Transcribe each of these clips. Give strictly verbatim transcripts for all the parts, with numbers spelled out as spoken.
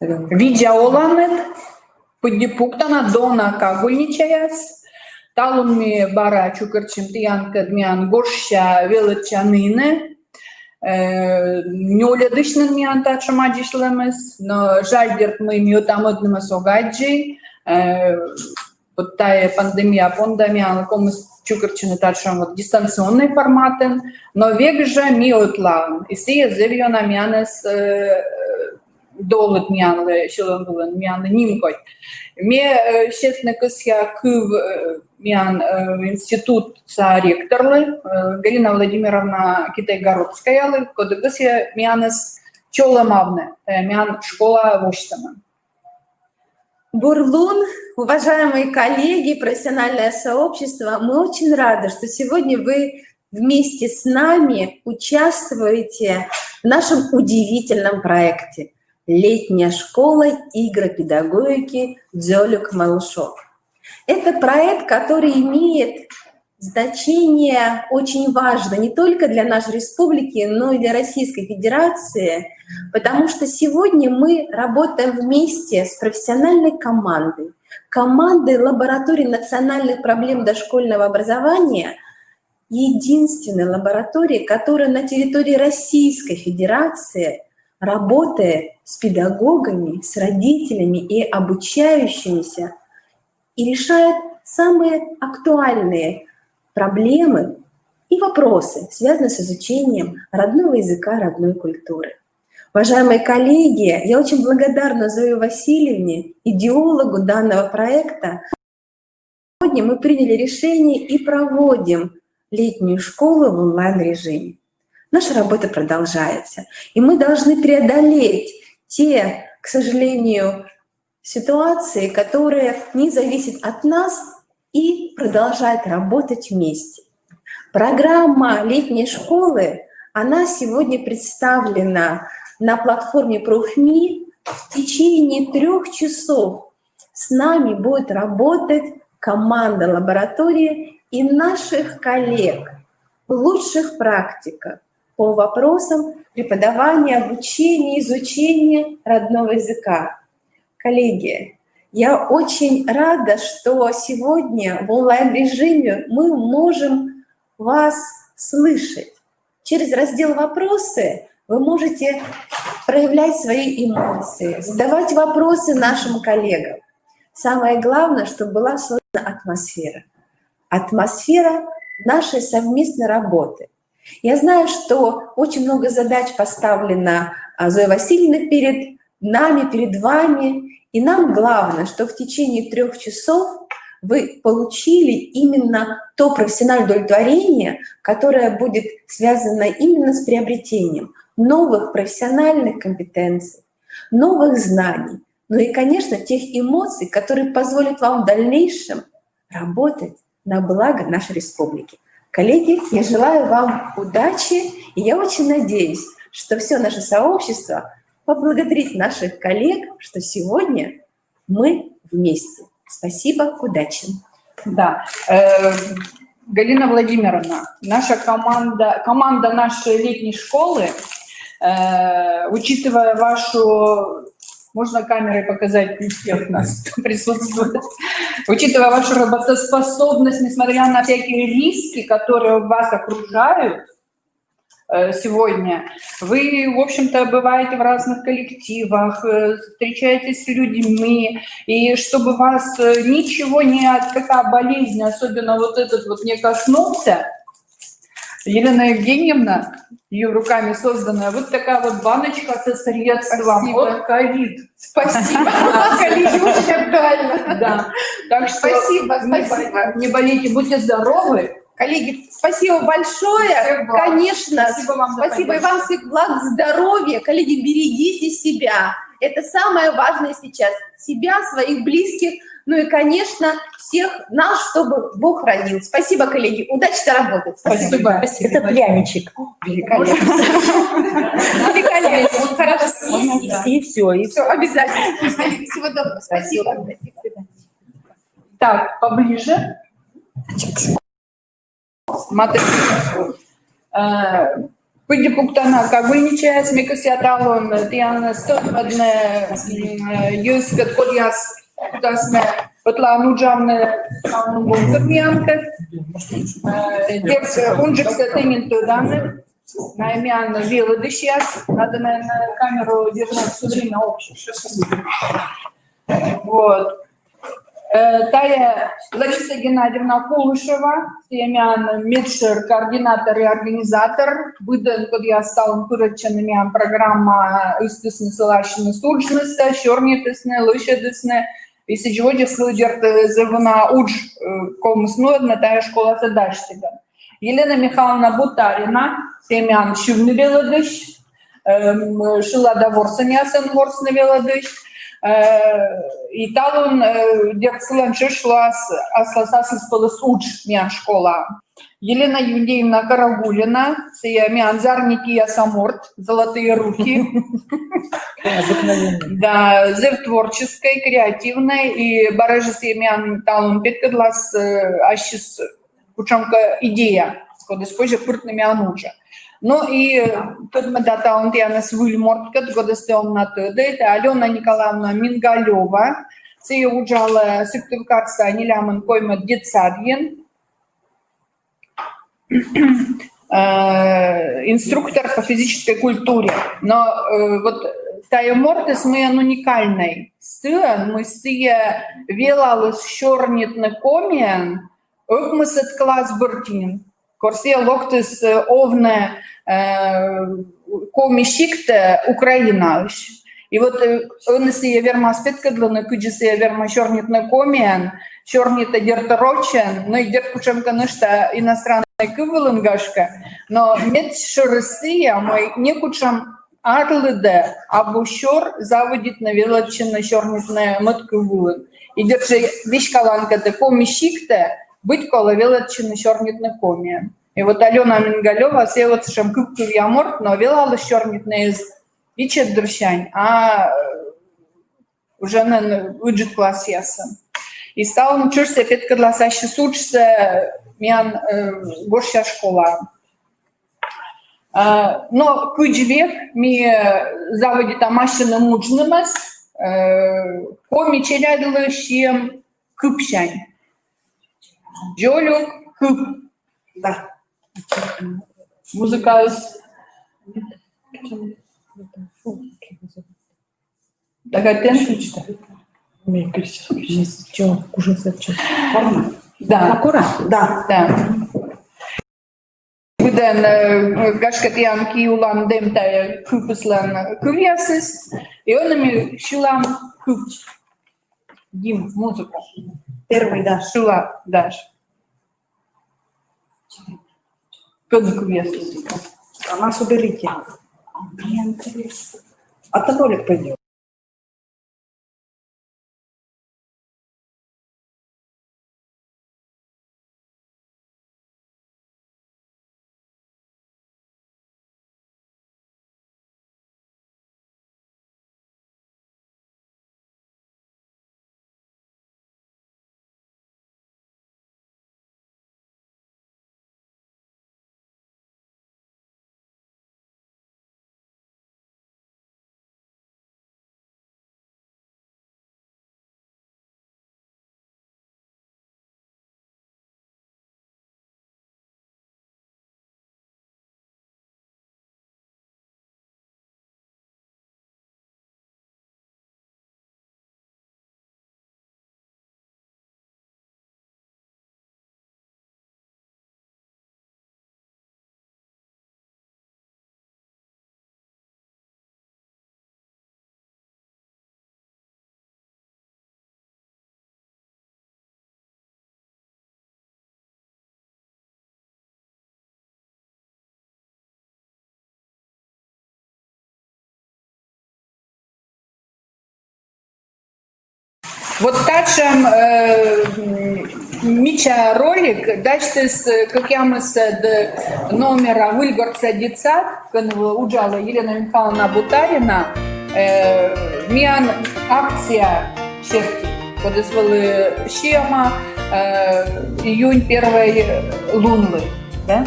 Видза оланныд, пыдди пуктана, дона кагульничаяс. Талун ми бара чукӧртчим тіянкӧд миян гожся велӧдчанінӧ. Э, нёльӧдысь нин миян татшӧм аддзысьлӧмыс, но жаль, дерт, мый ми ӧта-мӧднымӧс ог аддзы. Э, вот тайӧ пандемия понда миян ковмис чукӧртчыны татшӧм вот дистанционнӧй форматын, но век жӧ ми ӧтлаын. И сійӧ зэв ёна миянӧс, э, долыд миянлы, сьӧлӧм вылын миянлы нимкодь. Ме, э, сетны кӧсъя кыв, э, миян, э, институтса ректорлы, э, Галина Владимировна Китай-Городскаялы, коді кӧсйӧ миянӧс чолӧмавны, э, миян школа восьтӧмын. Бур лун, уважаемые коллеги, профессиональное сообщество. Мы очень рады, что сегодня вы вместе с нами участвуете в нашем удивительном проекте «Летняя школа игропедагогики Дзолюк-Малышов». Это проект, который имеет значение очень важное не только для нашей республики, но и для Российской Федерации, потому что сегодня мы работаем вместе с профессиональной командой, командой лаборатории национальных проблем дошкольного образования, единственной лаборатории, которая на территории Российской Федерации работает с педагогами, с родителями и обучающимися и решает самые актуальные проблемы и вопросы, связанные с изучением родного языка, родной культуры. Уважаемые коллеги, я очень благодарна Зое Васильевне, идеологу данного проекта. Сегодня мы приняли решение и проводим летнюю школу в онлайн-режиме. Наша работа продолжается, и мы должны преодолеть те, к сожалению, ситуации, которые не зависят от нас, и продолжать работать вместе. Программа летней школы, она сегодня представлена на платформе Профми. В течение трех часов с нами будет работать команда лаборатории и наших коллег, лучших практиков по вопросам преподавания, обучения, изучения родного языка. Коллеги, я очень рада, что сегодня в онлайн-режиме мы можем вас слышать. Через раздел «Вопросы» вы можете проявлять свои эмоции, задавать вопросы нашим коллегам. Самое главное, чтобы была создана атмосфера. Атмосфера нашей совместной работы. Я знаю, что очень много задач поставлено, а, Зоей Васильевной перед нами, перед вами. И нам главное, что в течение трех часов вы получили именно то профессиональное удовлетворение, которое будет связано именно с приобретением новых профессиональных компетенций, новых знаний, ну и, конечно, тех эмоций, которые позволят вам в дальнейшем работать на благо нашей республики. Коллеги, я желаю вам удачи, и я очень надеюсь, что все наше сообщество поблагодарит наших коллег, что сегодня мы вместе. Спасибо, удачи. Да. Э, Галина Владимировна, наша команда, команда нашей летней школы, э, учитывая вашу, можно камерой показать, не всех нас, кто присутствует, учитывая вашу работоспособность, несмотря на всякие риски, которые вас окружают, э, сегодня. Вы, в общем-то, бываете в разных коллективах, э, встречаетесь с людьми, и чтобы вас, э, ничего не, от- какая болезнь, особенно вот этот вот, не коснулся, Елена Евгеньевна, ее руками созданная вот такая вот баночка со средством Спасибо. От ковид. Спасибо. Коллеги, очень актуально. Да. Так что Спасибо, не спасибо. бо- не болейте, будьте здоровы. Коллеги, спасибо большое. Всех благ. Конечно. Спасибо вам за Спасибо и вам поддержку. Всех благ, здоровья. Коллеги, берегите себя. Это самое важное сейчас. Себя, своих близких, ну и, конечно, всех нас, чтобы Бог хранил. Спасибо, коллеги. Удачи на работе. Спасибо. Это пряничек. Великолепно. Великолепно. Он хорошо съесть. И все, и Все, обязательно. Коллеги, всего доброго. Спасибо. Так, поближе. Матӧ. Э, пыдди пуктана кагульничаяс, ме кӧсъя талун тіянӧс тӧдмӧдны, м, э, йӧзкӧд, кодъяс кутасны ӧтлаын уджавны талун бокын миянкӧд. Э, дерт, унджыксӧ тӧданныд, найӧ миян велӧдысьяс, надо, наверное, камеру держать все время общую. Вот. Э, тайӧ Лариса Геннадьевна Кулышева, сійӧ миян медшӧр координатор и организатор, быдӧн, кодъяс талун пырӧдчӧны миян программаӧ, ыстісны сылы ассьыныс уджнысӧ, сёрнитісны, лӧсьӧдісны, и сідз водзӧ сылы, дерт, зэв уна удж, э, ковмис нуӧдны тайӧ школаса дасьтігӧн. Елена Михайловна Бутарина, сійӧ миян сьывны велӧдысь, эм, шылада ворсӧмъясӧн ворсны велӧдысь. Э, и талун, э, дерт, сылӧн тшӧтш лоас аслас аслыспӧлӧс удж миян школаын. Елена Евгеньевна Карагулина, сійӧ миян «Зарни кияса» морт, «Золотые руки». Обыкновенно. Да, зэв творческӧй, креативнӧй, и бара жӧ сійӧ миян талун петкӧдлас, э, ассьыс кутшӧмкӧ идея, кодӧс позьӧ пыртны миян уджӧ. Ну и, э, тӧдмӧда талун тіянӧс выль морткӧд, кодӧс тэ он на тӧдӧй, тайӧ Алёна Николаевна Мингалёва, сійӧ уджалӧ Сыктывкарса нелямын коймӧд детсадйын, э, инструктор по физической культуре. Но, э, вот тайӧ мортыс миян уникальнӧй сыӧн, мый сійӧ велаліс сёрнитны комиӧн ӧкмысӧд класс бӧрти нин. Кор сійӧ локтіс, э, овны, э, Коми сиктӧ Украинаысь. И вот, э, ӧні сійӧ вермас петкӧдлыны, кыдзи сійӧ вермӧ сёрнитны комиӧн, сёрнитӧ, дерт, рочӧн, но и, дерт, кутшӧмкӧ нӧшта иностраннӧй кыв вылын, гашкӧ. Но медшӧрыс сійӧ, мый некутшӧм арлыдӧ абу сёр заводитны велӧдчыны сёрнитны мӧд кыв вылын. И, дерт жӧ, веськалан кӧ тэ Коми сиктӧ, быть колӧ велӧдчыны сёрнитны комиӧн. И вот Алёна Мингалёва, сійӧ вот сэтшӧм кык кывъя морт, но велаліс сёрнитны эз ичӧт дырсянь, а, э, уже нин ыджыд классъясын. И ставным тшӧтш сійӧ петкӧдлас ассьыс уджсӧ миян, э, гожся школаын. А, но кыдз век ми, э, заводитам ассьыным уджнымӧс, э, коми челядьлы сиӧм кыпсянь. Дзолюк кып. Да. Музыкаыс. Дагатен. Чё, кужын сэтчӧ? Да. Акура? Да. Да. Быдӧн, э, гашкӧ, тіян киӧ улан дӧмта кыпыслӧн кывъясыс. И ӧні ми сьылам кып. Дим, музыку. Первый, да. Шыла, Даш. Кыны кывъясыс. А нас уберите. А там ролик пойдет. Вот татшӧм, э, м, мича ролик дасьтіс, э, кӧкъямысӧд номера Выльгортса детсад, кӧні уджалӧ Елена Михайловна Бутарина, э, миян акция серти, кодӧс вӧлі сиӧма, э, июнь первой лунлы, да?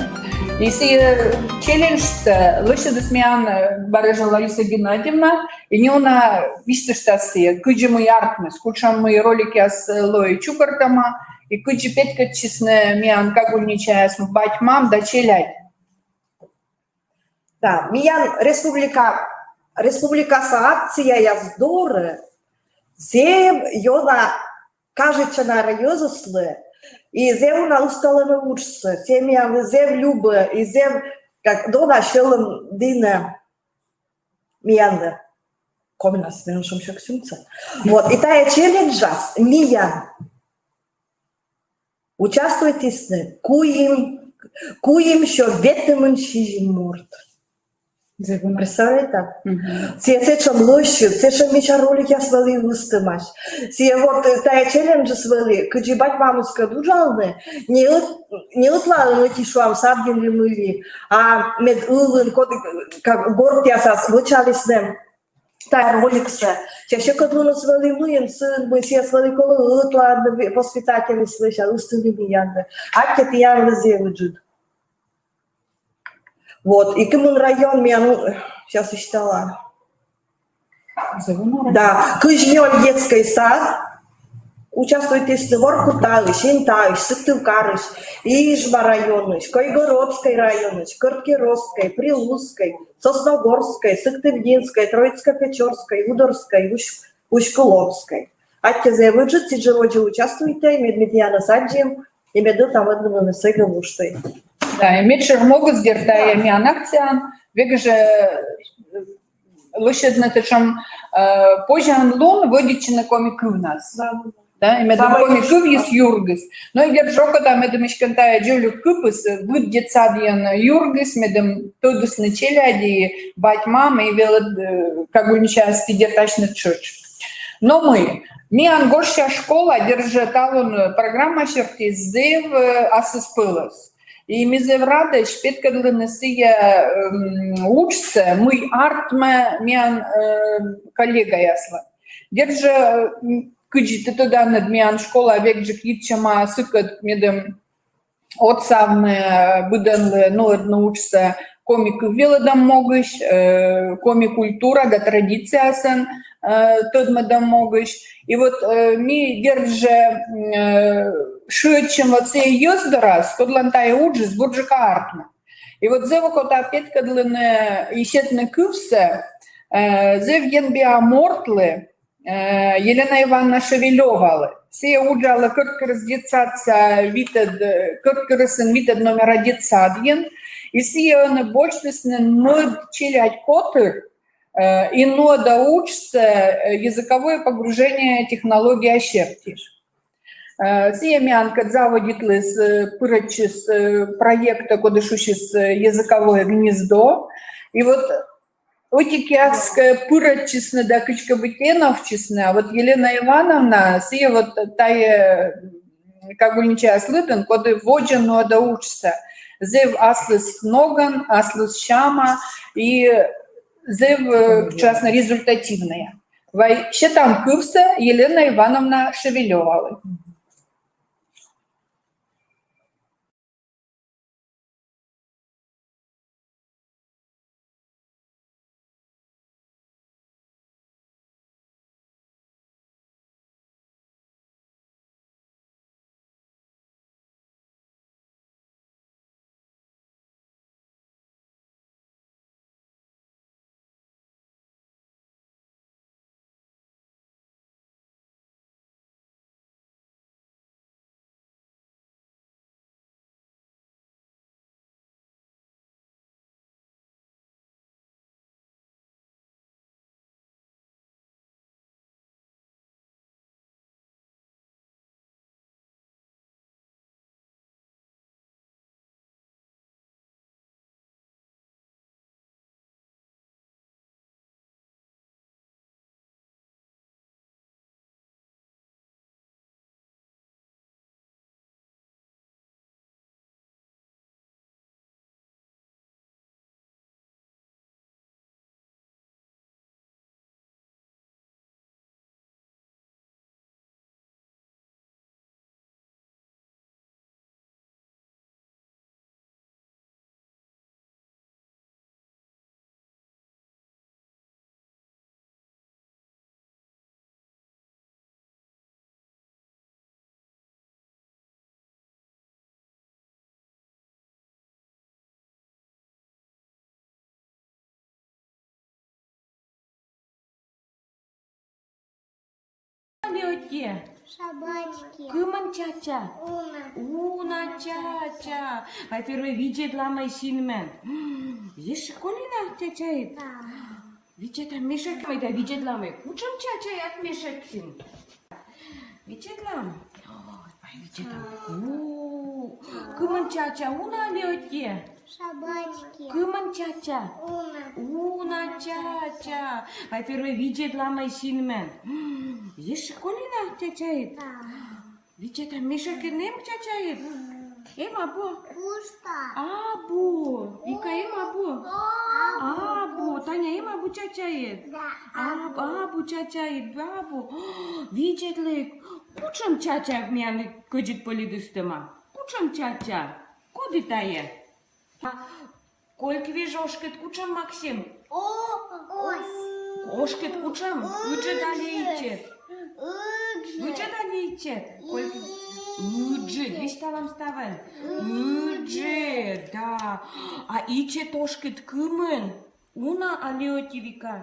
И сійӧ челленджсӧ лӧсьӧдіс миян, э, барыжӧ Лариса Геннадьевна, и неуна висьтыштас сійӧ, кыдзи мый артмис, кутшӧм мый роликъяс лои чукӧртӧма, и кыдзи петкӧдчисны миян кагульничаяс бать-мам да челядь. Да, миян республика, республикаса акцияяс дорӧ зэв ёна кажитчӧны йӧзыслы, и зэв уна ысталӧны уджсӧ, семьялы зэв любӧ, и зэв, как, дона сьӧлӧм дінӧ миянлы. Комиӧн асьныс меным шумсюрс сюмсӧ. Вот, и тайӧ челленджас миян участвуйтісны куим, куимсё ветымын сизим морт. Представляете? Мгм. Сійӧ сэтшӧм лӧсьыд, сэтшӧм мича роликъяс вӧлі ыстӧмаӧсь. Сійӧ вот, э, тайӧ челленджыс вӧлі, кыдзи бать-мамыскӧд уджалны, не ӧт-, не ӧтлаын ӧти, шуам, садйын ли мый ли, а мед ылын, код-, как, гортъясас вӧчалісны тайӧ роликсӧ. Сійӧ сьӧкыдлуныс вӧлі мыйын сэн, мый сійӧс вӧлі колӧ ӧтлаӧдны воспитательыслы, сэсся ыстыны миянлы. Аттьӧ тіянлы зэв ыджыд. Вот, и кымын район миян, ну, сейчас ищала. Да, кызь нёль детский сад участвуйтісны Воркутаысь, Интаысь, Сыктывкарысь, Ижма районысь, Койгородский районысь, Кӧрткеросский, Прилузский, Сосногорский, Сыктывдинский, Троицко-Печорский, Удорский, Усть-, Усть-Куломский. Аттьӧ зэв ыджыд, сідз жӧ водзӧ участвуйтӧй, мед ми тіянӧс аддзим, и мед ӧта-мӧдлы мунӧ сійӧ вошты. Да, и медшӧр могыс, дерт, тайӧ миян акцияын, век жӧ, э, лӧсьӧдны сэтшӧм, э, позянлун вӧдитчыны коми кывнас. Да, и медым коми кывйыс юргис. Но и дерт жӧ окота, медым эськӧ тайӧ дзолюк кыпыс, э, быд детсадйын юргис, медым тӧдісны челядь и бать-мам, и велӧд, э, кагульничаяс, и дерт асьныс тшӧтш. Но мый, миян гожся школа, дерт жӧ, талун, э, программа серти зэв, э, аслыспӧлӧс. И ми зэв радӧсь петкӧдлыны сійӧ, эм, уджсӧ, мый артмӧ миян, э, коллегаяслы. Дерт жӧ, м, кыдзи ті тӧданныд, миян школа векджык йитчӧма сыкӧд, медым отсавны, э, быдӧнлы нуӧдны уджсӧ коми кыв велӧдӧм могысь, э, коми культура да традицияясӧн, э, тӧдмӧдӧм могысь. И вот, э, ми, дерт жӧ, м, э, шыӧдчим вот сійӧ йӧз дорас, кодлӧн тайӧ уджыс бурджыка артмӧ. И вот зэв окота петкӧдлыны и сетны кывсӧ, э, зэв енбиа мортлы, э, Елена Ивановна Шевелёвалы. Сійӧ уджалӧ Кӧрткерӧс детсадса витӧд, э, Кӧрткерӧсын витӧд номера детсадйын. И сійӧ ӧні босьтіс нин мӧд челядь котыр, э, и нуӧдӧ уджсӧ, э, языковое погружение, технология серти. Э, сійӧ миянкӧд заводитліс, э, пырӧдчис, э, проектӧ, коді шусис, э, «Языковое гнездо». И вот ӧтикъяс кӧ пырӧдчисны да кыдзкӧ быттьӧ эновтчисны, а вот Елена Ивановна, сійӧ вот тайӧ, м, кагульничаяс лыдын, коді водзӧ нуӧдӧ уджсӧ. Зэв аслыс ногӧн, аслыс сяма и зэв, э, честно, результативнӧя. Вай сетам кывсӧ Елена Ивановна Шевелёвалы. Ке? Собачки. Кымын чача? Уна. Уна чача. Вай первой видзӧдлам ӧй синмӧн. М, ещӧ колина чачаыд? Да. Видзӧдлам мешӧк, мый да видзӧдлам ӧй. Кутшӧм чачаяд мешӧкын? Видзӧдлам. Ой, вай видзӧдлам. У, кымын чача, уна али ӧти? Собачки. Кымын чача? Уна. Уна чача. Вай первой видзӧдлам ӧй синмӧн. М, ещӧ колина чачаыд? Да. Видзӧдлам, мешӧкын эм чачаыд? Эм абу? Пусто. Абу. Вика, эм абу? Абу. Абу. Таня, эм абу чачаыд? Да. Аб-, абу чачаыд, абу. Видзӧдлы, кутшӧм чача миян кӧдзыд пӧльыд ыстӧма. Кутшӧм чача? Коді тайӧ? А кольк веж ошкыд кутшӧм, Максим? О, ос. Ошкыд кутшӧм? Ыджыд али ичӧт? Ыджыд. Ыджыд али ичӧт? Кольк. Ыджыд. Висьталам ставӧн. Ыджыд, да. А ичӧт ошкыд кымын? Уна али ӧти, Вика?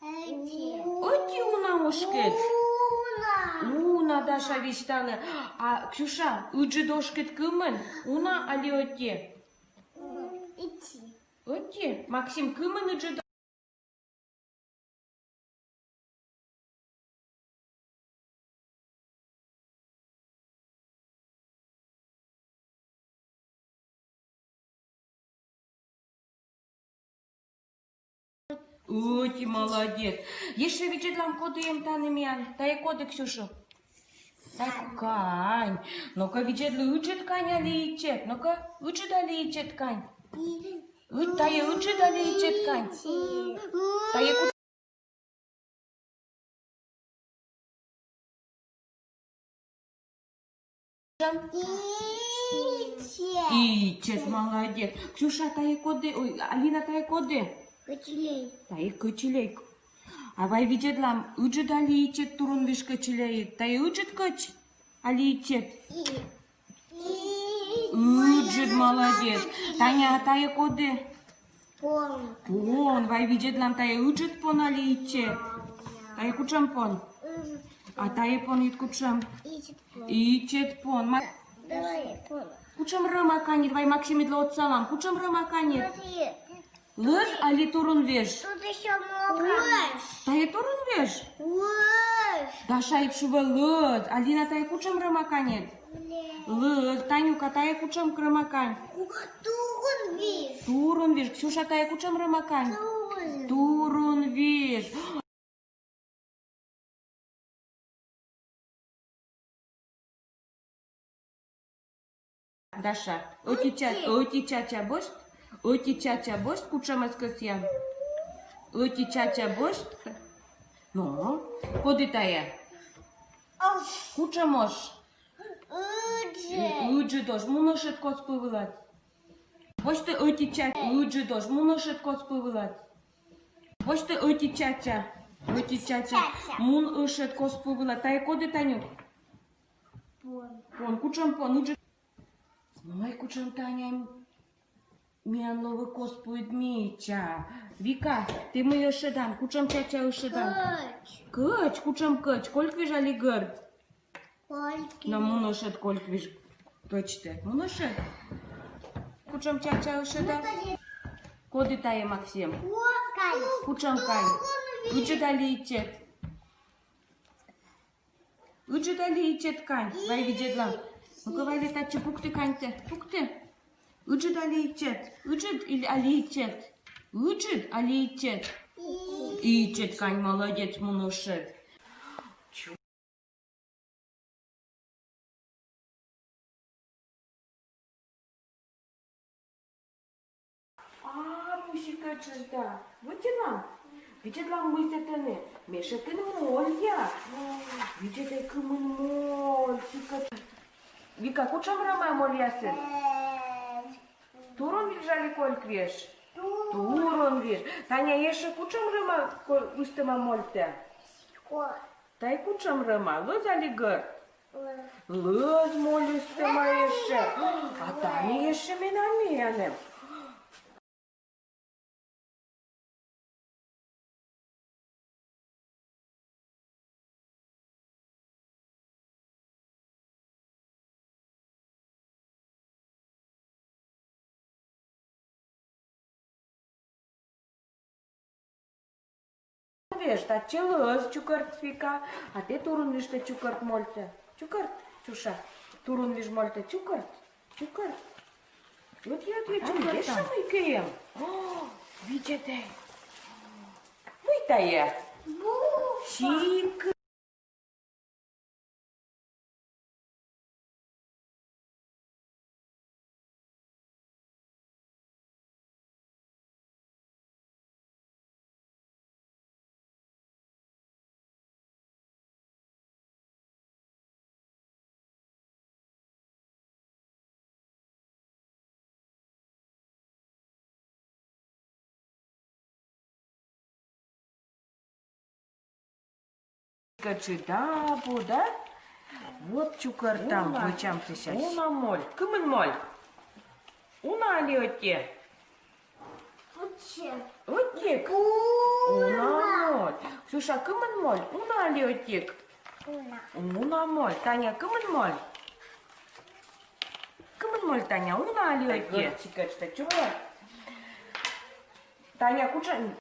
Ӧти. Ӧти уна ошкыд? Уна. Уна, Даша висьталӧ. А, Ксюша, ыджыд ошкыд кымын? Уна али ӧти? Ӧти. Ӧти? Максим, кымын ыджыд? Ӧти, молодец. Ещӧ видзӧдлам, коді эм тані миян. Тайӧ коді, Ксюша? Тайӧ кань. Но-ка, видзӧдлы, ыджыд кань али ичӧт? Но-ка, ыджыд али ичӧт кань? Ыд-, тайӧ ыджыд али ичӧт кань? Тайӧ ку- Ичӧт. Ичӧт, молодец. Ксюша, тайӧ коді? Ой, Алина, тайӧ коді? Кӧчильӧй. Тайӧ кӧчильӧй. А вай видзӧдлам, ыджыд али ичӧт турунвиж кӧчильӧй? Тайӧ ыджыд кӧч али ичӧт? И-, и-, Ыджыд, молодец. Таня, а тайӧ коді? Пон. Пон, вай видзӧдлам, тайӧ ыджыд пон али ичӧт? Тайӧ кутшӧм пон? Ыджыд. А тайӧ понйыд кутшӧм? Ичӧт пон. Ичӧт пон. Ма- Давай пон. Кутшӧм рӧма каньыд, вай Максимыдлы отсалам. Кутшӧм рӧма каньыд? Смотри. Лӧз али турунвиж? Тут ещё много. Лӧз. Тайӧ турунвиж? Лӧз. Даша эг шуӧ лӧз. Алина, тайӧ кутшӧм рӧма каньыд? Лӧз. Лӧз. Танюка, тайӧ кутшӧм рӧма кань? Турунвиж. Турунвиж. Ксюша, тайӧ кутшӧм рӧма кань? Турунвиж. Турунвиж. Даша, ӧти ча-, ӧти чача босьт, ӧти чача босьт, кутшӧмӧс кӧсъян. Ӧти чача босьт. Но, коді тайӧ? Ош. Кутшӧм ош? Ыджыд. Ыджыд ош. Мун ӧшӧд кос пу вылад. Босьтӧ ӧти чача, ыджыд ош. Мун ӧшӧд кос пу вылад. Босьтӧ ӧти чача. Ӧти чача. Чача. Мун ӧшӧд кос пу вылад. Тайӧ коді, Танюк? Пон. Пон. Кутшӧм пон? Ыджыд. Ой, кутшӧм Таня миян лои кос пуыд мича. Вика, тэ мый ӧшӧдан? Кутшӧм чача ӧшӧдан? Кӧч. Кӧч? Кутшӧм кӧч? Кольк веж али гӧрд? Кольк веж. Но мун ӧшӧд кольк веж кӧчтӧ. Мун ӧшӧд? Кутшӧм чача ӧшӧдан? Коді тайӧ, Максим? Кань. Кутшӧм кань? Ыджыд али ичӧт? Ыджыд али ичӧт кань? Вай видзӧдлам. Ну-ка, вайлы татчӧ пукты каньтӧ. Пукты. Ыджыд али ичӧт? Ыджыд или али ичӧт? Ыджыд али ичӧт? Ичӧт кань, молодец, мун ӧшӧд. А, мусикӧтшӧдыс да. Вӧтчыдлам? Видзӧдлам, мыйсӧ тэныд. Мешӧкын мольяс. Видзӧд тай, кымын мольяс. Вика, кутшӧм рӧма мольясыд? Турунвиж али кольк веж? Турунвиж. Таня, ещӧ кутшӧм рӧма ко-, ыстӧма мольтӧ? Тайӧ кутшӧм рӧма, лӧз али гӧрд? Лӧз. Лӧз моль ыстӧма ещӧ. А тані ещӧ менам миянӧ. Эш, татчӧ лӧз чукӧртфи кӧ, а тэ турун вижтӧ чукӧрт мольтӧ. Чукӧрт, Ксюша, турун виж мольтӧ, чукӧрт, чукӧрт. Вот, вот, вот, чукӧрт, эш, мый кӧ эм. О, видзӧдӧй. Мый тайӧ? Сикӧд. Кыдзи да, бу, да? Вот чукӧртам, вӧчам сэсся. Уна моль. Кымын моль? Уна али ӧти? Ӧти. Ӧти? Уна. Уна моль. Ксюша, кымын моль? Уна али ӧти? Уна. Уна моль. Таня, кымын моль? Кымын моль, Таня? Уна али ӧти? Ӧти, кыдзи да, чукӧрт. Таня, кутшӧм?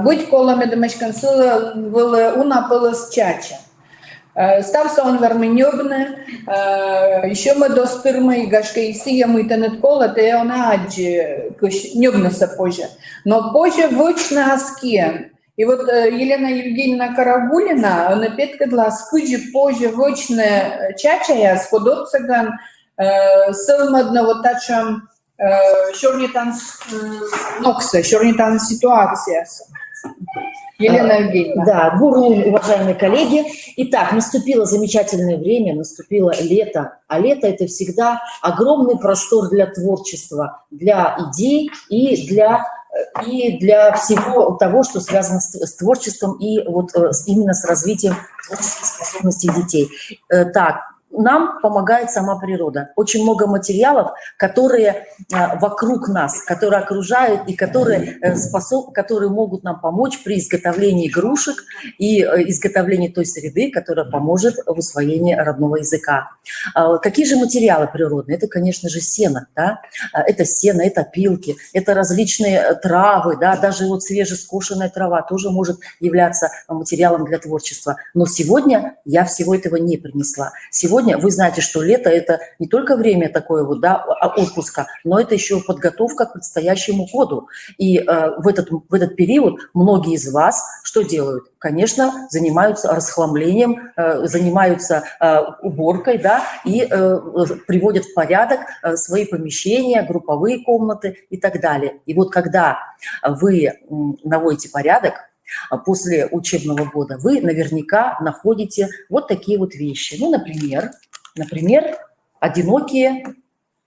Быть колӧ, медым эськӧ сылы вӧлі уна пӧлӧс чача. Э, ставсӧ он вермы ньӧбны, э, сьӧмӧдыс тырмӧ, и гашкӧ и сійӧ, мый тэныд колӧ, тэ он аддзы, кысь ньӧбнысӧ позьӧ. Но позьӧ вӧчны ас киӧн. И вот, э, Елена Евгеньевна Карагулина ӧні петкӧдлас, кыдзи позьӧ вӧчны, э, чачаяс, код отсӧгӧн, э, сӧвмӧдны вот татшӧм, э, сёрнитан с-, э, ногсӧ, сёрнитан ситуациясӧ. Елена Э, Евгеньевна. Да, бурун, уважаемые коллеги. Итак, наступило замечательное время, наступило лето. А лето — это всегда огромный простор для творчества, для идей и для, э, и для всего того, что связано с, с творчеством и вот, э, с, именно с развитием творческих способностей детей. Э, так, нам помогает сама природа. Очень много материалов, которые, э, вокруг нас, которые окружают и которые, э, способ-, которые могут нам помочь при изготовлении игрушек и, э, изготовлении той среды, которая поможет в усвоении родного языка. А какие же материалы природные? Это, конечно же, сено, да? А, это сено, это опилки, это различные, э, травы, да, даже вот свежескошенная трава тоже может являться, э, материалом для творчества. Но сегодня я всего этого не принесла. Сегодня Вы знаете, что лето — это не только время такое вот, да, а, отпуска, но это еще подготовка к предстоящему году. И э, в, этот, в этот период многие из вас что делают? Конечно, занимаются расхламлением, э, занимаются э, уборкой, да, и э, приводят в порядок э, свои помещения, групповые комнаты и так далее. И вот когда вы наводите порядок, а, после учебного года, вы наверняка находите вот такие вот вещи. Ну, например, например, одинокие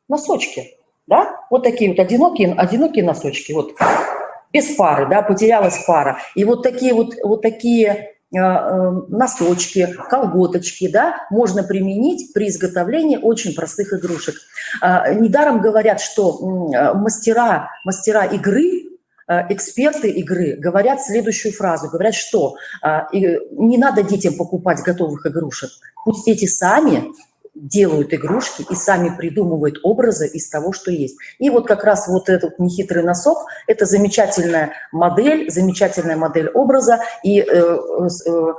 носочки, да, вот такие вот одинокие, одинокие носочки, вот без пары, да, потерялась пара. И вот такие вот, вот такие э, э, носочки, колготочки, да, можно применить при изготовлении очень простых игрушек. А, недаром говорят, что мастера, мастера игры, э, эксперты игры говорят следующую фразу, говорят, что а, не надо детям покупать готовых игрушек, пусть дети сами делают игрушки и сами придумывают образы из того, что есть. И вот как раз вот этот нехитрый носок — это замечательная модель, замечательная модель образа и э, э,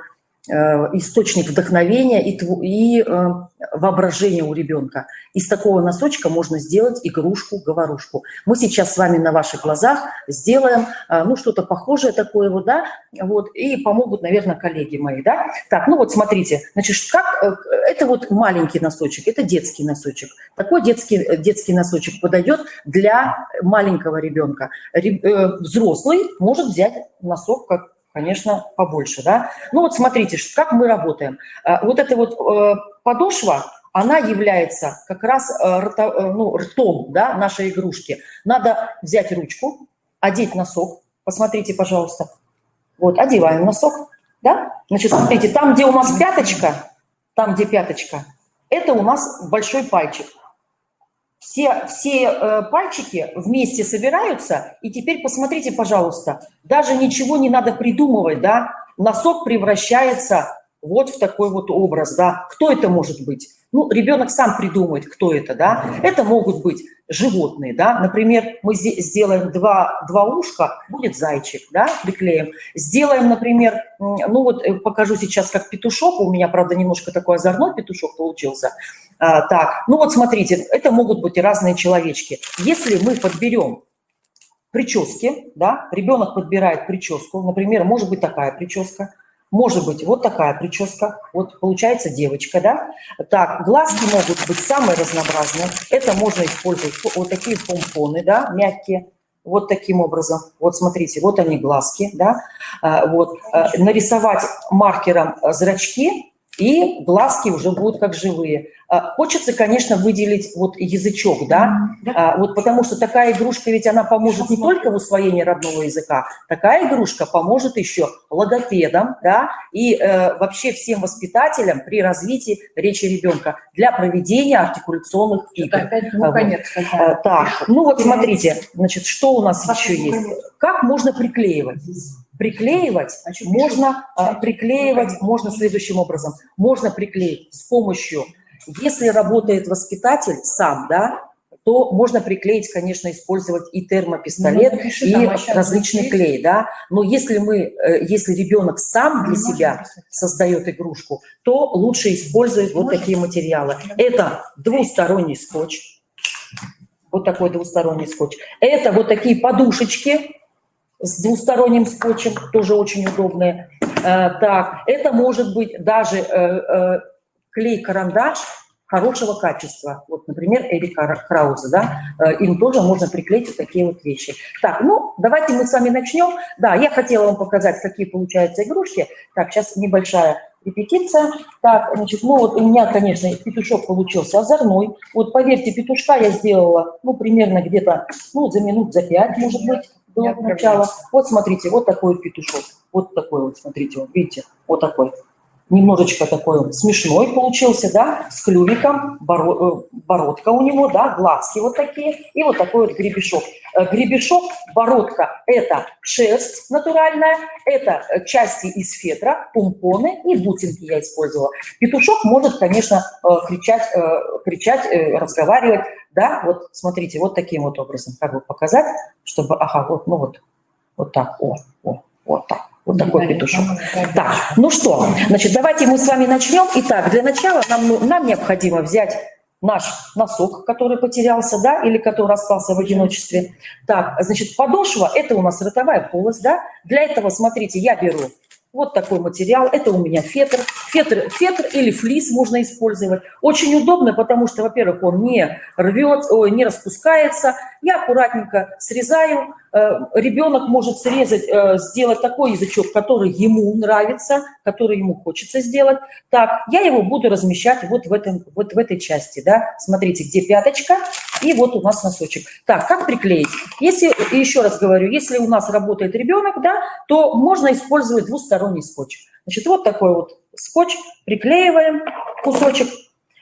э, источник вдохновения и, и э, воображения у ребенка. Из такого носочка можно сделать игрушку-говорушку. Мы сейчас с вами на ваших глазах сделаем э, ну, что-то похожее такое вот, да, вот, и помогут, наверное, коллеги мои, да. Так, ну вот смотрите, значит, как, э, это вот маленький носочек, это детский носочек. Такой детский, э, детский носочек подойдет для маленького ребенка. Э, взрослый может взять носок, как, конечно, побольше, да. Ну вот смотрите, как мы работаем. Э, вот эта вот э, подошва, она является как раз э, рто, э, ну, ртом, да, нашей игрушки. Надо взять ручку, одеть носок. Посмотрите, пожалуйста. Вот, одеваем носок, да? Значит, смотрите, там, где у нас пяточка, там, где пяточка, это у нас большой пальчик. Все, все э, пальчики вместе собираются, и теперь посмотрите, пожалуйста, даже ничего не надо придумывать, да? Носок превращается вот в такой вот образ, да? Кто это может быть? Ну, ребенок сам придумает, кто это, да? Это могут быть животные, да? Например, мы сделаем два, два ушка, будет зайчик, да, приклеим. Сделаем, например, ну вот э, покажу сейчас как петушок, у меня, правда, немножко такой озорной петушок получился. А, так, ну вот смотрите, это могут быть разные человечки. Если мы подберем прически, да, ребенок подбирает прическу, например, может быть такая прическа, может быть вот такая прическа, вот получается девочка, да. Так, глазки могут быть самые разнообразные. Это можно использовать вот такие помпоны, да, мягкие, вот таким образом. Вот смотрите, вот они глазки, да. А, вот, а, нарисовать маркером зрачки, и глазки уже будут как живые. А, хочется, конечно, выделить вот язычок, да, а, вот потому что такая игрушка ведь она поможет не только в усвоении родного языка, такая игрушка поможет еще логопедам, да, и э, вообще всем воспитателям при развитии речи ребенка для проведения артикуляционных игр. Опять, ну, вот. Конец, э, так, ну вот смотрите, значит, что у нас еще есть? Как можно приклеивать? Приклеивать можно, а, приклеивать можно следующим образом. Можно приклеить с помощью, если работает воспитатель сам, да, то можно приклеить, конечно, использовать и термопистолет, ну, и различный клей, да. Но если мы, э, если ребенок сам для себя создает игрушку, то лучше использовать вот такие материалы. Это двусторонний скотч. Вот такой двусторонний скотч. Это вот такие подушечки с двусторонним скотчем, тоже очень удобные. Э, так, это может быть даже э, э, клей-карандаш хорошего качества. Вот, например, Эрика Крауза, да, э, им тоже можно приклеить вот такие вот вещи. Так, ну, давайте мы с вами начнем. Да, я хотела вам показать, какие получаются игрушки. Так, сейчас небольшая репетиция. Так, значит, ну вот у меня, конечно, петушок получился озорной. Вот поверьте, петушка я сделала, ну, примерно где-то, ну, за минут за пять, может быть, до начала. Вот смотрите, вот такой петушок. Вот такой вот, смотрите, вот видите, вот такой. Немножечко такой он смешной получился, да, с клювиком, боро, э, бородка у него, да, глазки вот такие, и вот такой вот гребешок. Э, гребешок, бородка — это шерсть натуральная, это э, части из фетра, помпоны и бусинки я использовала. Петушок может, конечно, э, кричать, э, кричать, э, разговаривать, да, вот смотрите, вот таким вот образом, как бы показать, чтобы, ага, вот, ну вот, вот так, о, о, вот так. Вот такой петушок. Так, ну что, значит, давайте мы с вами начнем. Итак, для начала нам, ну, нам необходимо взять наш носок, который потерялся, да, или который остался в одиночестве. Так, значит, подошва, это у нас ротовая полость, да. Для этого, смотрите, я беру вот такой материал. Это у меня фетр. Фетр, фетр или флис можно использовать. Очень удобно, потому что, во-первых, он не рвет, ой, не распускается. Я аккуратненько срезаю. Э, ребенок может срезать, э, сделать такой язычок, который ему нравится, который ему хочется сделать. Так, я его буду размещать вот в, этом, вот в этой части, да. Смотрите, где пяточка, и вот у нас носочек. Так, как приклеить? Если, и еще раз говорю, если у нас работает ребенок, да, то можно использовать двусторонний скотч. Значит, вот такой вот скотч, приклеиваем кусочек.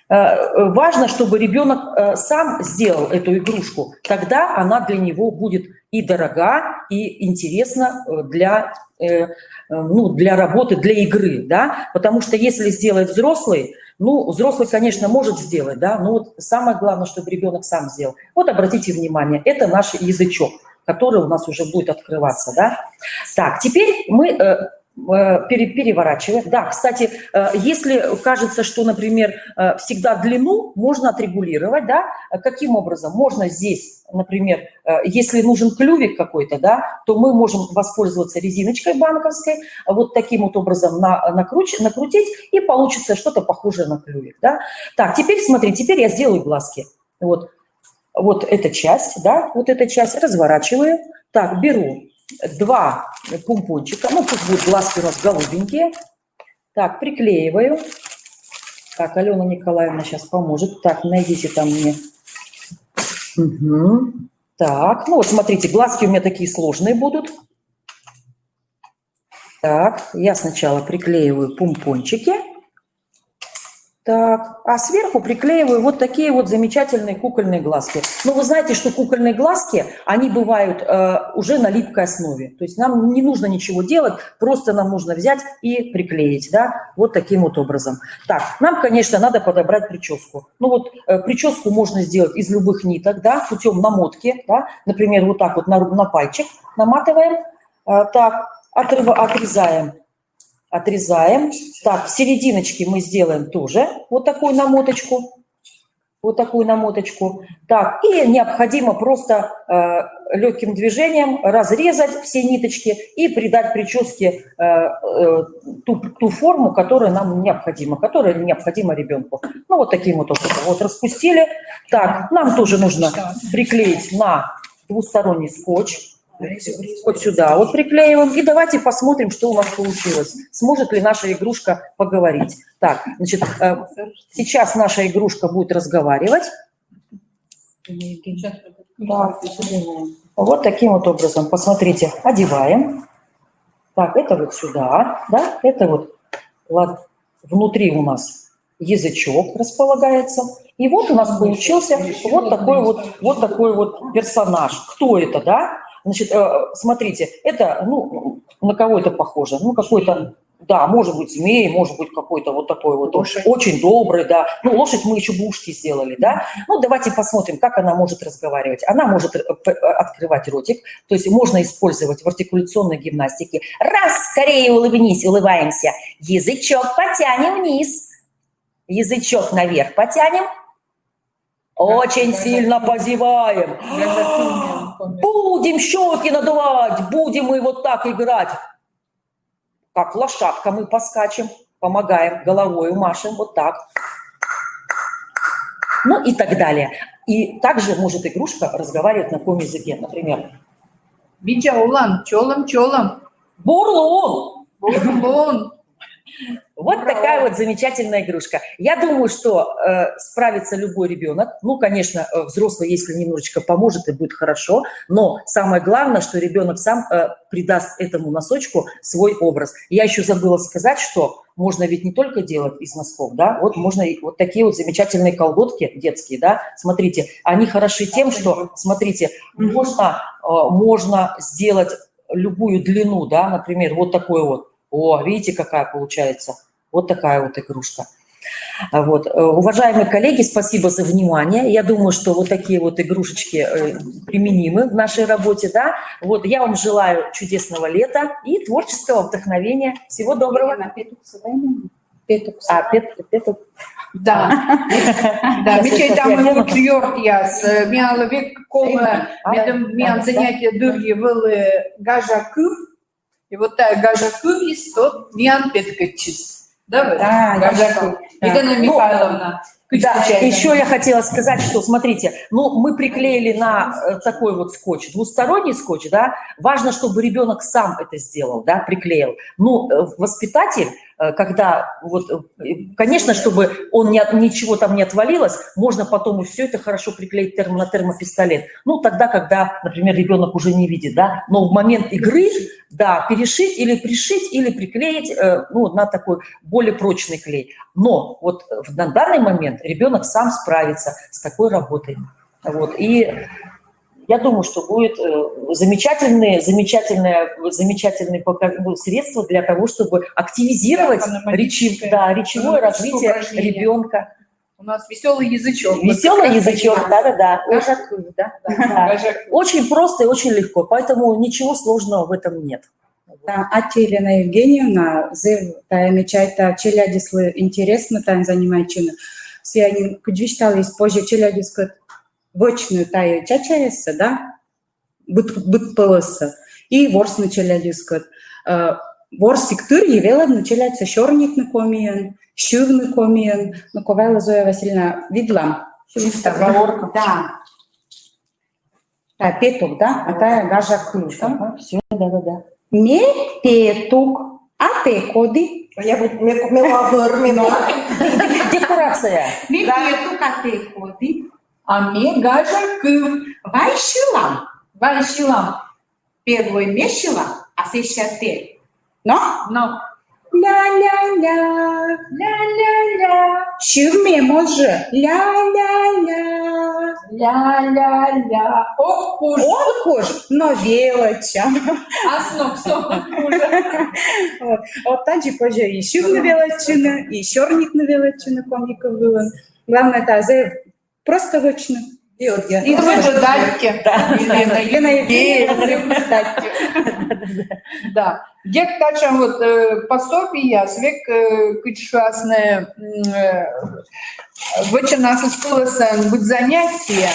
Э, важно, чтобы ребенок, э, сам сделал эту игрушку. Тогда она для него будет и дорога, и интересна, э, для, э, э, ну, для работы, для игры, да, потому что если сделает взрослый, ну, взрослый, конечно, может сделать, да, но вот самое главное, чтобы ребенок сам сделал. Вот обратите внимание, это наш язычок, который у нас уже будет открываться, да. Так, теперь мы, э, э, пере- переворачиваем. Да, кстати, э, если кажется, что, например, э, всегда длину можно отрегулировать, да, э, каким образом? Можно здесь, например, э, если нужен клювик какой-то, да, то мы можем воспользоваться резиночкой банковской, вот таким вот образом на- накруч- накрутить, и получится что-то похожее на клювик, да. Так, теперь смотри, теперь я сделаю глазки. Вот, вот эта часть, да, вот эта часть разворачиваю. Так, беру два помпончика, ну, пусть будут глазки у нас голубенькие. Так, приклеиваю. Так, Алена Николаевна сейчас поможет. Так, найдите там мне. Мгм. Так, ну вот смотрите, глазки у меня такие сложные будут. Так, я сначала приклеиваю помпончики. Так, а сверху приклеиваю вот такие вот замечательные кукольные глазки. Ну, вы знаете, что кукольные глазки, они бывают, э, уже на липкой основе. То есть нам не нужно ничего делать, просто нам нужно взять и приклеить, да, вот таким вот образом. Так, нам, конечно, надо подобрать прическу. Ну вот, э, прическу можно сделать из любых ниток, да, путем намотки, да, например, вот так вот на, ру- на пальчик наматываем, э, так, отрыв- отрезаем, отрезаем. Так, в серединочке мы сделаем тоже вот такую намоточку. Вот такую намоточку. Так, и необходимо просто, э, легким движением разрезать все ниточки и придать прическе, э, э, ту, ту форму, которая нам необходима, которая необходима ребенку. Ну, вот таким вот образом. Вот распустили. Так, нам тоже нужно приклеить на двусторонний скотч. Вот сюда вот приклеиваем. И давайте посмотрим, что у нас получилось. Сможет ли наша игрушка поговорить. Так, значит, э, сейчас наша игрушка будет разговаривать. Да. Вот таким вот образом. Посмотрите, одеваем. Так, это вот сюда, да, это вот лад- внутри у нас язычок располагается. И вот у нас получился вот такой вот, вот такой вот персонаж. Кто это, да? Значит, э, смотрите, это, ну, на кого это похоже? Ну, какой-то, да, может быть, змей, может быть, какой-то вот такой вот, очень добрый, да. Ну, лошадь мы еще бы ушки сделали, да. Ну, давайте посмотрим, как она может разговаривать. Она может, э, п- э, открывать ротик, то есть можно использовать в артикуляционной гимнастике. Раз, скорее улыбнись, улыбаемся. Язычок потянем вниз. Язычок наверх потянем. Очень сильно позеваем. Будем щеки надувать, будем мы вот так играть. Как лошадка мы поскачем, помогаем, головой машем, вот так. Ну и так далее. И также может игрушка разговаривать на коми языке, например. Видза олан, чолӧм, чолӧм. Бур лун. Бур лун. Вот такая вот замечательная игрушка. Я думаю, что, э, справится любой ребенок. Ну, конечно, э, взрослый, если немножечко поможет, и будет хорошо. Но самое главное, что ребенок сам, э, придаст этому носочку свой образ. Я еще забыла сказать, что можно ведь не только делать из носков, да, вот можно и вот такие вот замечательные колготки детские, да, смотрите, они хороши тем, что, смотрите, можно, э, можно сделать любую длину, да, например, вот такой вот. О, видите, какая получается. Вот такая вот игрушка. А вот, э, уважаемые коллеги, спасибо за внимание. Я думаю, что вот такие вот игрушечки э, применимы в нашей работе, да. Вот, я вам желаю чудесного лета и творческого вдохновения. Всего доброго. Елена, петуксӧ дай мені. Петуксӧ. А, пет, петук. Да. Да, ми чайтам, учёртъяс, э, миянлы век колӧ, медым миян занятие дырйи вӧлі гажа кыв, и вот тайӧ гажа кывйыс тот миян петкӧдчис. Да, вот? Да, Гажа да. кыв. Елена Михайловна. Да, еще я хотела сказать, что, смотрите, ну, мы приклеили на э, такой вот скотч, двусторонний скотч, да, важно, чтобы ребенок сам это сделал, да, приклеил. Ну, э, воспитатель, э, когда вот, э, конечно, чтобы он не, от- ничего там не отвалилось, можно потом и все это хорошо приклеить терм- на термопистолет. Ну, тогда, когда, например, ребенок уже не видит, да, но в момент игры, да, перешить или пришить, или приклеить, э, ну, на такой более прочный клей. Но вот в- на данный момент ребенок сам справится с такой работой. Вот. И я думаю, что будет э, замечательные, замечательное, замечательный пока- ну, средство для того, чтобы активизировать Да, речи- фонематическое, да, речевое фонематическое развитие упражнение. Ребенка. У нас весёлый язычок. Вот Весёлый как раз язычок, таки. Да-да-да. Гажа кыв, да? Да, гажа кыв. Очень просто и очень легко, поэтому ничего сложного в этом нет. Да, аттьӧ, Елена Евгеньевна, зэв тайӧ, ме чайта, челядьыслы интереснӧ тайӧн занимайтчыны. Сійӧ нин, кыдз висьталіс, позьӧ челядьыскӧд вӧчны тайӧ чачаяссӧ, да, быд, быдпӧлӧссӧ. И ворсны челядьыскӧд. Э, ворсігтырйи велӧдны челядьсӧ сёрнитны комиӧн, сьывны комиӧн. Ну, кӧ вайлӧ, Зоя Васильевна, видлам. Скороговорка. Да. Тайӧ петук, да? А тайӧ гажа кыв, да? Все, да-да-да. Ме петук, а тэ коді? Я вот ме, ме лавр, ме Декорация. Ме петук, а тэ коді? А ме гажа кыв. Вай сьылам. Вай сьылам. Первой ме сьыла, а сэсся тэ. Но? Но. Ля-ля-ля. Ля-ля-ля. Сьывны эм жӧ. Ля-ля-ля. Ля-ля-ля. Ок куж. Ок куж, но велӧдчам. Аснок со куж. Вот. Вот тадзи позьӧ и сьывны велӧдчыны, и сёрнитны велӧдчыны коми кыв вылын. Главное, тайӧ зэв просто вӧчны. И вот я. И тоже дальше. Да. Елена Елена Евгеньевна, Евгеньевна. зэв дальше. Да. Дерт, татшӧм вот э, пособиеяс век, э, кыдз шуасны, м, э, вӧчӧны аслыспӧлӧсӧн быд занятие,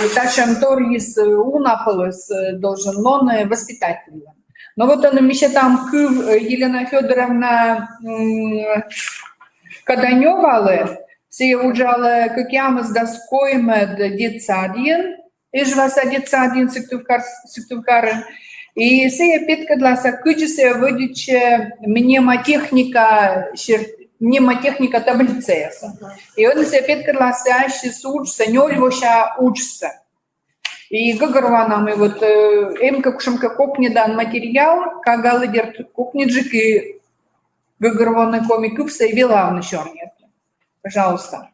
и татшӧм торйыс э, уна пӧлӧс э, должен лоны воспитательлӧн. Но вот ӧні ми сетам кыв, э, Елена Фёдоровна м, Каданёвалы, сійӧ уджалӧ кӧкъямысдас коймӧд детсадйын, Эжваса детсадйын Сыктывкар, Сыктывкарын. И сійӧ петкӧдлас, кыдзи сійӧ вӧдитчӧ мнемотехника, сер- мнемотехника таблицаяс. И ӧні сійӧ петкӧдлас ассьыс уджсӧ, нёль вося уджсӧ. И гӧгӧрвоана, мый вот э, эм кӧ кутшӧмкӧ кокнидан материал, кагалы, дерт, кокниджык и гӧгӧрвоны коми кывсӧ и велавны сёрнитны. Пожалуйста.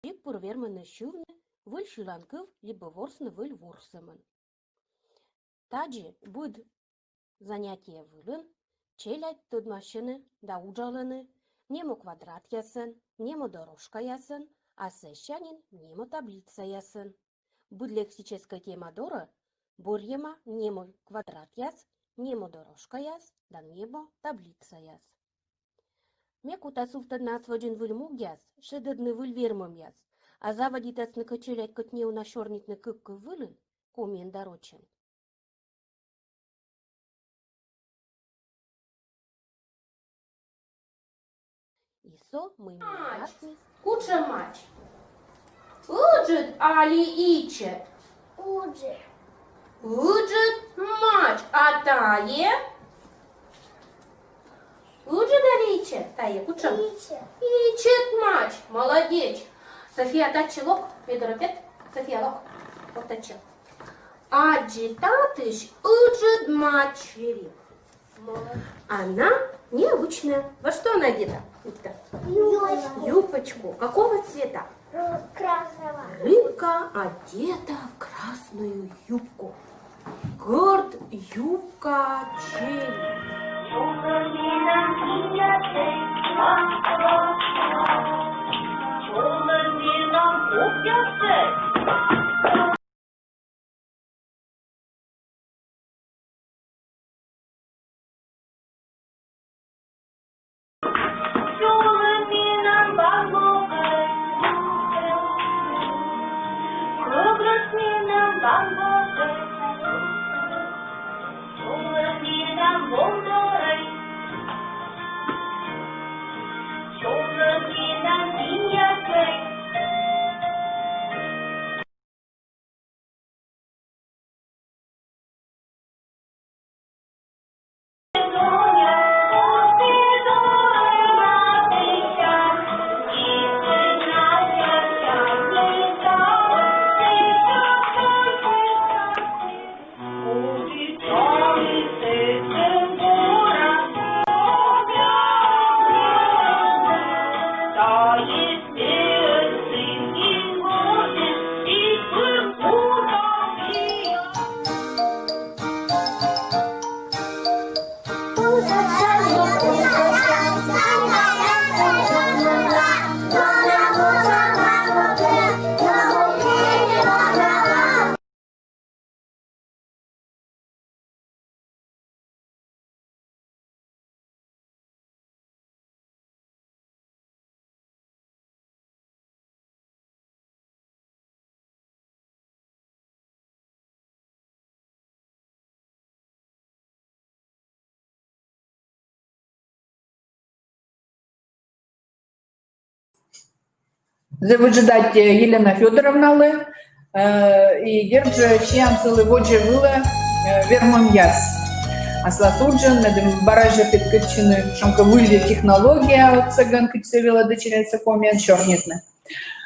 Эг пыр вермӧны сьывны выль сьыланкыв либӧ ворсны выль ворсӧмӧн. Тадзи быд занятие вылын челядь тӧдмасьӧны да уджалӧны мнемотквадратъясӧн, мнемотдорожкаясӧн, а сэсся нин мнемотаблицаясӧн. Быд лексическӧй тема дорӧ бӧрйӧма мнемотквадратъяс, мнемотдорожкаяс да мнемотаблицаяс. Ме кута сувтӧдны ас водзын выль мугъяс, шедӧдны выль вермӧмъяс, а заводитасны кӧ челядь кӧть неуна сёрнитны кык кыв вылын, комиӧн да рочӧн. И со мый мугъясыс. Кутшӧм мач? Ыджыд али ичӧт? Ыджыд. Ыджыд мач, а тайӧ? Ыджыд али ичӧт? Тайӧ кутшӧм? Ичӧт. Ичӧт мач, молодец. София, татчӧ лок, ме дорӧ пет. София, лок. Вот татчӧ. Аддзи татысь ыджыд мач. Она необычная. Во что она одета, Никита? Юбочку. Юбочку. Какого цвета? Э, красного. Рыбка одета в красную юбку. Гӧрд юбка челядь. Зэв ыджыд аттьӧ Елена Фёдоровналы, э, и дерт жӧ сиам сылы водзӧ вылӧ, э, вермӧмъяс аслас уджын, медым бара жӧ петкӧдчыны кутшӧмкӧ выль технология, отсӧгӧн кыдзи велӧдӧ челядьсӧ комиӧн сёрнитны.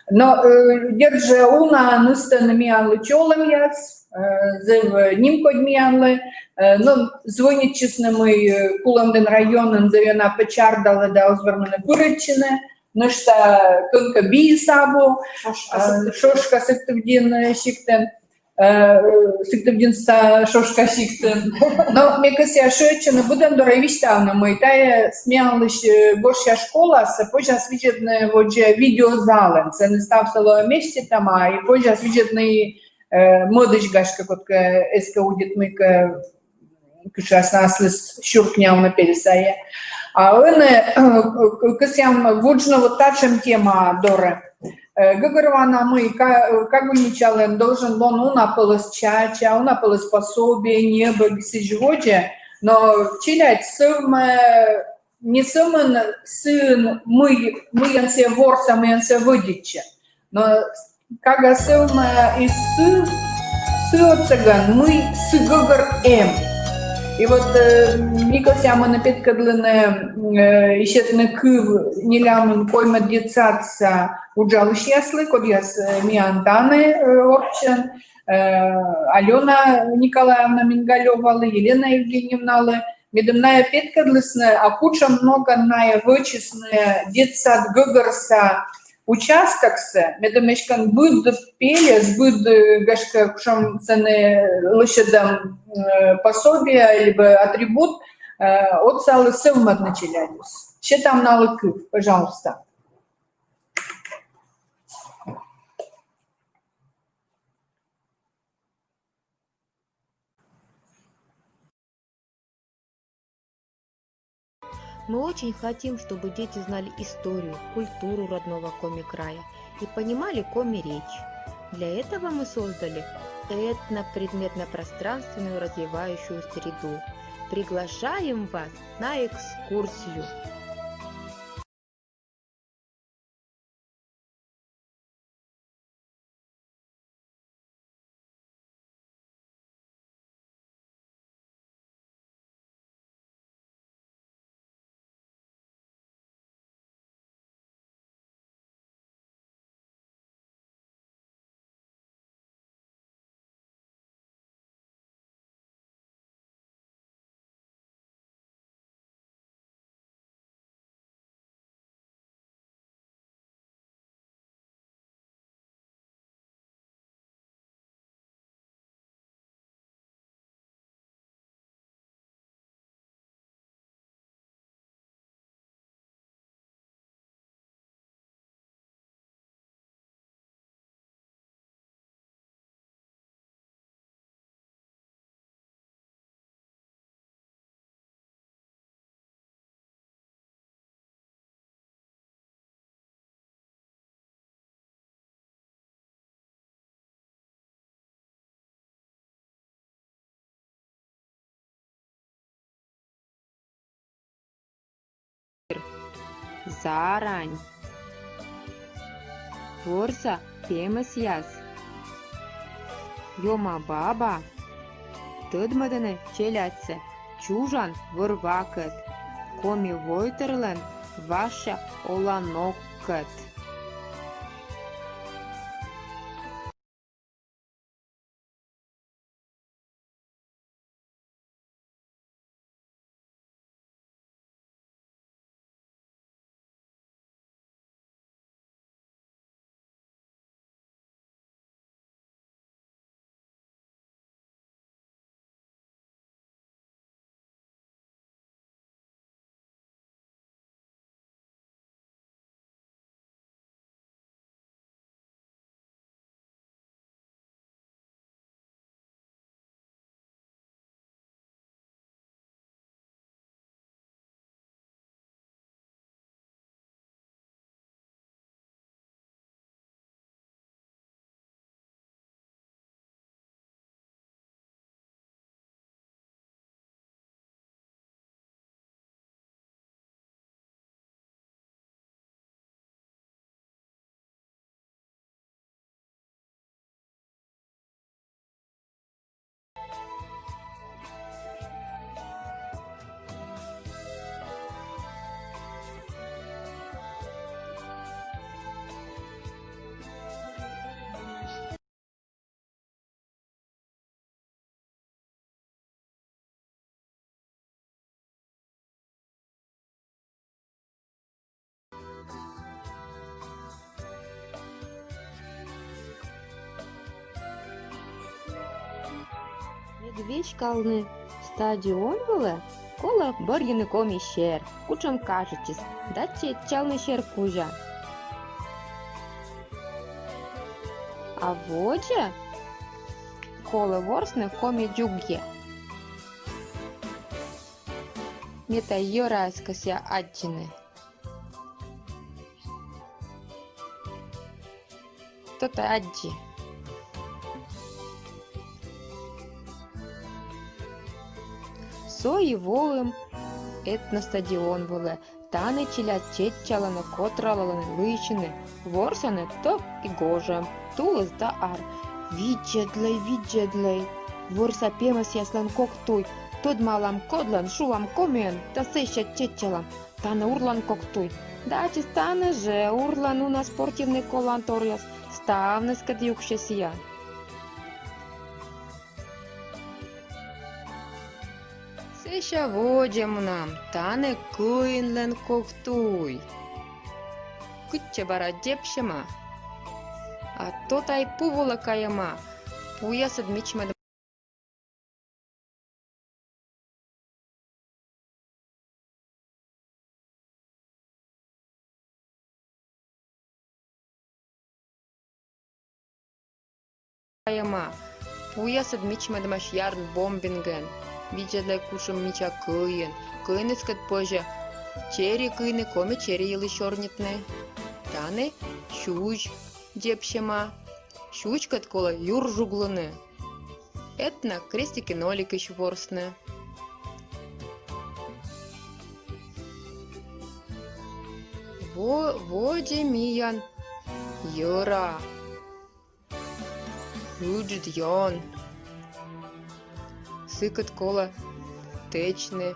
Но, э, дерт жӧ, унаӧн ыстӧны миянлы чолӧмъяс, э, зэв нимкодь миянлы, э, но звӧнитчисны, мый, э, Кулӧмдін районын зэв ёна пӧчардалӧ да оз вермыны пырӧдчыны, нӧшта кӧнкӧ биыс абу, шошка, э, сыктывдін, шошка Сыктывдін, э, сиктын. Э, Сыктывдінса шошка сиктын. Но ме кӧсъя шыӧдчыны быдӧн дорӧ, висьтавны, мый тайӧ миянлысь, э, гожся школасӧ позяс видзӧдны водзӧ видеозалын. Сэні ставсӧ лоӧ меститӧма, и позяс видзӧдны, э, мӧдысь, гашкӧ, кодкӧ эз кӧ удит мыйкӧ кутшӧмкӧ аслыс сюркнявны пель сайӧ. А ӧні, э, кӧсъям вуджны вот татшӧм тема дорӧ. Э, гӧгӧрвоана, мый ка-, кагульничалӧн должен лоны уна пӧлӧс чача, уна пӧлӧс пособие, небӧг, сідз водзӧ, но челядь сӧвмӧ не сӧмын сыын, мый, мыйӧн сійӧ ворсӧ, мыйӧн сійӧ вӧдитчӧ. Но кага сӧвмӧ и сы, сы отсӧгӧн, мый сы гӧгӧр эм. И вот, э, ми кӧсъям ӧні петкӧдлыны, э, исьӧтны кыв нелямын коймӧд детсадса уджалысьяслы, кодъяс, э, миян тані, э, орччӧн, э, Алёна Николаевна Мингалёвалы, Елена Евгеньевналы, медым найӧ петкӧдлісны, а кутшӧм ногӧн найӧ вӧчисны детсад гӧгӧрса участоксӧ, медым эськӧ быд пельӧс, быд, э, гашкӧ, кутшӧм сэні лӧсьӧдӧм, э, пособие либӧ атрибут, э, отсаліс сӧвмӧдны челядьӧс. Сетам налы кыв, пожалуйста. Мы очень хотим, чтобы дети знали историю, культуру родного Коми края и понимали Коми речь. Для этого мы создали этнопредметно-пространственную развивающую среду. Приглашаем вас на экскурсию. Зарань. Ворса пемӧсъяс. Ёма баба. Тӧдмӧдӧны челядьсӧ чужан вӧр-вакӧд, Коми войтырлӧн важся оланоккӧд. Мед веськалны стадион вылӧ, колӧ бӧрйыны коми сер, кутшӧм кажитчис, да чеччалны сер кузя. А водзӧ колӧ ворсны коми дзугйӧ. Ме тай йӧраяс кӧсъя аддзыны. Тото аддзи. Со и воим этностадион вылӧ. Тані челядь чеччалӧны, котралӧны лыйсьыны, ворсӧны тӧв и гожӧм, тулыс да ар. Видзӧдлӧй, видзӧдлӧй, ворса пемӧсъяслӧн кок туй. Тӧдмалам кодлӧн, шуам комиӧн да сэсся чеччалам. Тані урлан кок туй. Да ачыс тані жӧ урлан уна спортивнӧй коланторъяс, ставныскӧд юксьӧ сійӧ. Сэсся водзӧ мунам, тані кӧинлӧн кок туй. Кытчӧ бара дзебсьӧма? А то тай пу вылӧ кайӧма, пуясыд мичмӧд кайӧма. Пуясыд мичмӧдмась ярн бомбингӧн. Видзӧдлӧй, кутшӧм мича кӧин. Кӧиныскӧд позьӧ Чери кыйны — коми чери йылысь сёрнитны. Тані сюзь дзебсьӧма. Сюзькӧд колӧ юр жуглыны. Этна крестикӧ-ноликысь ворсны. Во-, водзӧ миян йӧра. Ыджыд ён. Сыкӧд колӧ тэчны.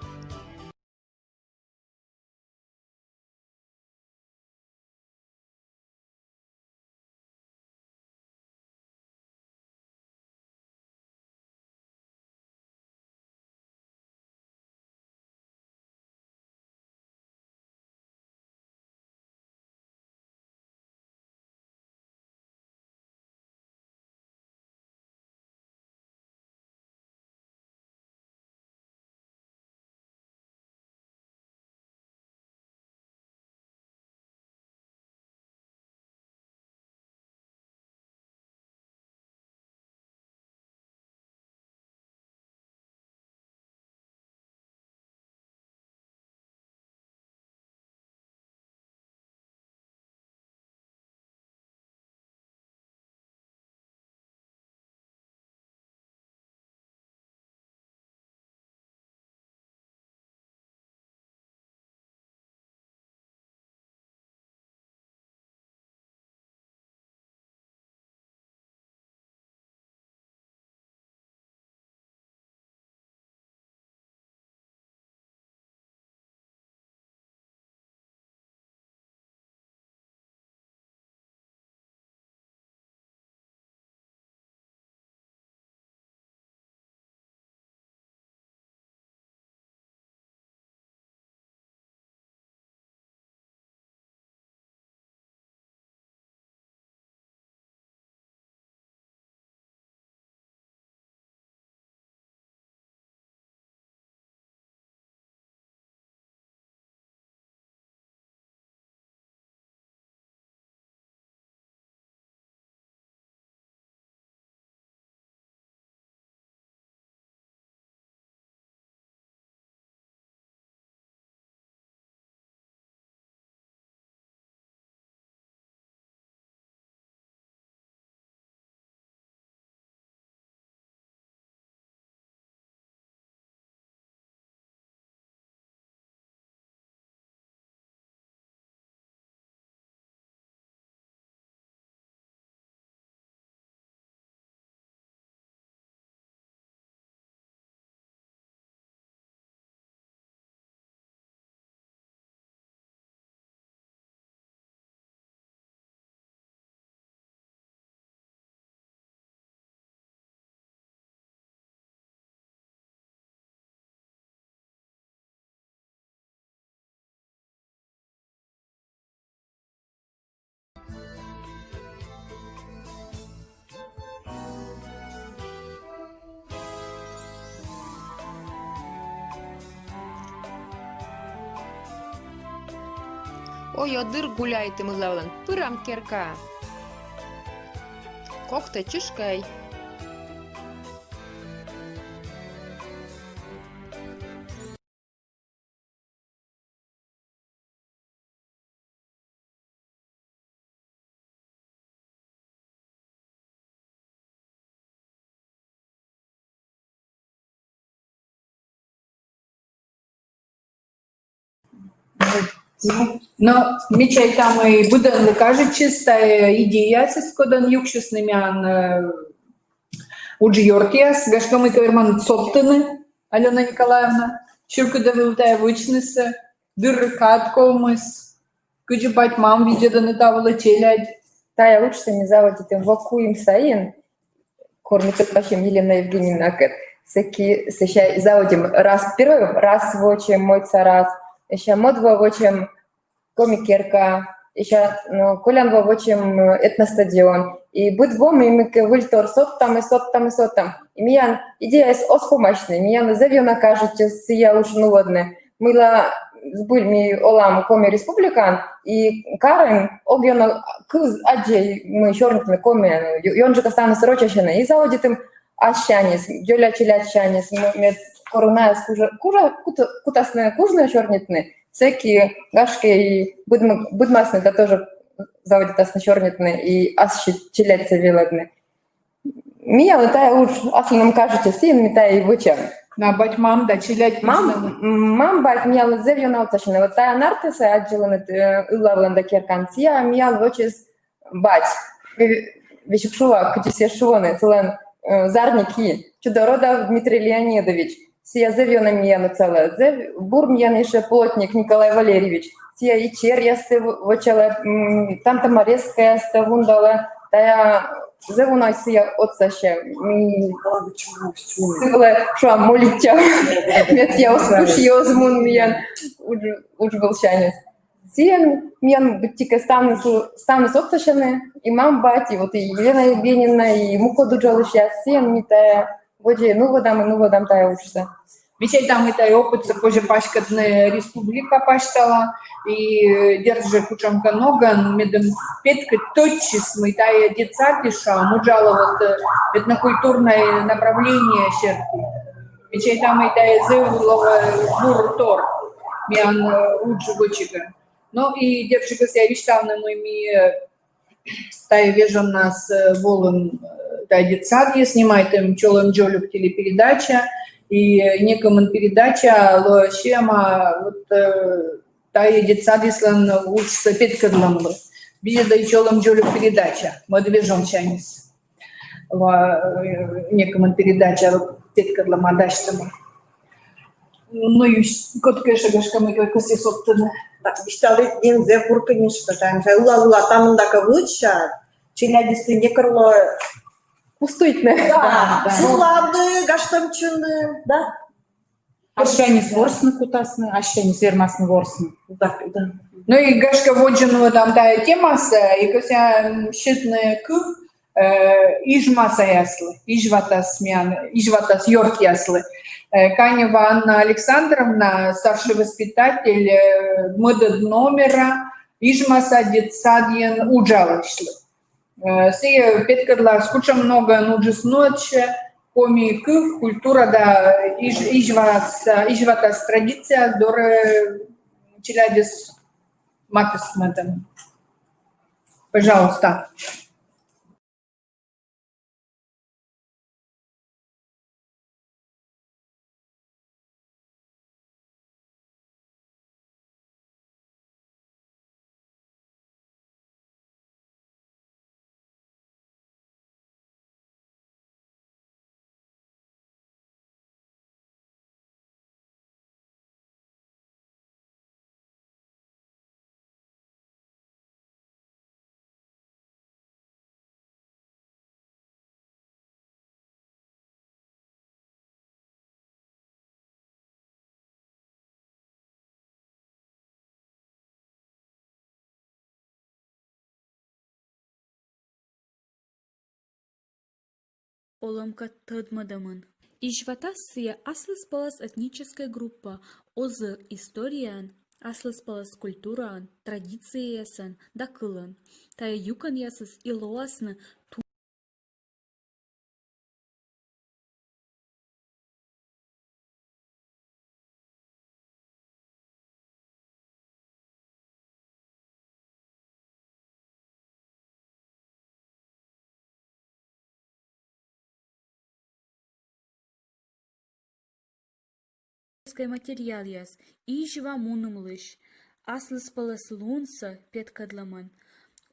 Ой, ӧд дыр гуляйтӧ, мыйла олан пырам керкаӧ. Кокта чышкӧй. Но ми чайтам, и быдӧнлы кажитчис тайӧ идеяыс, кодӧн юксисны миян, э, уджъёртъяс, гашкӧ, мыйкӧ верманныд содтыны, Алёна Николаевна, чылкыт вӧлі тайӧ вӧчнысӧ, дыр кад ковмис, кыдзи бать-мам видзӧдӧны та вылӧ, челядь. Тайӧ уджсӧ ми заводитім во куим сайын, кор ми тӧдмасим Елена Евгеньевнакӧд. Сэки, сэсся заводим раз, первой раз вӧчим, мойдса раз, сэсся мӧд во вӧчим Коми керка, сэсся, ну, колян во вӧчим, э, этностадион. И быд во ми мыйкӧ выльтор содтам и содтам и содтам. И миян идеяыс оз помасьны, миянлы зэв ёна кажитчӧ сійӧ уджсӧ нуӧдны. Мыйла збыль ми олам Коми Республикаын, и карын ог ёна кыв аддзӧй, мый сёрнитны комиӧн, ё-, ёнджыка ставныс рочӧн сёрнитны. И заводитім ассяньыс, дзоля челядьсяньыс, м-, мед корӧ найӧс кужа, кужа, кута-, кутасны кужны сёрнитны. Сэки, гашке, и быдм-, быдмасны да тоже заводитасны сёрнитны и ассьыд челядьсэ велэдны. Миянлы тая удж аслыным кажитче, сійӧн ми тая и вӧчам. Но бать-мам да челядь. Мам, м, мам-бать миянлы зэв ёна отсасьӧны. Вот тая нартасэ аддзылыны, э, ыллавлэн да керкан, сыя миян вӧчис бать. Ве-, весиг шуа, кыдзи сійӧс шуӧны, сылэн, э, зарни ки. Чудородов Дмитрий Леонидович. Сыя зэв ёна миянлы отсалэ. Зэв бур миян ещё плотник Николай Валерьевич. Сыя и черъястэ в-, вӧчалэ, м, тантамарескаястэ вундалэ. Тая зэв уна сыя отсасьӧ. Ми сы вылэ, шуам, молитчам. Мед сыя оз куш, оз мун миян удж-, удж вылсяньыс. Сыэн миян быттьӧкӧ ставныс, ставныс отсасьӧны, и мам-бать, и вот и Елена Евгеньевна, и мукӧд уджалысьяс, сыэн ми тая водзэ нуӧдам и нуӧдам тая уджсэ. Ме чайта, мый тая опытсэ позьӧ паськӧдны республика пасьтала, и, э, дерт жӧ, кутшӧмкӧ ногӧн, медым петкӧдчис, мый тая детсадыс, шуам, уджалӧ вот, э, этнокультурнӧй направление серти. Ме чайта, мый тая зэв лоӧ бур тор миян, э, удж вӧчигӧн. Но и дерт жӧ, кӧсъя висьтавны, мый ми, э, тая вежоннас, э, волім, э, тая детсадйӧ, снимайтім «Чолӧм, дзолюк» телепередача, и, э, некымын передача лоӧ сиӧма вот, э, тая детсадыслӧн уджсӧ петкӧдлӧмлы. Видзӧдӧй «Чолӧм, дзолюк» передача, мӧд вежонсяньыс. Ва-, э, некымын передача петкӧдлӧма, дасьтӧма. Ну, и кодкӧ ещё, гашкӧ, мыйкӧ кӧсйис оптыны. Так, висьталі нин зэв бур книжка, тая ыллала, ыллала, там ӧндакӧ вӧча, челядьыс некор лоӧ пустуйтны. Да, да. Сылавны, гажтӧмтчыны, да. Ассяньыс ворсны кутасны, ассяньыс вермасны ворсны. Да, да. Ну и, гашкӧ, водзын вот там тая темасӧ, и кӧсъя, м, сетны кыв, э, ижмасаяслы, изьватас миян, изьватас ёртъяслы. Э, Канева Анна Александровна, старший воспитатель, э, мӧдӧд номера ижмаса детсадйын уджалысьлы. Э, сыя петкӧдлас, кутшӧм ногӧн уджыс нуӧдсьӧ коми кыв, культура да изь-, изьватас, изьватас традицияяс дорӧ челядьӧс матыстӧмысь. Пожалуйста. Олӧмкӧ, тӧдмӧдӧмын. Изьватас сыя аслыспӧлӧс этническӧй группа, озыр историяын, аслыспӧлӧс культураын, традицияясӧн да кылӧн. Тая юкӧнъясыс и лоасны ту- материалъяс: изьва мунымлысь, аслыспӧлӧслунсӧ петкӧдлӧмӧн,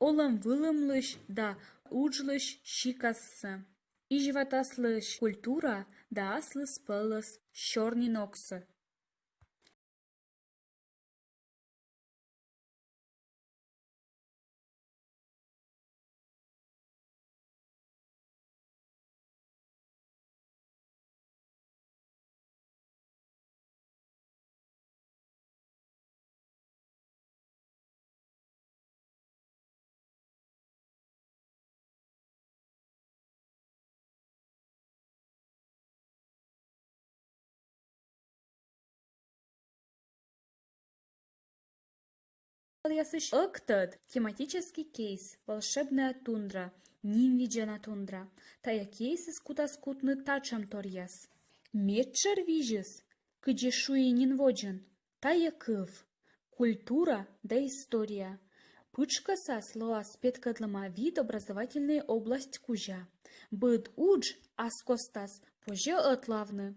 олӧм-вылӧмлысь да уджлысь сикассӧ, изьватаслысь культура да аслыспӧлӧс сёрниногсӧ. Материалъясысь ӧктӧд — тематический кейс «Волшебная тундра», нимвидзана тундра. Тая кейсыс кутас кутны татшӧм торъяс. Медшӧр визьыс, кыдзи шуи нин водзын, тая кыв. культура да история. Пытшкӧсас лоас петкӧдлӧма вит образовательнӧй область кузя. Быд удж ас костас позьӧ ӧтлавны.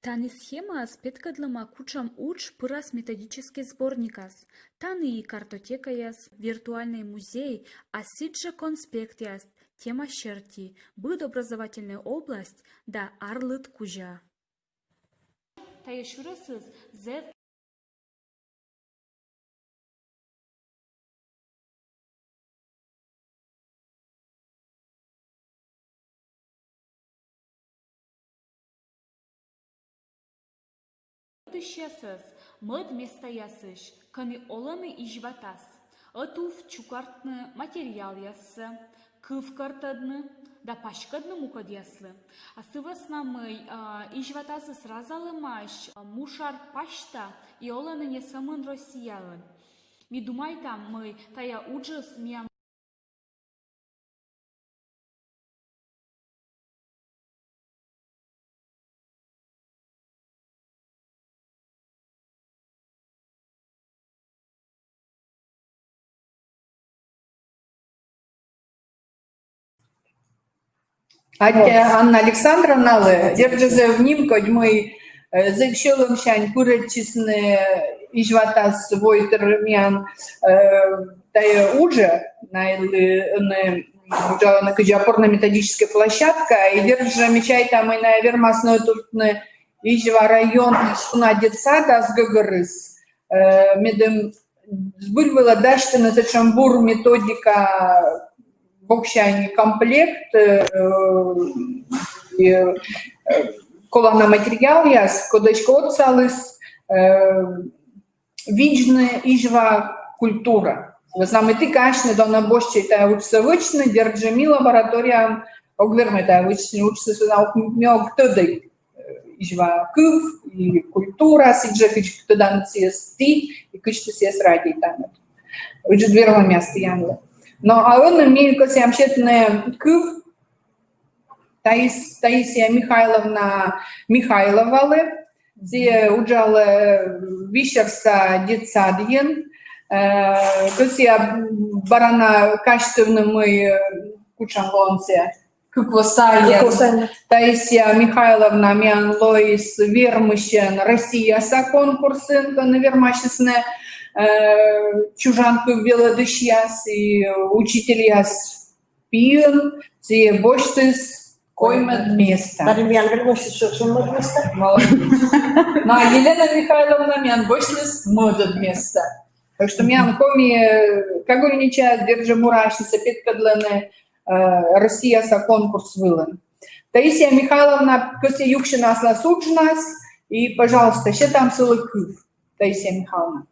Тані схемаас петкӧдлӧма, кутшӧм удж пырас методическӧй сборникас. Тані и картотекаяс, виртуальнӧй музей, а сідзжӧ конспектъяс тема серти, быд образовательнӧй область да арлыд кузя. Тайӧ сюресыс зэв Ӧтувтысьясӧс мӧд местаясысь, кӧні олӧны изьватас. Ӧтув чукӧртны материалъяссӧ, кывкӧртӧдны да паськӧдны мукӧдъяслы. А сы вӧсна мый, а, изьватасыс разалӧмаӧсь, а, мушар пасьта и олӧны не сӧмын Россияын. Ми думайтам, мый тайӧ уджыс миян Аттьӧ Анна Александровналы. Дерт жӧ, зэв нимкодь, мый, э, зэв сьӧлӧмсянь пырӧдчисны изьватас войтыр миян, э, тайӧ уджӧ, найӧ ӧні, м, уджалӧны кыдзи опорно-методическӧй площадка, и дерт жӧ, ме чайта, мый найӧ вермасны ӧтувтны Изьва районын уна детсадас гӧгӧрыс, э, медым збыль вылӧ дасьтыны сэтшӧм бур методика, боксянь комплект, э, э, колана материалъяс, кодӧскӧ отсаліс, э, видзны изьва культура. Сы вӧсна мый ті казьтыны, дона босьтчӧй тайӧ уджсӧ вӧчны, дерт жӧ, ми лабораторияын ог вермӧй тайӧ вӧчны уджсӧ, сы вӧсна мый ог тӧдӧй, э, изьва кыв и культура, сідзжӧ, кыдз тӧданныд сійӧс ті и кыдз ті сійӧс радейтанныд. Ыджыд вермӧмъяс тіянлы. Но а ӧні ми кӧсъям сетны кыв Таис-, Таисия Михайловна Михайловалы. Сійӧ уджалӧ Вишерса детсадйын. Э, кӧсъя бара на казьтывны, мый, э, кутшӧм лоӧ сійӧ, кык во сайын. Кык во сайын. Таисия Михайловна миян лоис вермысьӧн Россияса конкурсын, кӧні вермасисны, э, чужан кыв велӧдысьяс и учительяс пиын, сійӧ босьтіс коймӧд места. Дарья Михайловна босьтіс сӧмын мӧд места. Молодец. Но а Елена Михайловна миян босьтіс мӧдӧд места. Так что миян коми, э, кагульнича, дерт жӧ, мура асьнысӧ петкӧдлӧны, э, Россияса конкурс вылын. Таисия Михайловна, кӧсъя юксьыны аслас уджнас, и, пожалуйста, сетам сылы кыв, Таисия Михайловна.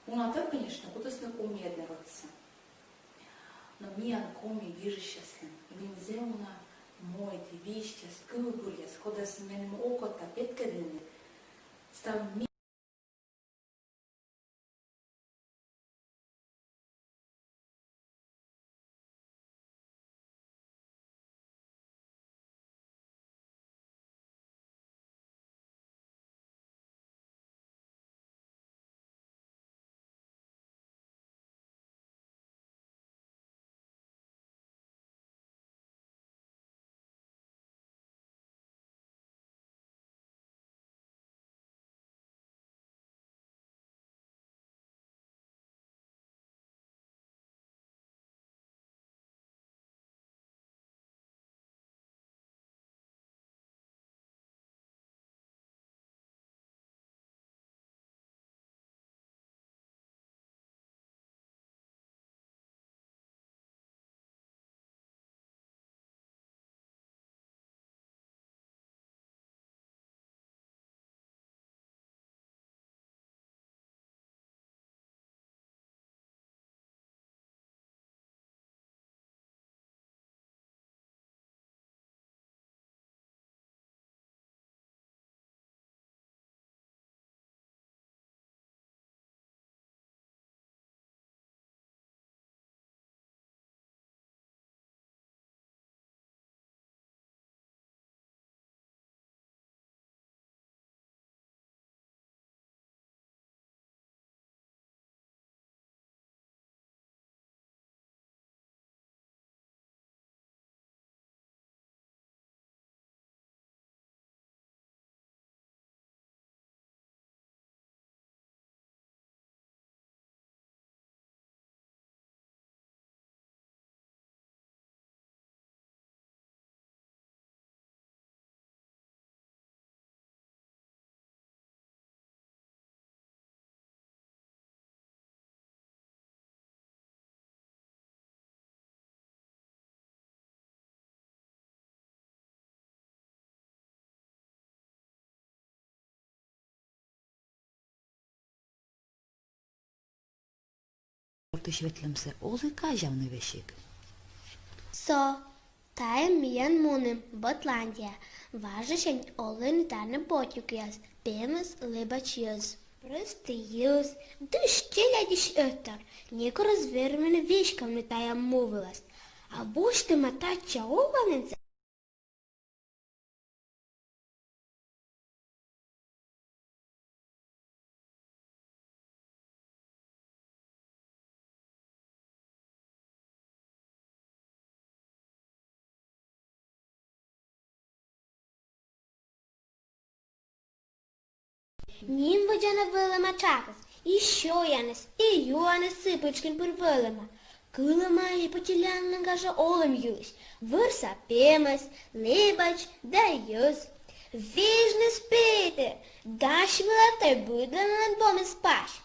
Уна тӧ, конечно, кутісны комиӧдны рӧдсӧ. Но миян коми гижысьяслӧн вынсӧ уна мойд, висьтъяс, кывбуръяс, кодъясӧс меным окота петкӧдлыны. Став ми Ветлӧмсӧ оз и казявны весиг. Со тайӧ миян муным Ботландия. Важысянь олӧны тані ботюкъяс, пемӧс, лэбач йӧз. Прӧстӧй йӧз, дыш челядьысь ӧтар, некор оз вермыны веськавны тайӧ му вылас. А босьтӧма татчӧ оланінсӧ. Нимводдза на вӧлӧма тшакыс, и сёяныс, и юаныс сы пытшкын пыр вӧлӧма. Кылӧма и Ботилианлӧн гажа олӧм йылысь: вӧрса пемӧс, лэбач да йӧз. Вежныс петӧ, дась вылӧ тай быдлӧн помыс пась.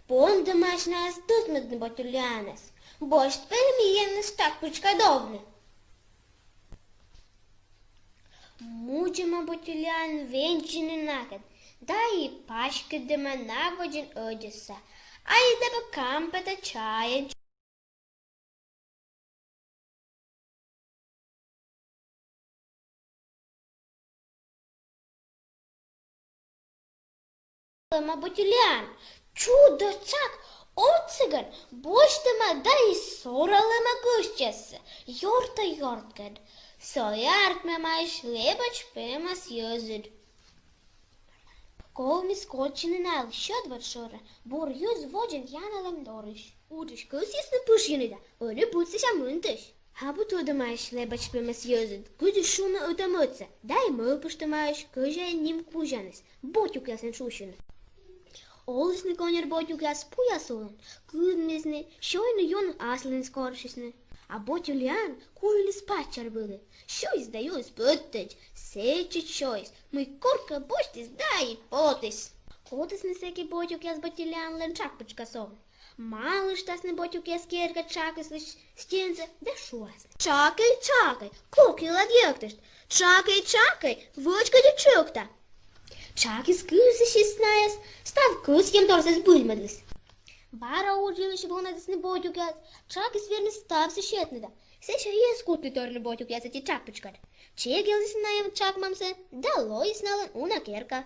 Пондӧмаӧсь найӧс тӧдмӧдны Ботилианӧс. Босьт пӧ миянӧс тшак пытшкад овны. Мудзӧма Ботилиан вензьыны накӧд, да и паськӧдӧма на водзын ӧдзӧсса. Айда пӧ кампета чайӧн. Ма Ботилиан, чудо тшак, отсӧгӧн босьтӧма да и соралӧма гӧсьтъяссӧ ёрта-ёрткӧд. Со артмӧмаӧсь лэбач пемӧс йӧзыд. Ковмис кольччыны налы сьӧд вод шӧрӧ, бур йӧз водзын яналӧм дорысь. Уджысь кӧсйисны пышйыны да ӧні быдсысьӧ мынтысь. Абу тӧдӧмаӧсь лэбач пемӧс йӧзыд, кыдзи шуны ӧта-мӧдсӧ, да и мӧвпыштӧмаӧсь кӧзяин ним кузяныс — ботюкъясӧн шусьыны. Олісны коньӧр ботюкъяс пуяс улын, кыдмисны, сёйны-юны асланыс корсисны. А Ботилиан куйліс паччӧр вылӧ, сёйис да юис пӧттӧдз, сэтчӧдз сёйис, мый коркӧ босьтіс да и потіс. Кутісны сэки ботюкъяс Ботилианлӧн тшак пытшкас овны. Малыштасны ботюкъяс керкӧд тшакыслысь стензӧ да шуасны: «Тшакӧй, тшакӧй, кок йылад йӧктышт! Тшакӧй, тшакӧй, вӧчкӧдзыд тшӧкта!» Тшакыс кывзысис найӧс, став кӧсйӧмторсӧ збыльмӧдіс. Бара удж йылысь вунӧдісны ботюкъяс, тшакыс вермис ставсӧ сетны да. Сэсся и эз кутны торйыны ботюкъяс ӧти тшак пытшкад. Чегъялісны найӧ тшакмамсӧ да лоис налӧн уна керка.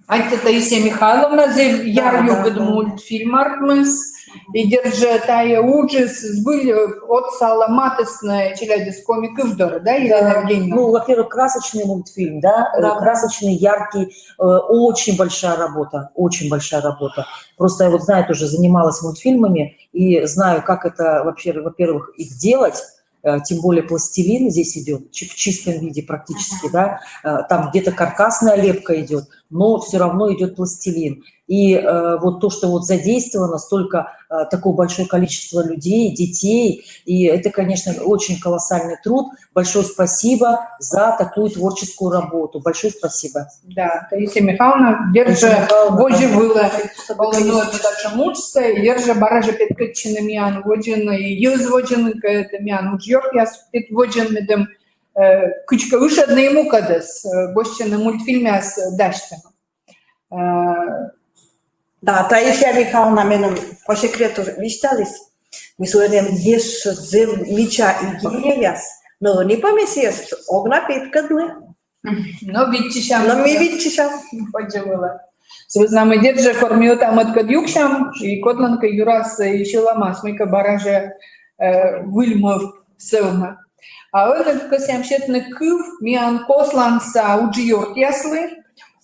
Аттьӧ, Таисия Михайловна, зэв яр югыд мультфильм артмис. И дерт жӧ, тайӧ уджыс збыль, э, отсалӧ, матыстны челядьӧс коми кыв дорӧ, да, Елена Евгеньевна? Ну, во-первых, красочный мультфильм, да, э, красочный, яркий, э, очень большая работа, очень большая работа. Просто я вот, знаю, тоже занималась мультфильмами и знаю, как это вообще, во-первых, их делать, э, тем более пластилин здесь идет чи-, в чистом виде практически, да, э, там где-то каркасная лепка идет, но все равно идет пластилин. И, э, вот то, что вот задействовано столько, э, такое большое количество людей, детей, и это, конечно, очень колоссальный труд. Большое спасибо за такую творческую работу. Большое спасибо. Да, Таисия Михайловна, дерт жӧ, Таисия Михайловна, водзӧ вылӧ олӧны татшӧм уджсӧ, дерт жӧ, бара жӧ петкӧдчӧны миян водзын, и йӧз водзын, кӧ, это миян уджъёртъяс петкӧдчӧны, медым, э, кыдзкӧ ышӧдны и мукӧдӧс, э, босьтчыны мультфильмъяс дасьтыны. Э, да, Таисия Михайловна меным по секрету висьталіс, мый сылӧн эм ещӧ зэв мича идеяяс, но ӧні пӧ ми сійӧс ог на петкӧдлы. Но виччысям. Но ми виччысям. Водзӧ вылӧ. Сы вӧсна мый, дерт жӧ, кор ми ӧта-мӧдкӧд юксям, и кодлӧнкӧ юрас и сьӧлӧмас мыйкӧ бара жӧ, э, выль мӧвп сӧвмӧ. А ӧні кӧсъям сетны кыв миян Косланса уджъёртъяслы,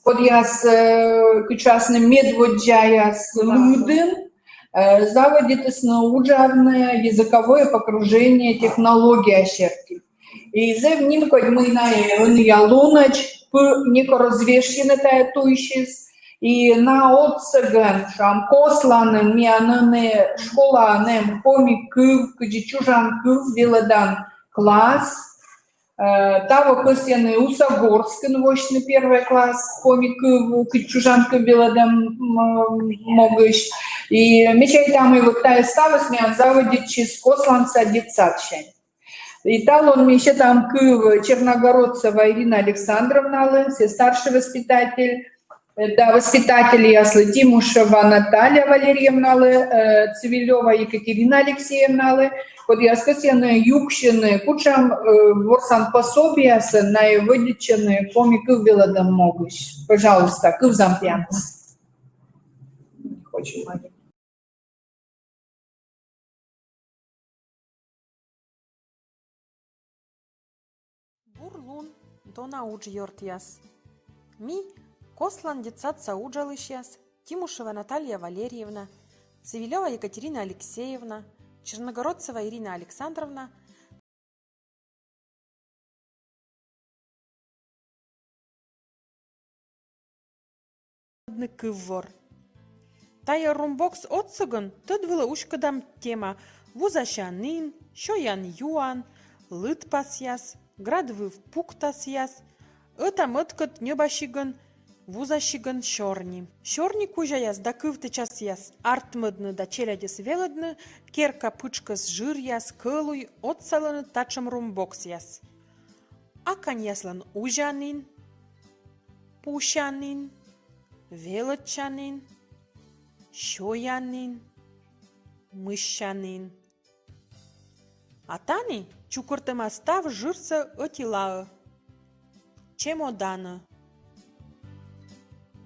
кодъяс, э, кутасны медводдзаяс лыдын, э, заводитісны уджавны языковое погружение технология серти. И зэв нимкодь, мый найӧ ӧнія лунӧдз пӧ некор оз вежсьыны тайӧ туйсьыс. И на отсӧгӧн, шуам, Косланын миян ӧні школаын эм коми кыв кыдзи чужан кыв, велӧдан класс. Э, таво кӧсйӧны Усогорскын восьтыны первой класс коми кыв, кыдз чужан кыв велӧдӧм, м, могысь. И ме чайта, мый вот тайӧ ставыс миян заводитчис Косланса детсадсянь. И талун ми сетам кыв Черногородцева Ирина Александровналы, сійӧ старший воспитатель, э, да, воспитательяслы, Тимушева Наталья Валерьевналы, э, Цивилева Екатерина Алексеевналы, кодъяс кӧсйӧны юксьыны, кутшӧм, э, ворсан пособиеясӧн найӧ вӧдитчӧны коми кыв велӧдӧм могысь. Пожалуйста, кывзам тіянӧс. Бур лун, дона уджъёртъяс! Ми, Кослан детсадса уджалысьяс, Тимушева Наталья Валерьевна, Цивилева Екатерина Алексеевна, Черногородцева Ирина Александровна, кыввор. Тайӧ румбокс отсӧгӧн тӧд вылӧ уськӧдам тема: вузасянін, сёян-юан, лыдпасъяс, градвыв пуктасъяс, ӧта-мӧдкӧд ньӧбасигӧн, вузасигӧн сёрни. Сёрни кузяяс да кывтӧчасъяс артмӧдны да челядьӧс велӧдны керка пытшкӧс жыръяс кӧлуй отсалӧны татшӧм румбоксъяс: аканьяслӧн узянін, пусянін, велӧдчанін, сёянін, мыссянін. А тані чукӧртӧма став жырсӧ ӧти лаӧ — чемоданӧ.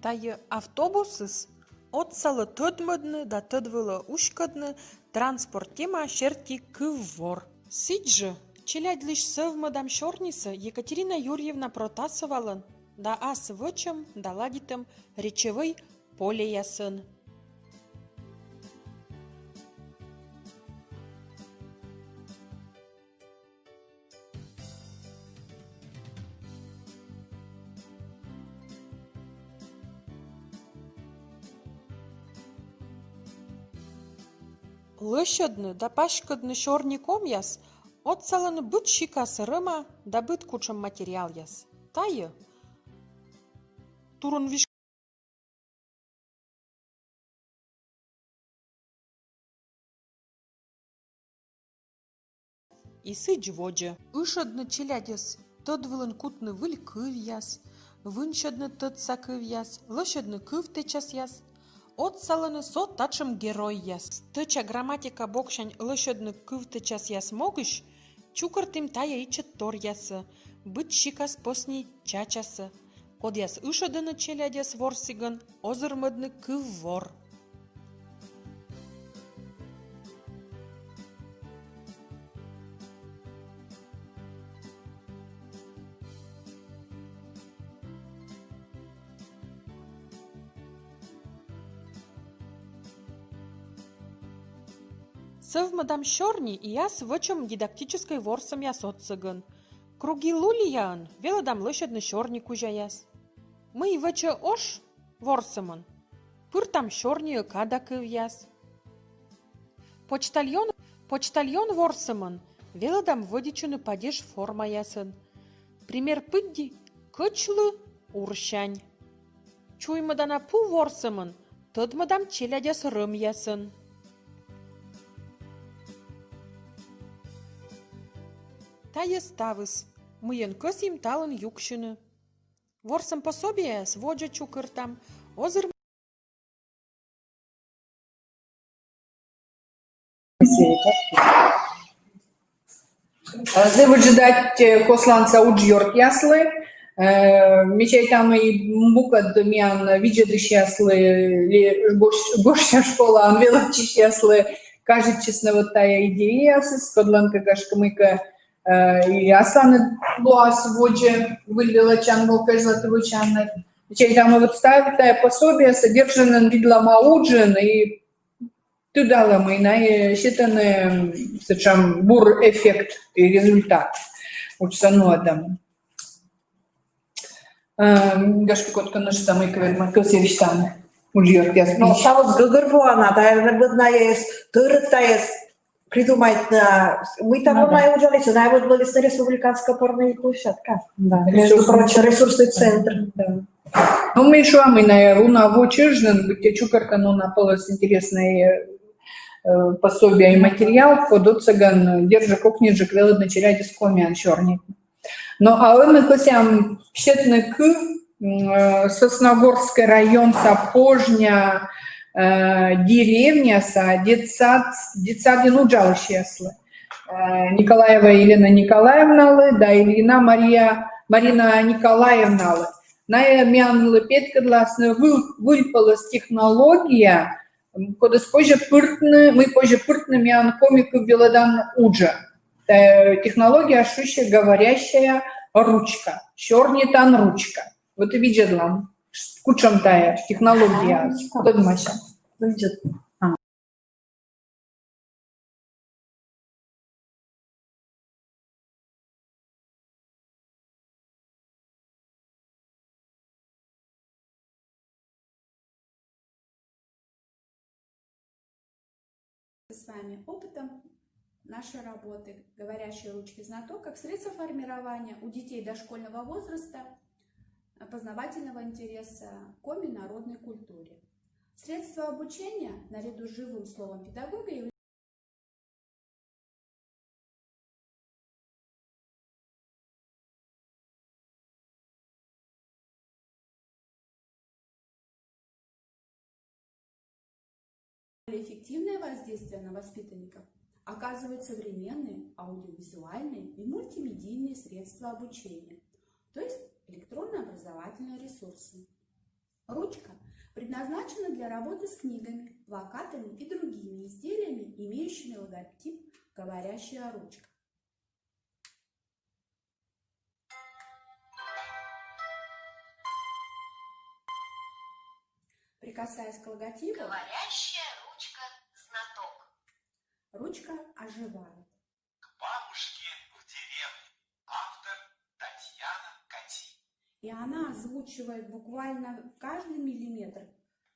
Тайӧ автобусыс отсалӧ тӧдмӧдны да тӧд вылӧ уськӧдны транспорт тема серти кыввор. Сідзжӧ челядьлысь сӧвмӧдам сёрнисӧ Екатерина Юрьевна Протасовалӧн да ас вӧчӧм да ладитӧм речевӧй полеясӧн. Лӧсьӧдны да паськӧдны сёрни комъяс отсалӧны быд сикас рӧма да быд кутшӧм материалъяс. Тайӧ турун виш- и сідз водзӧ. Ышӧдны челядьӧс тӧд вылын кутны выль кывъяс, вынсьӧдны тӧдса кывъяс, лӧсьӧдны кывтӧчасъяс отсалӧны со татшӧм геройяс. Стӧча грамматика боксянь лӧсьӧдны кывтӧчасъяс могысь чукӧртім тайӧ ичӧт торъясӧ, быд сикас посни чачасӧ, кодъяс ышӧдӧны челядьӧс ворсігӧн озырмӧдны кыввор. Сӧвмӧдам сёрни и ас вӧчӧм дидактическӧй ворсӧмъяс отсӧгӧн. Круги лулияӧн велӧдам лӧсьӧдны сёрни кузяяс. Мый вӧчӧ ош ворсӧмӧн, пыртам сёрниӧ кадакывъяс. Почтальон, почтальон ворсӧмӧн велӧдам вӧдитчыны падеж формаясӧн. Пример пыдди: кӧчлы — урсянь. Чуймӧдана пу ворсӧмӧн тӧдмӧдам челядяс рӧмъясӧн. Тайӧ ставыс, мыйӧн кӧсйим талун юксьыны. Ворсӧм пособиеяс водзӧ чукӧртам. Озыр Зэв ыджыд аттьӧ, э, Косланса уджъёртъяслы. Э, ме чайта, мый мукӧд миян видзӧдысьяслы ли гож-, гожся школаын велӧдчысьяслы кажитчисны вот тайӧ идеяясыс, кодлӧнкӧ, гашкӧ, мыйкӧ, э, и асланыд лоас водзӧ выль велӧдчан во кежлӧ ті вӧчанныд. Ме чайта, мый вот ставыс, тайӧ пособие содержитӧны видлӧма уджын, и тыдалӧ, мый найӧ сетӧны, м, сэтшӧм бур эффект и результат уджсӧ нуӧдӧм. Э, гашкӧ, кодкӧ нӧшта мыйкӧ верман кӧсйӧ висьтавны уджъёртъяс? Но ставыс гӧгӧрвоана, тайӧ ӧд найӧ эз тӧрыт тайӧс придумайтны, а мыйта во найӧ уджалісны, найӧ ӧд лоис республиканскӧй опорнӧй площадка. Да. Между прочим, ресурсный центр. Да. Ну, ме шуа, мый найӧ уна во чӧж нин быттьӧ чукӧртӧны уна пӧлӧс интереснӧй, э, э, пособия и материал, код отсӧгӧн, э, дерт жӧ, кокниджык велӧдны челядьыс комиӧн сёрнитны. Но а ӧні кӧсъям сетны кыв, м, э, Сосногорский районса Пожня, э, деревняса детсад, детсадын уджалысьяслы. Э, Николаева Елена Николаевналы да Ильина Мария, Марина Николаевналы. Найӧ миянлы петкӧдласны выль, выльпӧлӧс технология, м, кодӧс позьӧ пыртны, мый позьӧ пыртны миян коми кыв велӧдан уджӧ. Тайӧ технология шусьӧ говорящая ручка, сёрнитан ручка. Вот и видзӧдлам, кутшӧм тайӧ технология, тӧдмасям. С вами опытом нашей работы говорящей ручки знаток как средство формирования у детей дошкольного возраста познавательного интереса к коми народной культуре. Средство обучения наряду с живым словом педагога является эффективное воздействие на воспитанников оказывают современные аудиовизуальные и мультимедийные средства обучения, то есть электронно-образовательные ресурсы. Ручка предназначена для работы с книгами, плакатами и другими изделиями, имеющими логотип «Говорящая ручка». Прикасаясь к логотипу, говорящая ручка знаток, ручка оживает. К бабушке в деревню. Автор Татьяна Кати. И она озвучивает буквально каждый миллиметр,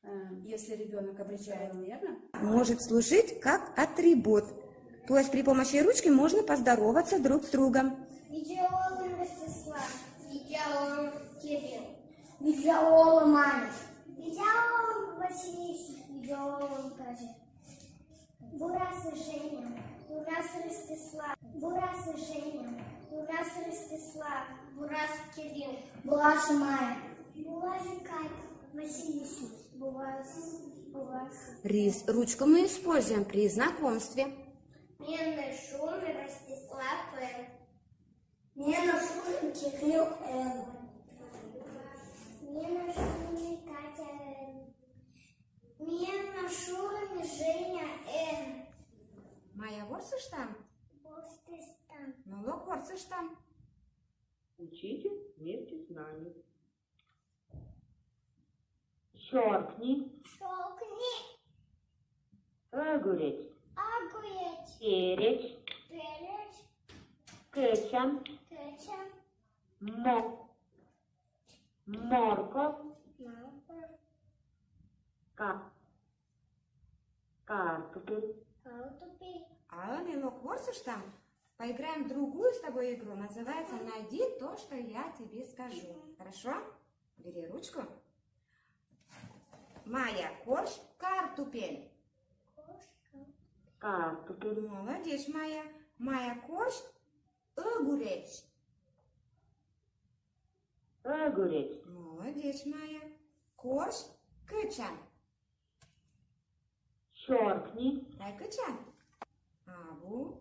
э, если ребенок обращает, верно? Может служить как атрибут. То есть при помощи ручки можно поздороваться друг с другом. Видза олан, Ростислав. Видза олан, Кирилл. Видза олан, Маня. Видза олан, Василий. Видза олан, Катя. Бурас, Женя. Бурас, Ростислав. Бурас, Женя. Бурас, Ростислав. Бурас, Кирилл. Бурас, Майя. Бурас, Катя. Василий. Бурас. Бурас. Рис. Ручку мы используем при знакомстве. Менӧ шуӧны Ростислав. Менӧ шуӧны Кирилл. Менӧ шуӧны Катя. Менӧ шуӧны Женя. Майя, ворсыштам? Ворсыштам. Ну, лок, ворсыштам. Учитель вместе с нами. Щёлкни. Щёлкни. Огурец. Огурец. Перец. Перец. Кӧчан. Кӧчан. Мо-, морковь. Морковь. Ка-, картупель. Картупель. А ӧні, лок, ворсыштам. Поиграем в другую с тобой игру. Называется «Найди то, что я тебе скажу». Хорошо? Бери ручку. Майя, корж картупель. Картупель. Молодец, Майя. Майя, корж огурец. Огурец. Молодец, Майя. Корж кӧчан. Щёлкни. Кӧчан. Абу.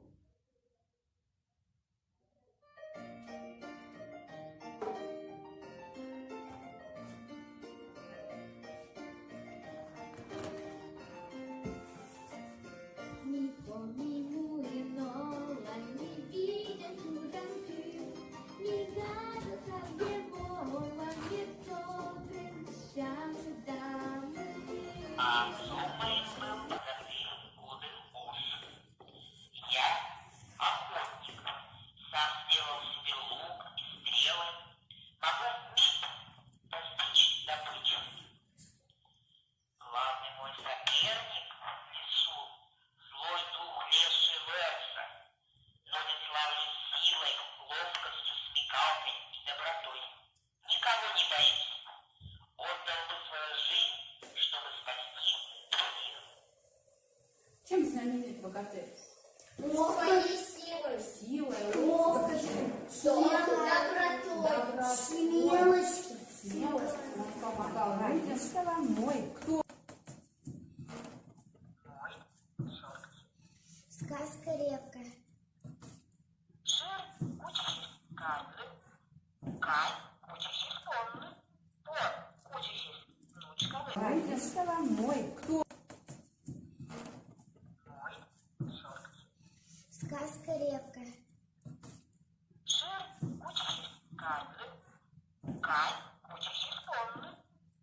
Я охотник, сам сделал себе лук и стрелы, могу мигом достичь добычи. Главный мой соперник в лесу — злой дух леший Верза, но он славлен силой, ловкостью, смекалкой и добротой. Никого не боится. Отдал бы свою жизнь, чтобы спасти других. Чем Они ведь богаты. Своей силой. Силой, умом. Добротой. Смелость. Смелость. Она помогала людям. Кто? Сказка «Репка». Шыр кучысис карлы, кай кучысис понлы, пон кучысис внучкалы. Кто? Сказка «Репка». Шыр кучысис карлы, кай кучысис понлы,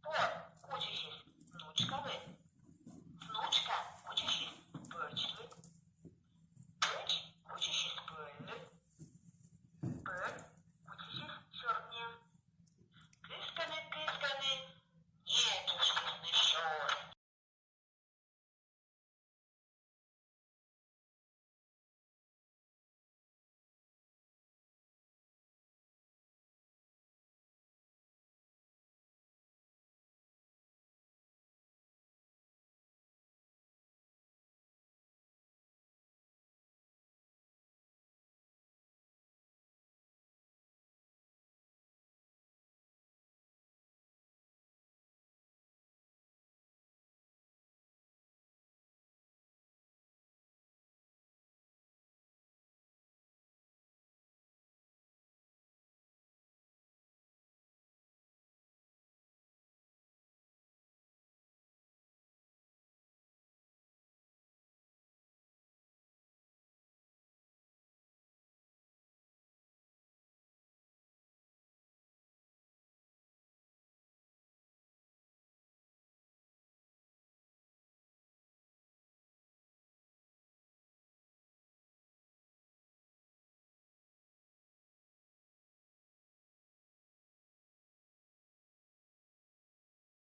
пон кучысис внучкалы, внучка кучысис пӧчлы, пӧч кучысис пӧльлы, пӧль кучысис сёрниен. Кысканы, кысканы, нетушкисны сёрни.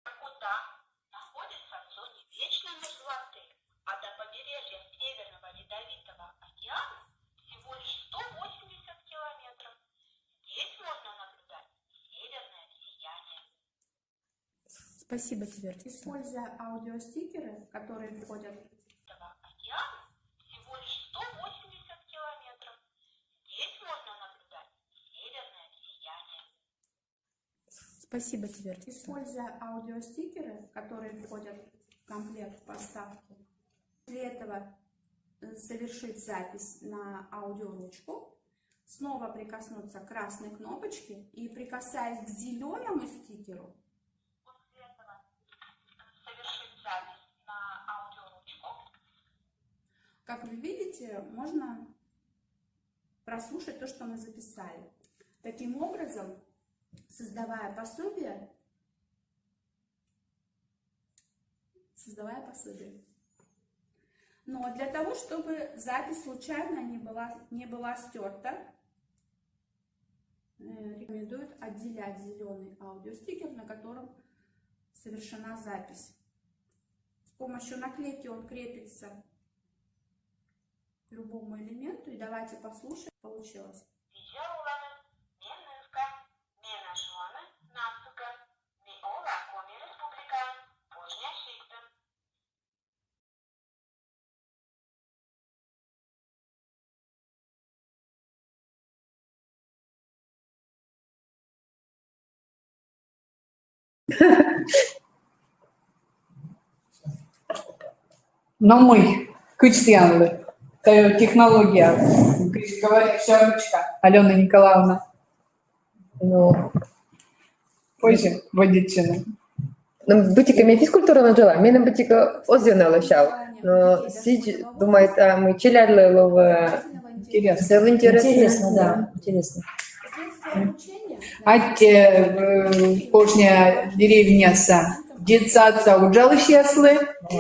Воркута находится в зоне вечной мерзлоты, а до побережья Северного Ледовитого океана всего лишь сто восемьдесят километров. Здесь можно наблюдать северное сияние. Спасибо тебе, Артиса. Используя аудиостикеры, которые входят в этого океана, всего лишь сто восемьдесят километров. Здесь можно наблюдать северное сияние. Спасибо тебе, Артиса. Используя аудиостикеры, которые входят в комплект поставки, после этого, э, совершить запись на аудиоручку, снова прикоснуться к красной кнопочке и, прикасаясь к зеленому стикеру, после этого, э, совершить запись на аудиоручку. Как вы видите, можно прослушать то, что мы записали. Таким образом, создавая пособие, создавая пособие. Но для того, чтобы запись случайно не была, не была стерта, э, рекомендуют отделять зеленый аудиостикер, на котором совершена запись. С помощью наклейки он крепится к любому элементу. И давайте послушаем, получилось. Видео уланы, мен нывка, мен ашуаны, насыка, ми ола Коми Республикаын, Пожня сиктын. Но мый, кыдз тіянлы тайӧ технология, кыдз говорящая ручка, Алёна Николаевна? Ну, позже вӧдитчыны. Ну, быттьӧкӧ ме физкультураын ола, меным быттьӧкӧ оз ёна лӧсяв. Но сідз, думайта, мый челядьлы лоӧ интересно. Интересно, да, интересно. Аттьӧ, э, Пожня деревняса детсадса уджалысьяслы,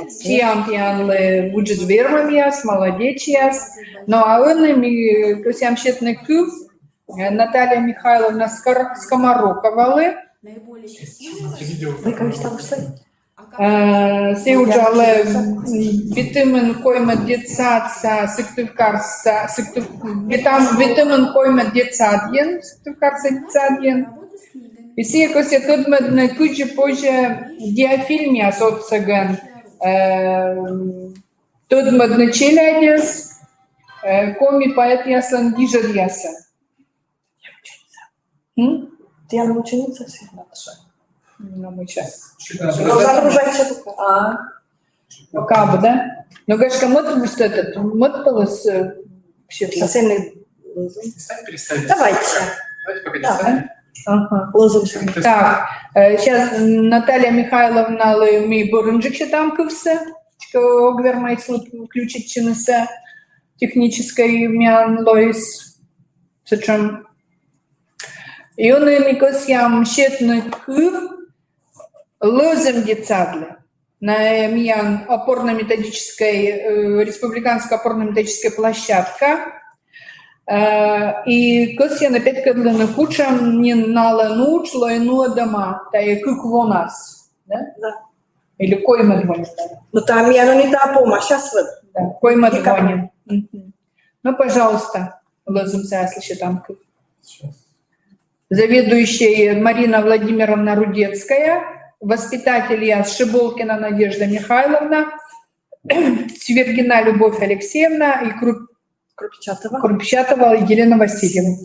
сиам тіянлы ыджыд вермӧмъяс, молодечьяс. Но а ӧні ми, э, кӧсъям сетны кыв, э, Наталья Михайловна Скор-, Скомороковалы. Э, сійӧ уджалӧ, м, ветымын коймӧд детсадса, Сыктывкарса, Сыктыв-, ветам-, ветымын коймӧд детсадйын, Сыктывкарса детсадйын. И сійӧ кӧсйӧ тӧдмӧдны, кыдзи позьӧ диафильмъяс отсӧгӧн, э, тӧдмӧдны челядьӧс, э, коми поэтъяслӧн гижӧдъяссӧ. М? Тіян ученица всегда наша. Ну, мы сейчас. Загружать. А, пока бы, да? Ну, гашкӧ, мӧд выступит, мӧд пӧлӧс, э, всё. Совсем не Перестань переставить. Давайте. Давайте пока не Давай. ставим. Ага. Лозунг. Так, э, сейчас Наталья Михайловналы ми бӧрынджык сетам кывсӧ, чкӧ ог вермайтлы включитчынысӧ, техническӧй миян лоис сэтшӧм. Ёна ми кӧсъям сетны кыв лӧзӧм детсадлы. На миян опорно-методическӧй, э, республиканскӧй опорно-методическӧй площадка. Э, и кӧсйӧны петкӧдлыны, кутшӧм нин налӧн удж лои нуӧдӧма тайӧ кык вонас. Да? Да. Или коймӧд вонас. Ну, там я, ну, не та пома, сейчас вот. Да, коймӧд Никак. Вонин. Мгм. Ну, пожалуйста, лӧзӧмсӧ аслыд сетам кыв. Заведующая Марина Владимировна Рудецкая, воспитательяс Шиболкина Надежда Михайловна, Свергина Любовь Алексеевна и Круп- Курпичатова. Курпичатова Елена Васильевна.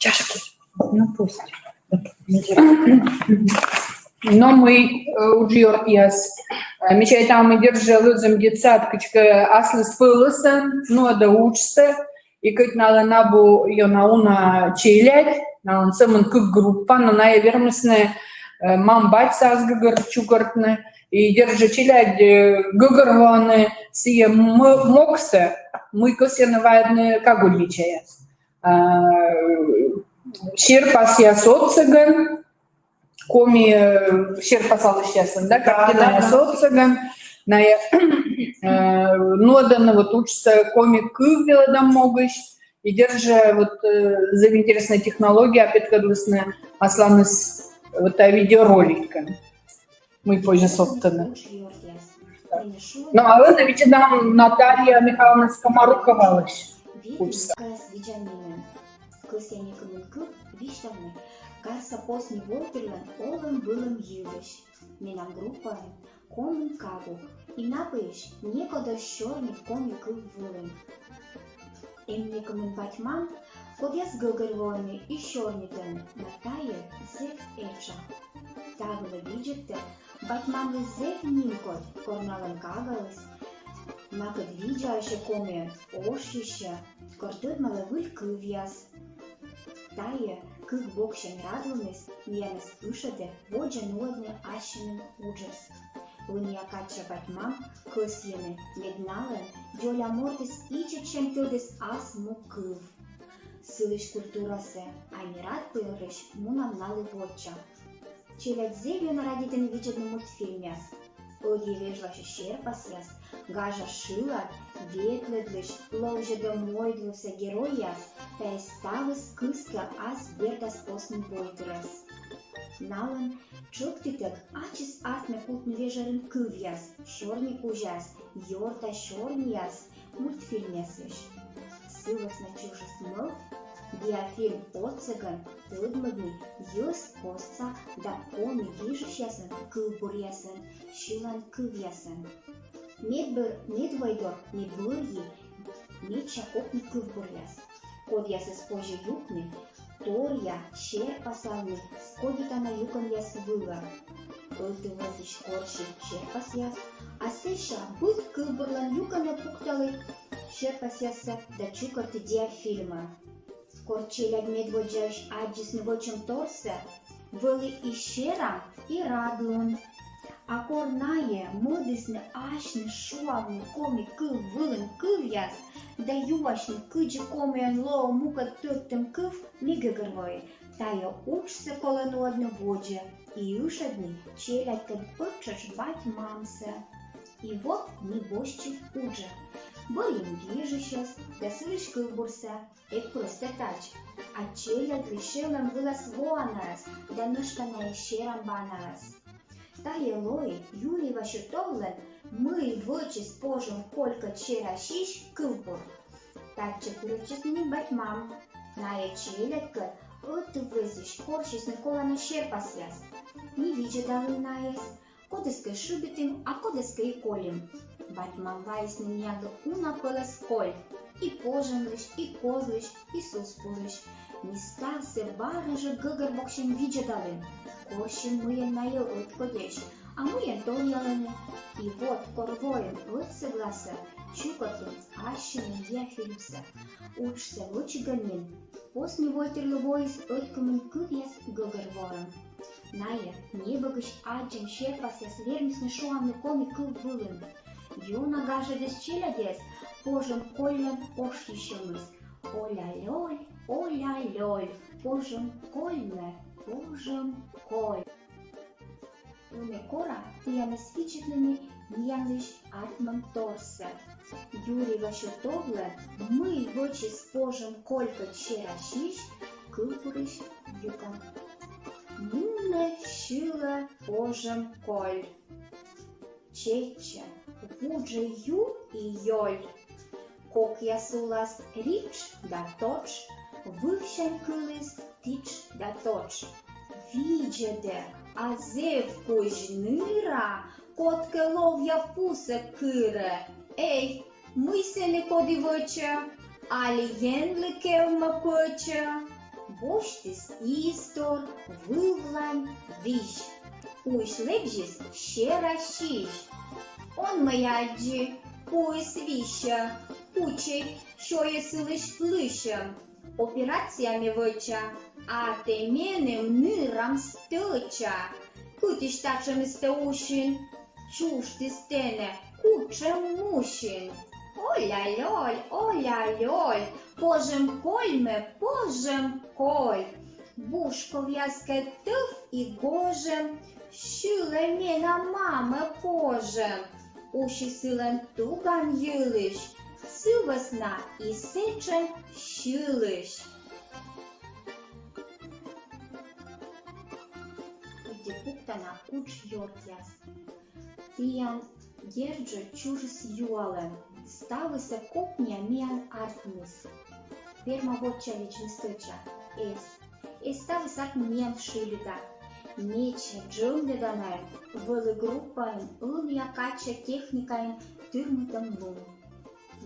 Чашки. Ну, пусть. Но мый, э, уджъёртъяс, э, ми чайтам, мый дерт жӧ лӧзам детсад кыдзкӧ аслыспӧлӧсӧн нуӧдӧ уджсӧ, и кӧть налӧн абу ёна уна челядь, налӧн сӧмын кык группа, но найӧ вермисны, э, мам-батьсас гӧгӧр чукӧртны, и дерт жӧ челядь, э, гӧгӧрвоӧны сійӧ м-, моксӧ, мый кӧсйӧны вайӧдны кагульничаяс. А, серпасъяс отсӧгӧн, коми, э, серпасалысьясӧн, да, картинаяс отсӧгӧн, найӧ, э, нуӧдӧны вот уджсӧ коми кыв велӧдӧм могысь, и дерт жӧ вот, э, зэв интереснӧй технология петкӧдлісны асланыс вот та видеороликӧн. Мый позьӧ содтыны. Но а ӧні видзӧдам Наталья Михайловна Скоморуковалысь. Курс. Кӧсъя некымын кыв висьтавны карса посни войтырлӧн олӧм-вылӧм йылысь. Менам группаын комын кагук, и на пиысь некод эз сёрнит коми кыв вылын. Эм некымын бать-мам, кодъяс гӧгӧрвоӧны и сёрнитӧны, но тайӧ зэв этша. Та вылӧ видзӧдтӧ бать-мамлы зэв нимкодь, кор налӧн кагаыс накӧд видзӧ ассьӧ комиӧн, ошйысьӧ, кор тӧдмалӧ выль кывъяс. Тайӧ кык боксянь радлуныс миянӧс ышӧдӧ водзӧ нуӧдны ассьыным уджӧс. Ӧнія кадся бать-мам кӧсйӧны, мед налӧн дзоля мортыс ичӧтсянь тӧдіс ас му кыв. Сылысь культурасӧ, а не рад пырысь мунам налы воча. Челядь зэв ёна радейтӧны видзӧдны мультфильмъяс. Ӧдйӧ вежласьысь серпасъяс, гажа шылад, ветлӧдлысь, ловзьӧдӧм мойдлусӧ геройяс, тайӧ ставыс кыскӧ ас бердас посни войтырӧс. Налӧн тшӧктытӧг ачыс артмӧ кутны вежӧрын кывъяс, сёрникузяс, ёрта сёрнияс мультфильмъясысь. Сы вӧсна чужис мӧвп диафильм отсӧгӧн тӧдмӧдны йӧз костса да коми гижысьяслӧн кывбуръясӧн, сьылан кывъясӧн. Медбӧр, медводдза, ме бӧрйи медся кокни кывбуръяс, кодъясӧс позьӧ юкны торъя серпасалны скодитана юкӧнъяс вылӧ. Ӧтуввезйысь корси серпасъяс, а сэсся быд кывбурлӧн юкӧнӧ пукталі серпасъяссӧ да чукӧрті диафильмӧ. Кор челядь медводдзаысь аддзисны вӧчӧмторсӧ, вӧлі и серам, и радлун. А кор найӧ мӧдісны асьныс шуавны коми кыв вылын кывъяс да юасьны, кыдзи комиӧн лоӧ мукӧд тӧдтӧм кыв, ме гӧгӧрвои, тайӧ уджсӧ колӧ нуӧдны водзӧ и ышӧдны челядькӧд ӧттшӧтш бать-мамсӧ. И вот ми босьтчим уджӧ. Бӧрйим гижысьӧс да сылысь кывбурсӧ, эг прӧстӧ тадз, а челядьлысь сьӧлӧм вылас воанаӧс да нӧшта на и серамбанаӧс. Тайӧ лои Юрий Васютовлӧн «Мый вӧчис пожӧм колькӧд серасьысь» кывбур. Татчӧ пырӧдчисны нин бать-мам. Найӧ челядькӧд ӧтуввезйысь корсисны колана серпасъяс. Ми видзӧдалім найӧс, кодӧскӧ шыбитім, а кодӧскӧ и колим. Бать-мам вайисны миянлы уна пӧлӧс коль: и пожӧмлысь, и козлысь, и сус пулысь. Ми ставсӧ бара жӧ гӧгӧрбоксянь видзӧдалім, корсим, мыйӧн найӧ ӧткодьӧсь, а мыйӧн торъялӧны. И вот, кор воим ӧтсӧгласӧ, чукӧртім ассьыным диафильмсӧ. Уджсӧ вӧчигӧн нин посни войтырлы воис ӧткымын кывъяс гӧгӧрвоӧм. Найӧ небӧгысь аддзан серпасъяс вермисны шуавны коми кыв вылын. Ёна гажӧдіс челядьӧс пожӧм кольлӧн ошйысьӧмыс: «Оля-лёль, оля-лёль, пожӧм коль ме, пожӧм коль». Ӧні кора тіянӧс видзӧдлыны миянлысь артмӧмторсӧ. Юрий Васютовлӧн «Мый вӧчис пожӧм колькӧд серасьысь» кывбурысь юкӧн. Мунӧ-сьылӧ пожӧм коль. Чеччӧ, вуджӧ ю и ёль. Кокъяс улас ритш да тотш, вывсянь кыліс титш да тотш. Видзӧдӧ, а зэв кузь ныра, кодкӧ ловъя пусӧ кырӧ. Эй, мый сэні коді вӧчӧ, али Енлы кевмӧ пӧчӧ? Усьтіс истор вывлань визь. Уйысь лэбзис сера сизь. Он мӧй аддзы, пуис висьӧ, кучӧй сёйӧ сылысь лысьӧм. Операция ме вӧча, а тэ меным нырам стӧча. Кытысь татшӧмыс тэ усин? Чужтіс тэнӧ, кутшӧм мусин. Оля-лёль, оля-лёль, пожӧм кольмӧ, пожӧм коль. Бушковъяс кӧ тӧв и гожӧм, сьылӧ менам мамӧ пожӧм. Уси сылӧн туган йылысь, сы вӧсна и сэтшӧм сьылысь. Ӧти пуктана удж ёртъяс. Тіян, дерт жӧ, чужис юалӧм, ставыс-ӧ кокниа миян артмис? Верма вочавидзны стӧча? Эз. Эз ставыс артмы миян шыльыда. Медся дженьыда на вӧлі группаын ӧнія кадся техникаын тырмытӧм лун.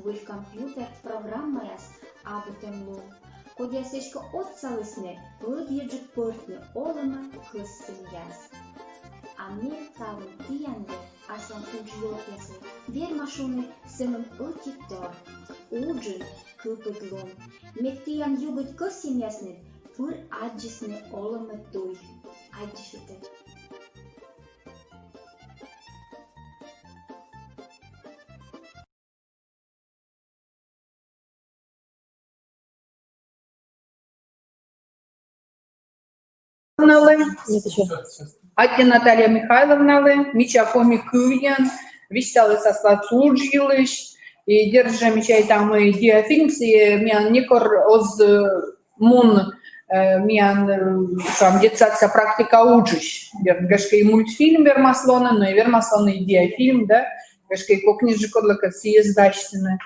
Выль компьютер программаяс абутӧм лун, кодъяс эськӧ отсалісны ӧдйӧджык пӧртны олӧмӧ кӧсйӧмъяс. А ме талун тіянлы, аслам удж ёртъяслы, верма шуны сӧмын ӧти тор: уджын кыпыдлун. Мед тіян югыд кӧсйӧмъясныд пыр аддзисны олӧмӧ туй. Аддзысьлытӧдз. Налы. Аддза, Наталья Михайловналы, мича коми кывйӧн висьталіс аслас удж йылысь. И дерт жӧ, ми чайтам, и диафильм сійӧ миян некор оз, э, мун, э, миян, э, там, детсадса практика уджысь. Дерт, гашкӧ, и мультфильм вермас лоны, но и вермас лоны и диафильм, да, гашкӧ, и кокниджык кодлыкӧд сійӧс дасьтыны.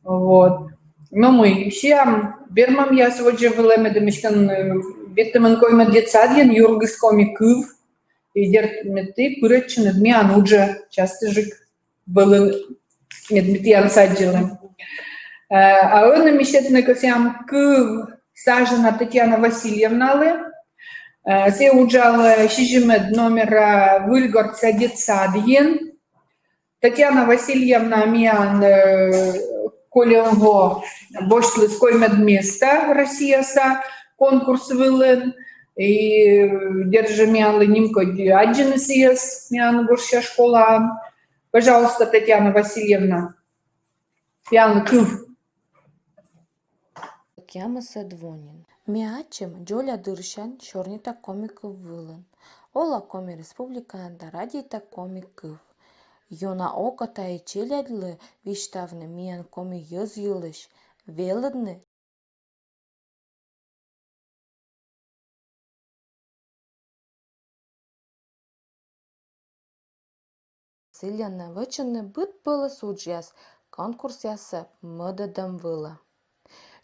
Вот. Но мый, сиам вермӧмъяс водзӧ вылӧ, медым эськӧ, э, ветымын коймӧд детсадйын юргис коми кыв, и дерт, мед ті пырӧдчинныд миян уджӧ частӧджык вӧлі, мед ми тіянӧс аддзылім. Э, а ӧні ми сетны кӧсъям кыв Сажина Татьяна Васильевналы. Э, сійӧ уджалӧ сизимӧд номера Выльгортса детсадйын. Татьяна Васильевна миян, э, кольӧм во босьтліс коймӧд места Россияса конкурс вылын. И, э, дерт жӧ, миянлы нимкодь аддзыны сійӧс миян гожся школаын. Пожалуйста, Татьяна Васильевна, тіян кыв. Кӧкъямысӧд во нин. Ме ачым дзоля дырсянь сёрнита коми кыв вылын. Ола Коми Республикаын да радейта коми кыв. Ёна окота и челядьлы висьтавны миян коми йӧз йылысь, велӧдны. Зільӧны вӧчны быдпӧлӧс уджъяс конкурсъясӧ мӧдӧдӧм вылӧ.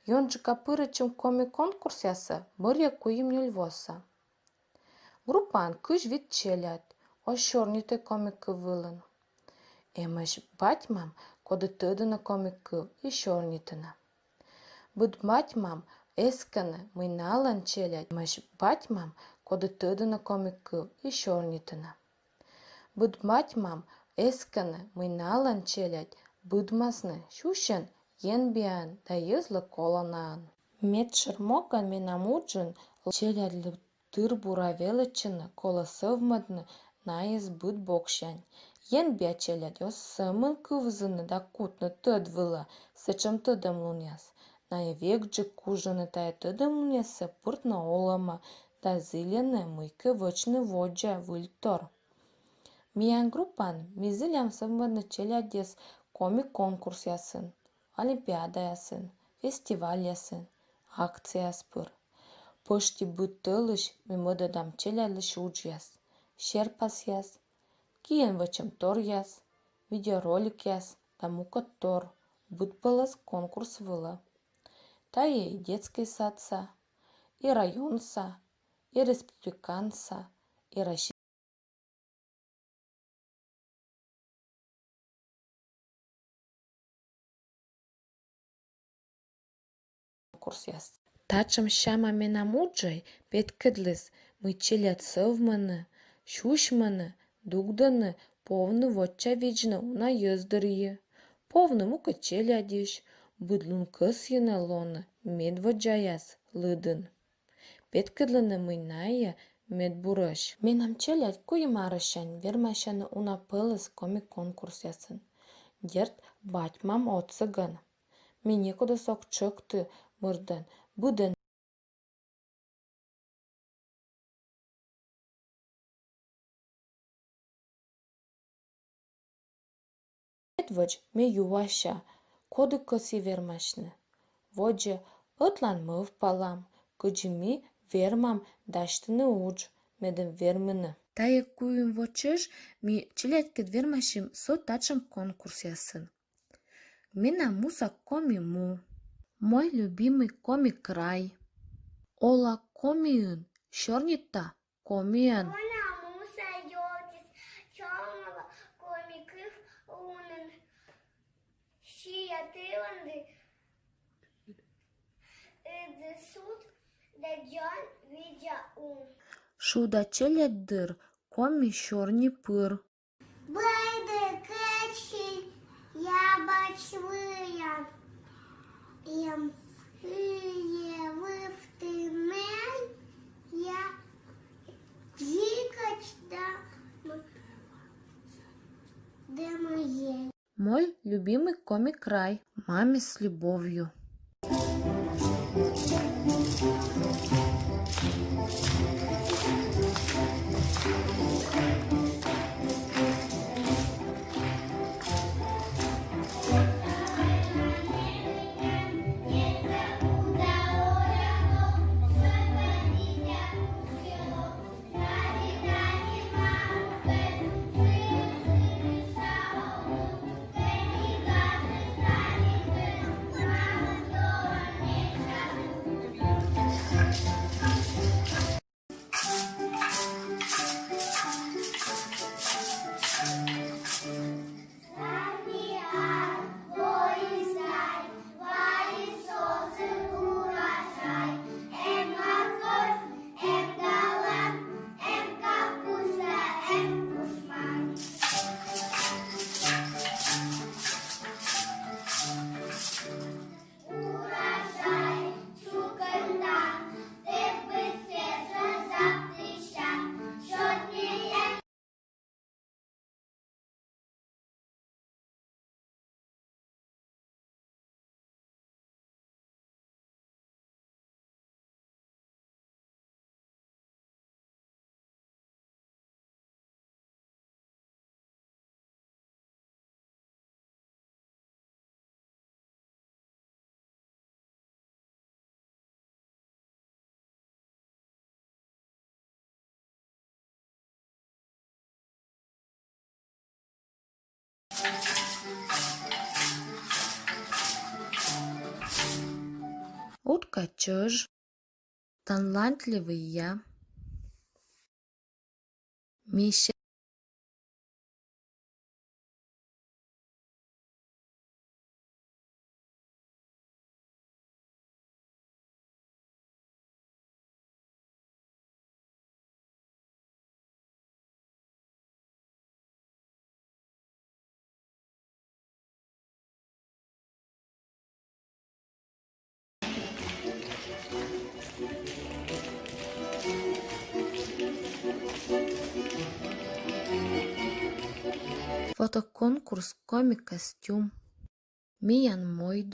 Ёнджыка пырӧдчим коми конкурсъясӧ бӧрйӧ куим-нёль восӧ. Группаын кызь вит челядь, оз сёрнитӧй коми кыв вылын. Эмӧсь бать-мам, коді тӧдӧны коми кыв и сёрнитӧны. Быд бать-мам эскӧны, мый налӧн челядь. Эмӧсь бать-мам, коді тӧдӧны коми кыв и сёрнитӧны. Быд бать-мам эскӧны, мый налӧн челядь быдмасны сюсьӧн, енбиаӧн да йӧзлы коланаӧн. Медшӧр могӧн менам уджын челядьлы тыр-бура велӧдчыны колӧ сӧвмӧдны найӧс быд боксянь. Енбиа челядь оз сӧмын кывзыны да кутны тӧд вылӧ сэтшӧм тӧдӧмлунъяс. Найӧ векджык кужӧны тайӧ тӧдӧмлунъяссӧ пыртны олӧмӧ да зільӧны мыйкӧ вӧчны водзӧ выльтор. Миян группаын ми зілям сӧвмӧдны челядьӧс коми конкурсъясын, олимпиадаясын, фестивальясын, акцияяс пыр. Пӧшти быд тӧлысь ми мӧдӧдам челядьлысь уджъяс, серпасъяс, киӧн вӧчӧмторъяс, видеороликъяс да мукӧдтор быдпӧлӧс конкурс вылӧ. Тайӧ и детскӧй садса, и районса, и республиканса, и российскӧй конкурсъяс. Татшӧм сяма менам уджӧй петкӧдліс, мый челядь сӧвмӧны, сюсьмӧны, дугдӧны, повны воча видзны уна йӧз дырйи. Повны мукӧд челядьысь, быд лун кӧсйӧны лоны медводдзаяс лыдын. Петкӧдлыны, мый найӧ медбурӧсь. Менам челядь куим арӧссянь вермасьӧны уна пӧлӧс коми конкурсъясын. Дерт, бать-мам отсӧгӧн. Ме некодӧс ог тшӧкты мырдӧн, быдӧн. Медводз ме юася, коді кӧсйӧ вермасьны. Водзӧ ӧтлаын мӧвпалам, кыдзи ми вермам дасьтыны удж, медым вермыны. Тайӧ куим во чӧж ми челядькӧд вермасим со татшӧм конкурсъясын. Менам муса коми му. Мой любимый коми край. Ола Комиын, сёрнита Комиӧн. Менам муса ёлтис, чолӧмала коми кыв лунӧн. Сиа тылӧнді ыджыд суд да дзоньвидза ун. Шуда челядь дыр, коми сёрни пыр. Быдӧн кадсянь я бач выйӧн, эм сійӧ вывті ней, я дзикӧдз да м-, да мыйӧн. Мой любимый коми край. Маме с любовью. Утка чӧж. Талантливый я. Мися. Фотоконкурс «Коми костюм». Миян мойд.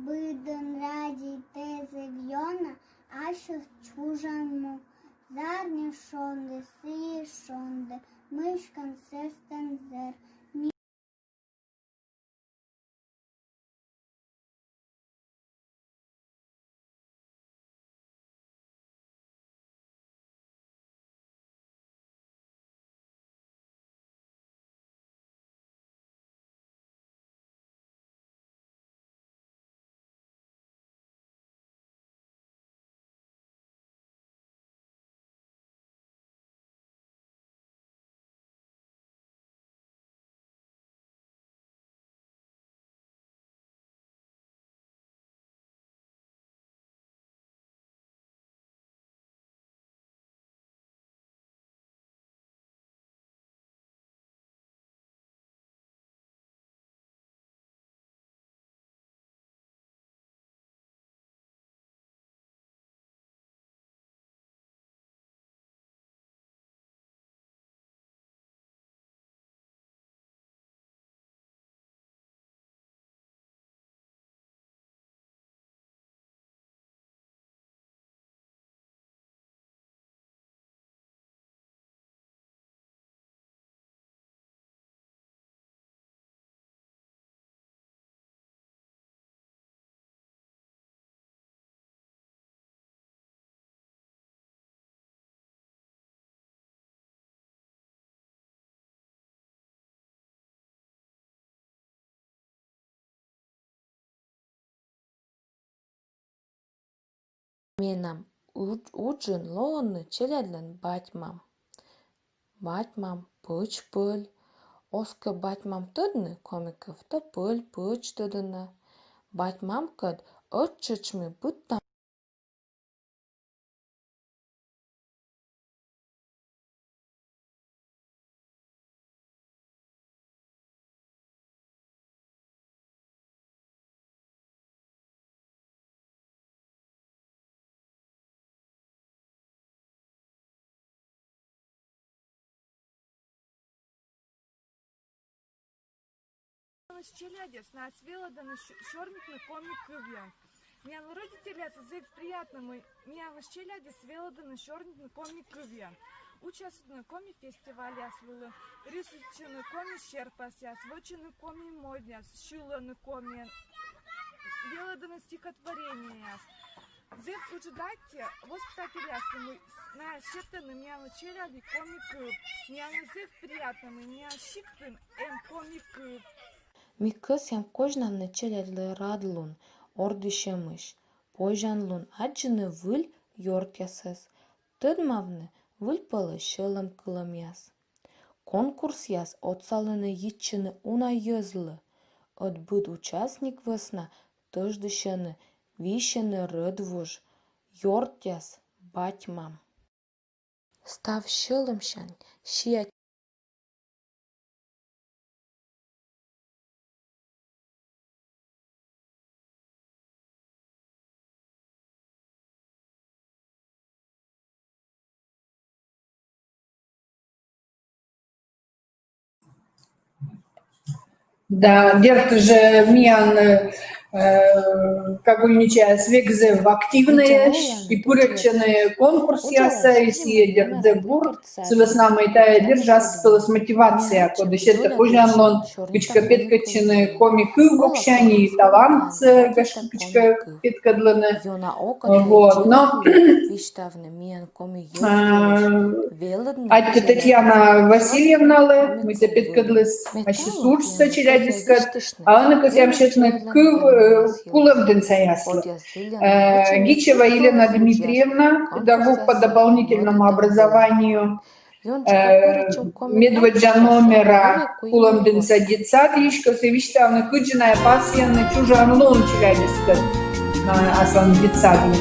Быдӧн радейтӧ зэв ёна ассьыс чужан му. Зарни шонді, сійӧ шонді, мыйкӧ сэтшӧм зэр. Менам удж-, уджын лоӧны челядьлӧн бать-мам. Бать-мам пӧч-пӧль. Оз кӧ бать-мам тӧдны коми кыв, то пӧль, пӧч тӧдӧны. Бать-мамкӧд ӧттшӧтш ми быдтам. Челядьыс найӧс велӧдӧны сё-, сёрнитны коми кывйӧн. Миян родительяслы зэв приятнӧ, мый миянлысь челядьыс велӧдӧны сёрнитны коми кывйӧн. Учаситчӧны коми фестивальяс вылын, рисуйтчӧны коми серпасъяс, вӧчӧны коми мойдъяс, сьылӧны комиӧн, велӧдӧны стихотворениеяс. Зэв ыджыд аттьӧ воспитательяслы, мый найӧ сетӧны миянлы, челядьлы, коми кыв. Миянлы зэв приятнӧ, мый миян сиктын эм коми кыв. Ми кӧсъям козьнавны челядьлы радлун, ордйысьӧмысь, позянлун аддзыны выль ёртъясӧс, тӧдмавны выльпӧлӧс сьӧлӧмкылӧмъяс. Конкурсъяс отсалӧны йитчыны уна йӧзлы, ӧд быд участник вӧсна тӧждысьӧны, висьӧны рӧдвуж, ёртъяс, бать-мам. Став сьӧлӧмсянь сиа Да, дерт жӧ, миян, э, кагульничаяс век зэв активнӧйӧсь и пырӧдчӧны конкурсъясӧ, и сійӧ, дерт, зэв бур, сы вӧсна мый тайӧ держас пӧлӧс мотивация, коді сетӧ позянлун кыдзкӧ петкӧдчыны коми кыв боксянь и талантсӧ, гашкӧ, кыдзкӧ петкӧдлыны. Вот, но А, аттьӧ Татьяна Васильевналы, мый тэ петкӧдліс ассьыс уджсӧ челядьыскӧд, а ӧні кӧсъям сетны кыв, э, Кулӧмдінсаяслы. Э, Гичева Елена Дмитриевна, педагог по дополнительному образованию, э, медводдза номера Кулӧмдінса детсадйысь, кӧсйӧ висьтавны, кыдзи найӧ пасйӧны чужан лун челядьыскӧд, а, аслам детсадйын.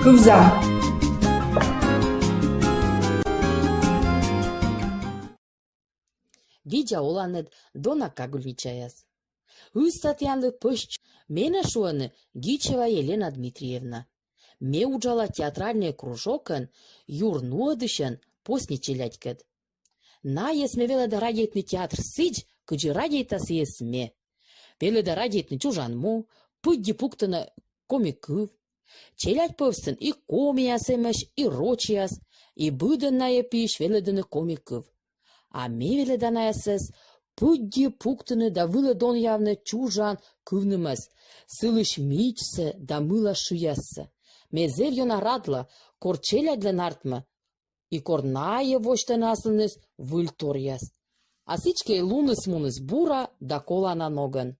Кывзам. Видза оланныд, дона кагульничаяс. Ыстатіянлы пӧсь. Менӧ шуӧны Гичева Елена Дмитриевна. Ме уджала театральнӧй кружокын юр нуӧдысьӧн посни челядькӧд. Найӧс ме велӧда радейтны театр сідз, кыдзи радейта сійӧс ме. Велӧда радейтны чужан му, пыдди пуктыны коми кыв. Челядь пӧвстын и комияс эмӧсь, и рочьяс. И быдӧн найӧ пиысь велӧдӧны коми кыв. А ме велӧда наясӧс пыдди пуктыны да вылӧ донъявны чужан кывнымӧс, сылысь мичсӧ да мыла шыяссӧ. Ме зэв ёна радла, кор челядьлӧн артмӧ, и кор найӧ восьтӧны аслыныс выльторъяс. А сідзкӧ и луныс муніс бура да колана ногӧн.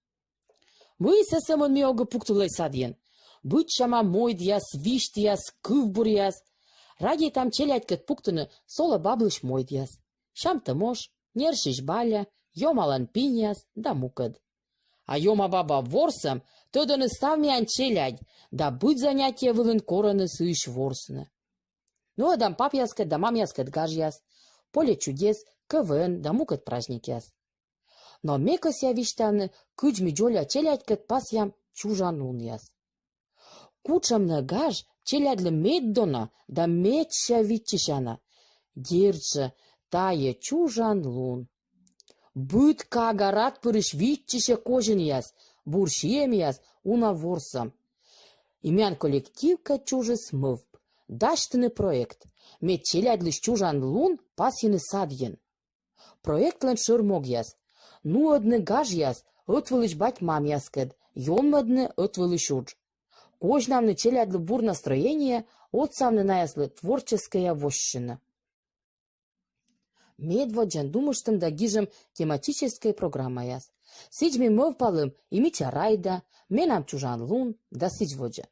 Мыйсӧ сӧмын ми огӧ пуктывлӧй садйын? Быдсяма мойдъяс, висьтъяс, кывбуръяс. Радейтам челядькӧд пуктыны солӧ баблысь мойдъяс: «Сямтӧм ош», «Нерсьысь баля», «Ёмалӧн пиньяс» да мукӧд. А Ёма баба ворсӧм тӧдӧны став миян челядь, да быд занятие вылын корӧны сыысь ворсны. Нуӧдам папъяскӧд да мамъяскӧд гажъяс, «Поле чудес», КВН да мукӧд праздникъяс. Но ме кӧсъя висьтавны, кыдз ми дзоля челядькӧд пасъям чужан лунъяс. Кутшӧм нӧ гаж челядьлы меддона да медся виччысяна. Дерт жӧ, тайӧ чужан лун. Быд кага рад пырысь виччысьӧ козинъяс, бур сиӧмъяс, уна ворсӧм. И миян коллективкӧд чужис мӧвп дасьтыны проект, мед челядьлысь чужан лун пасйыны садйын. Проектлӧн шӧр могъяс: нуӧдны гажъяс ӧтвылысь бать-мамъяскӧд, ёнмӧдны ӧтвылысь удж, козьнавны челядьлы бур настроение, отсавны наяслы творческӧя воссьыны. Медводдзаӧн думыштім да гижим тематическӧй программаяс. Сідз ми мӧвпалім «И мича рай да», «Менам чужан лун» да сідз водзӧ.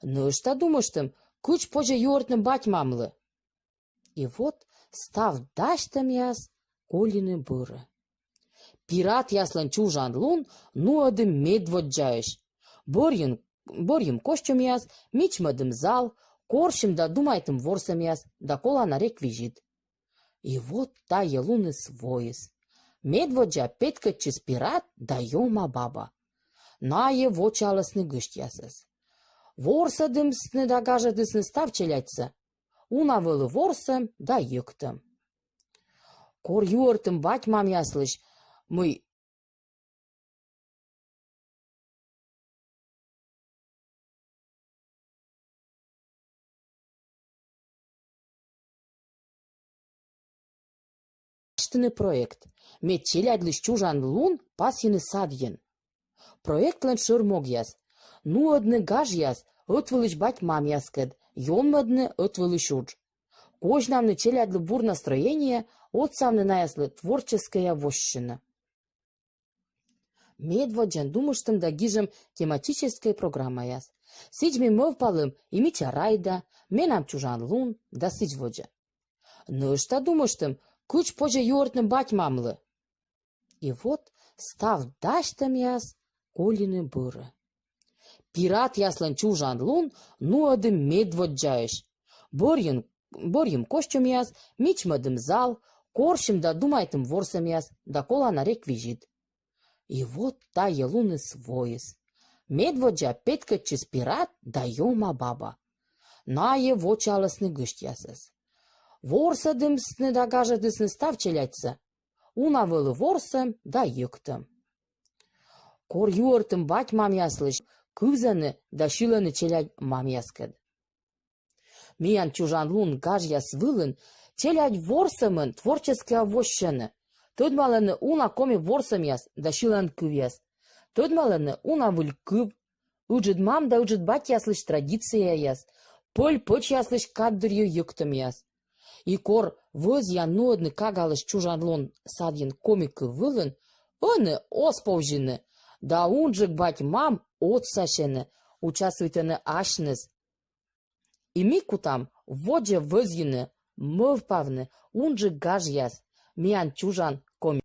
Нӧшта думыштім, кыдз позьӧ юӧртны бать-мамлы. И вот став дасьтӧмъяс колины бӧрӧ. Пиратъяслӧн чужан лун нуӧдім медводдзаысь. Бӧрйим, бӧрйим костюмъяс, мичмӧдім зал, корсим да думайтім ворсӧмъяс да колана реквизит. И вот тайӧ луныс воис. Медводдза петкӧдчис пират да Ёма баба. Найӧ вочаалісны гӧсьтъясӧс. Ворсӧдісны да гажӧдісны став челядьсӧ. Уна вӧлі ворсӧм да йӧктӧм. Кор юӧртім бать-мамъяслысь, мый дасьтыны проект, мед челядьлысь чужан лун пасйыны садйын. Проектлӧн шӧр могъяс: нуӧдны гажъяс ӧтвылысь бать-мамъяскӧд, ёнмӧдны ӧтвылысь удж, козьнавны челядьлы бур настроение, отсавны наяслы творческӧя воссьыны. Медводдзаӧн думыштім да гижим тематическӧй программаяс. Сідз ми мӧвпалім «И мича рай да», «Менам чужан лун» да сідз водзӧ. Нӧшта думыштім, кыдз позьӧ юӧртны бать-мамлы. И вот став дасьтӧмъяс колины бӧрӧ. Пиратъяслӧн чужан лун нуӧдім медводдзаысь. Бӧрйим, бӧрйим костюмъяс, мичмӧдім зал, корсим да думайтім ворсӧмъяс да колана реквизит. И вот тайӧ луныс воис. Медводдза петкӧдчис пират да Ёма баба. Найӧ вочаалісны гӧсьтъясӧс. Ворсӧдісны да гажӧдісны став челядьсӧ. Уна вӧлі ворсӧм да йӧктӧм. Кор юӧртім бать-мамъяслысь, кывзӧны да сьылӧны челядь мамъяскӧд. Миян чужан лун гажъяс вылын челядь ворсӧмӧн творческӧя воссьӧны, тӧдмалӧны уна коми ворсӧмъяс да сьылан кывъяс, тӧдмалӧны уна выль кыв, ыджыд мам да ыджыд батьяслысь традицияяс, пӧль-пӧчьяслысь кад дырйи йӧктӧмъяс. И кор вӧзъян нуӧдны кагалысь чужан лун садйын коми кыв вылын, ӧні оз повзьыны, да унджык бать-мам отсасьӧны, участвуйтӧны асьныс. И ми кутам водзӧ вӧзйыны, мӧвпавны унджык гажъяс, миян чужан коми.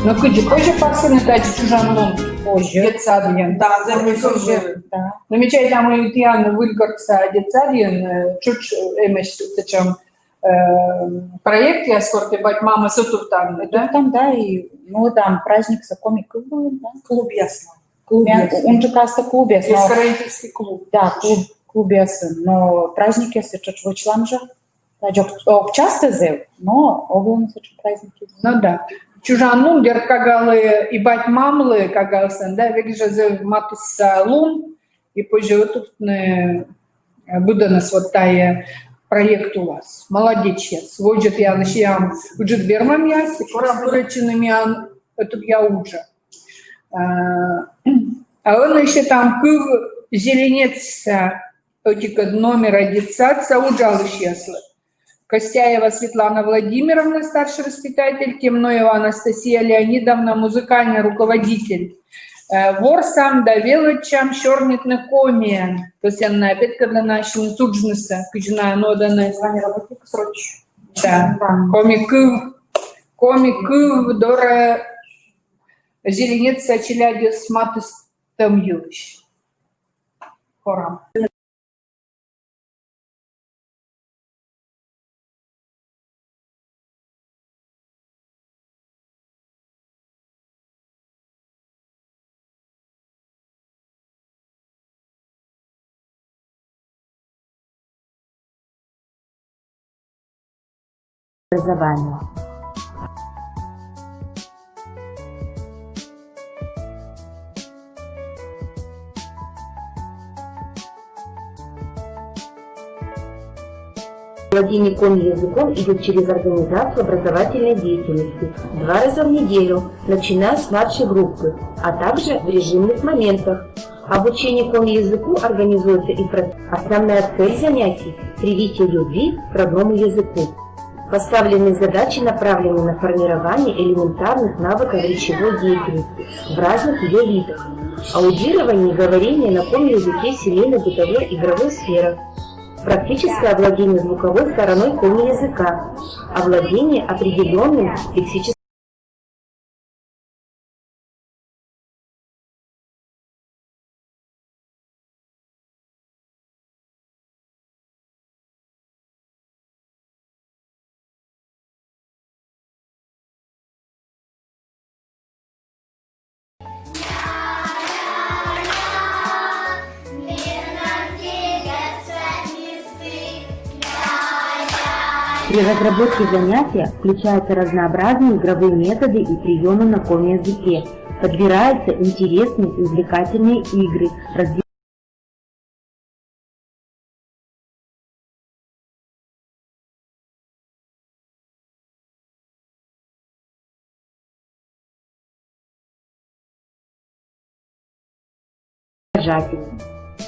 Но кыдзи, позьӧ пасйыны тадзи чужан лун? Позьӧ. Детсадын. Да, да, позьӧ. Да. Но ме чайта, мый тіян Выльгортса детсадын, э, тшӧтш, э, эмӧсь сэтшӧм э, проектъяс, кор ті бать-мамӧс ӧтувтанныд, да? Ӧтувтам, да, и, ну, да, праздниксӧ коми кыв вылын, да. Клубъяс. Клубъяс. Унджыкасӧ клубъяс. Евкорианский клуб. Да, клуб, клубъясын. Но праздникъяс тшӧтш вӧчлам жӧ. Тадз ог частӧ зэв, но ог лун сэтшӧм праздникъяс. Ну да. Чужан лун, дерт, кагалы и бать-мамлы кагалысь, да, век жӧ зэв матысса лун, и позьӧ ӧтувтны, э, быдӧнӧс вот тайӧ проект улас. Молодечьяс. Водзӧ тіянлы сиам ыджыд вермӧмъяс, и корам пырӧдчыны миян ӧтувъя уджӧ. А, а ӧні ещӧ там кыв Зеленеца ӧтикӧд номера детсадса уджалысьяслы. Костяева Светлана Владимировна, старший воспитатель, Темноева Анастасия Леонидовна, музыкальный руководитель. Э, ворсам да велӧдчам сёрнитны комиӧн. То есть ӧні на петкӧдлыны ассьыныс уджнысӧ, кыдзи на нуӧдӧны. Звание работника срочно. Да. Да. Коми кыв, коми кыв дорӧ Зеленеца челядьӧс матыстӧм йылысь. Корам. Образования. Владение коми языком идёт через организацию образовательной деятельности два раза в неделю, начиная с младшей группы, а также в режимных моментах. Обучение коми языку организуется и про... Основная цель занятий — привитие любви к родному языку. Поставленные задачи направлены на формирование элементарных навыков речевой деятельности в разных её видах: аудирование и говорение на коми языке в семейной, бытовой, игровой сферах, практическое овладение звуковой стороной коми языка, овладение определённым лексическим При разработке занятия включаются разнообразные игровые методы и приёмы на коми языке. Подбираются интересные и увлекательные игры, разви-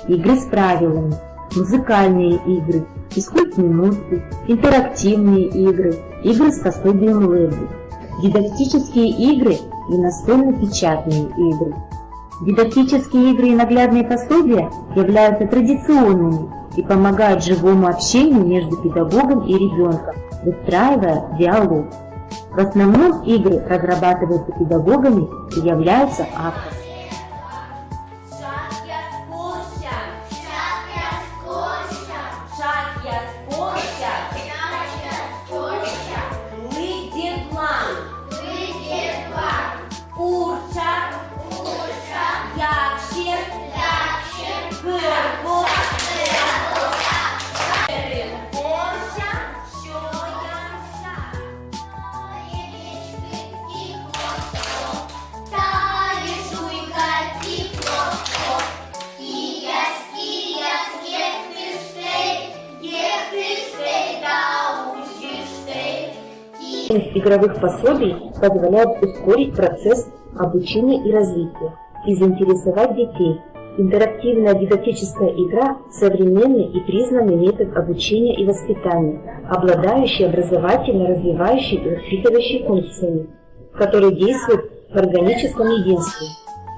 Игры с правилами, музыкальные игры, физкульт-минутки, интерактивные игры, игры с пособием Лэбу, дидактические игры и настольно-печатные игры. Дидактические игры и наглядные пособия являются традиционными и помогают живому общению между педагогом и ребёнком, выстраивая диалог. В основном игры разрабатываются педагогами и являются авторскими. Игровых пособий позволяет ускорить процесс обучения и развития и заинтересовать детей. Интерактивная дидактическая игра — современный и признанный метод обучения и воспитания, обладающий образовательно развивающей и воспитывающей функциями, который действует в органическом единстве,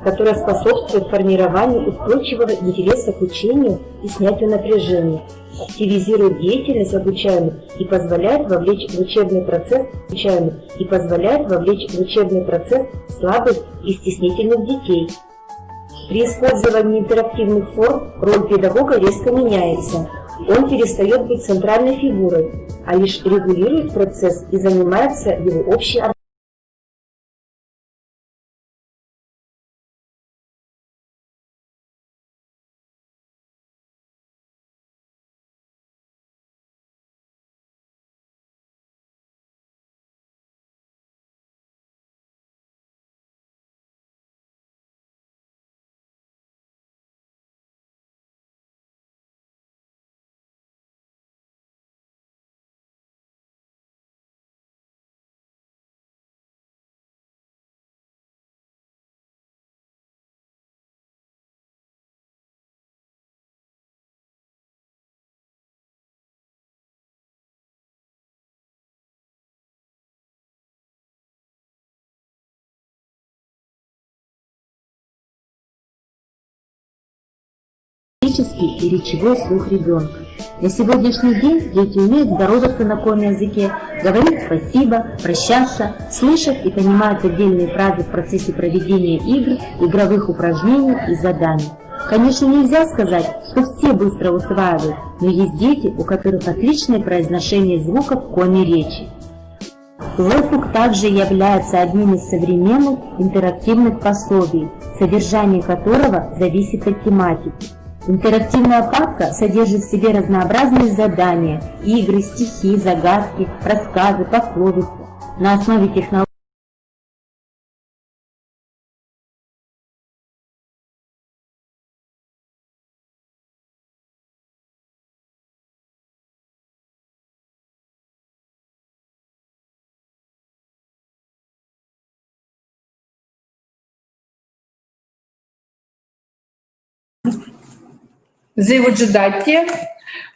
которое способствует формированию устойчивого интереса к учению и снятию напряжения, активизирует деятельность обучаемых и позволяет вовлечь в учебный процесс обучаемых и позволяет вовлечь в учебный процесс слабых и стеснительных детей. При использовании интерактивных форм роль педагога резко меняется. Он перестаёт быть центральной фигурой, а лишь регулирует процесс и занимается его общей физический и речевой слух ребенка. На сегодняшний день дети умеют здороваться на коми языке, говорить спасибо, прощаться, слышать и понимать отдельные фразы в процессе проведения игр, игровых упражнений и заданий. Конечно, нельзя сказать, что все быстро усваивают, но есть дети, у которых отличное произношение звуков коми речи. Лэпук также является одним из современных интерактивных пособий, содержание которого зависит от тематики. Интерактивная папка содержит в себе разнообразные задания, игры, стихи, загадки, рассказы, пословицы. На основе технологий Зэв ыджыд аттьӧ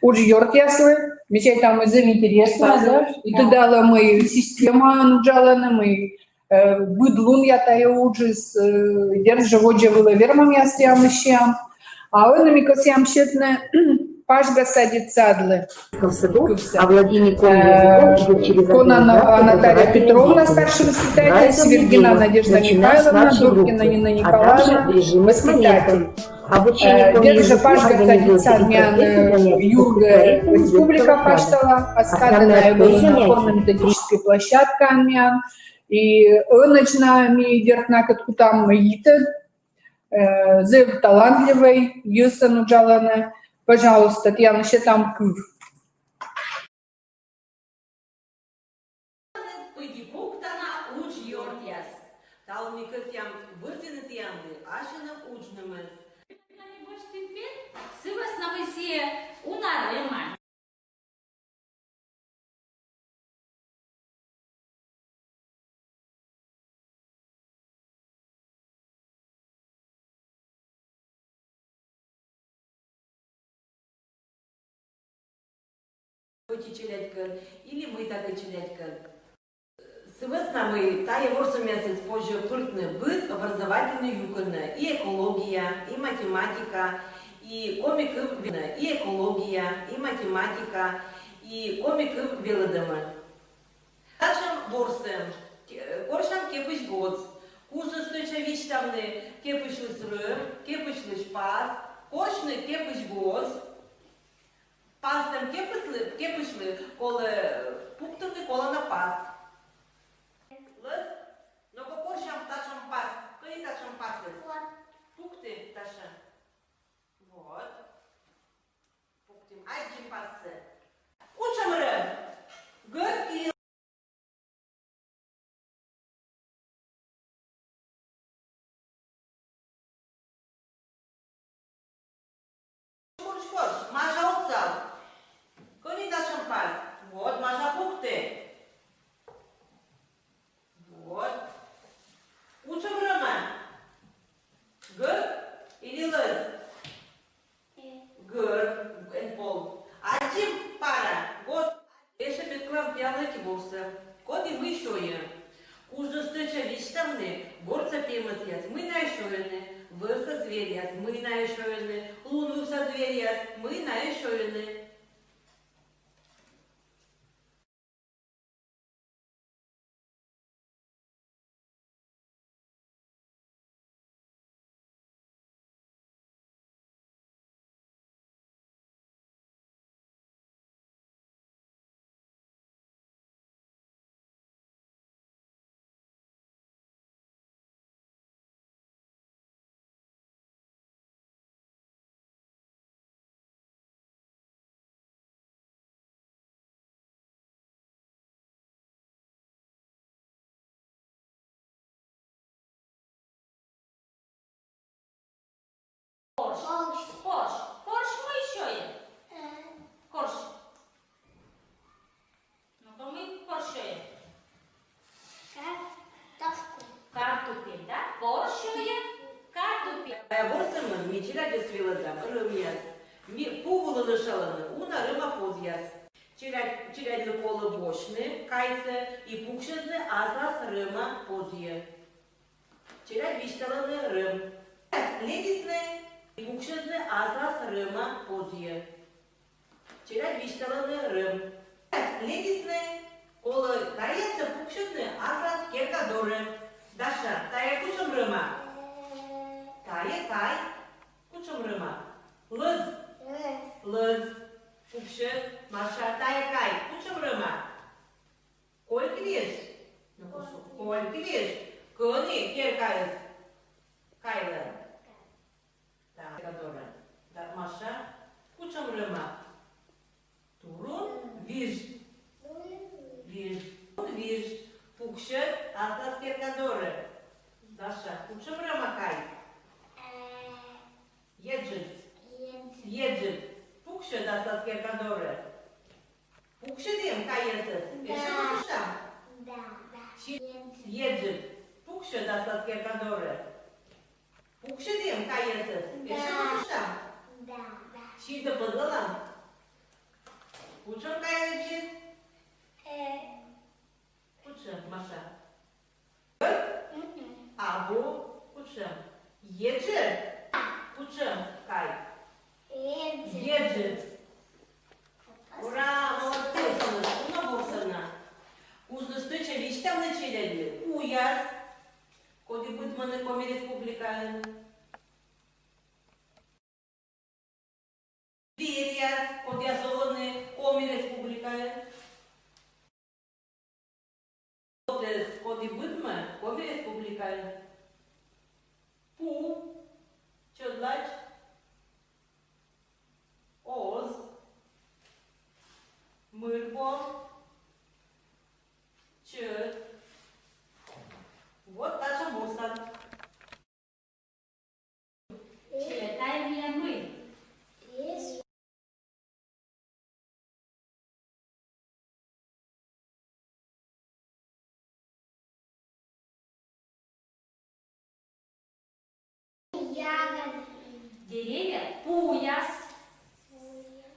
удж ёртъяслы, ми чайтам, зэв интереснӧ, да? И тыдалӧ, мый системаын уджалӧны, мый, э, быд лунъя тайӧ уджыс, э, дерт жӧ, водзӧ вылӧ вермӧмъяс тіянлы сиам. А ӧні ми кӧсъям сетны «Пажга садитчӧ садлы» кывсӧ. А Владимир Э, Кононова Наталья Петровна, старший воспитатель, Свиргина Надежда Михайловна, Дуркина Нина Николаевна, воспитатель. Э, дерт жӧ, «Пажга садитчӧ сад» миян, э, юргӧ республика паштала, а скадӧ на вӧліны опорно-методическӧй площадкаын миян. И ӧнӧдз на ми, дерт, накӧд кутам йитӧд, э, зэв талантливӧй йӧзӧн уджалӧны. Пожалуйста, тіянлы сетам кыв. Пыдди пуктана, удж ёртъяс. Талун ми кӧсъям вӧзйыны тіянлы асьным уджнымӧс. Сы вӧсна мый сійӧ уна рӧма. Ӧти челядькӧд или мыйта челядькӧд. Сы вӧсна мый тайӧ ворсӧмъясыс позьӧ пыртны быд образовательнӧй юкӧнӧ: и экология, и математика, и коми кыв, и экология, и математика, и коми кыв велӧдӧмӧ. Татшӧм ворсӧм. Ке-, корсям кепысь годз. Кужӧ стӧча висьтавны: кепысьлысь рӧм, кепысьлысь пас. Корсьны кепысь годз. Пастӧм кепыслы, кепысьлы колӧ пуктыны колана пас. Лӧз. Но-ко корсям татшӧм пас. Кӧні татшӧм пасыс? Пукты татшӧм. Вот. Пуктім аддзим пассӧ. Кутшӧм рӧм? Гӧрд или Курчкош, Маша, отсал. Кӧні татшӧм пас? Вот, Маша, пукты. Вот. Кутшӧм рӧма? Гӧрд или лӧз? Гӧрд, эн пол. Аддзим пара. Гос. Эшӧ петкӧдлам тіянлы ӧти ворсӧм, коді мый сёйӧ. Кужӧ стӧча висьтавны: гортса пемӧсъяс мый найӧ сёйӧны, вӧвса зверъяс мый найӧ сёйӧны, лунвывса зверъяс мый найӧ сёйӧны. Тайӧ ворсӧмын ми челядьӧс велӧдам рӧмъяс. Ми пу вылын ӧшалӧны уна рӧма позъяс. Челядь, челядьлы колӧ босьтны кайсӧ и пуксьӧдны аслас рӧма позйӧ. Челядь висьталӧны рӧм. Лэдисны и пуксьӧдны аслас рӧма позйӧ. Челядь висьталӧны рӧм. Лэдисны, колӧ тайӧсӧ пуксьӧдны аслас керка дорӧ. Даша, тайӧ кутшӧм рӧма? Тайӧ кай. Кутшӧм рӧма? Лӧз. Лӧз. Пуксьӧд. Маша, тайӧ кай. Кутшӧм рӧма? Кольк виж. Ну, кольк виж. Кӧні керкаыс кайлӧ? Так, Теодора. Да, Маша, кутшӧм рӧма? Турун виж. Виж. Турун виж. Пуксьӧд аслас керка дорӧ. Даша, кутшӧм рӧма кай? Еджыд. Еджыд. Пуксьӧд аслас керка дорӧ. Пуксьӧдім кайӧсӧс. Да. Эшӧ ӧшалам? Да. Еджыд. Пуксьӧд аслас керка дорӧ. Пуксьӧдім кайӧсӧс. Да. Эшӧ ӧшалам? Да. Синтӧ пӧдлалам. Кутшӧм кай лэдзис? Э. Кутшӧм, Маша? Абу. Кутшӧм? Еджыд? Кутшӧм кай? Еджыд. Еджыд. Ура, молодцы, уна ворсӧны. Кужлі стӧча висьтавны челядьлы пуяс, коді быдмӧны Коми Республикаын. Зверьяс, кодъяс олӧны Коми Республикаын. Кодъяс, коді быдмӧ Коми Республикаын. Пу, чӧдлач, оз, мырбор, чӧд. Вот татшӧм ворсан. Челядь, тайӧ миян мый? Ягоды. Деревья, пуяс.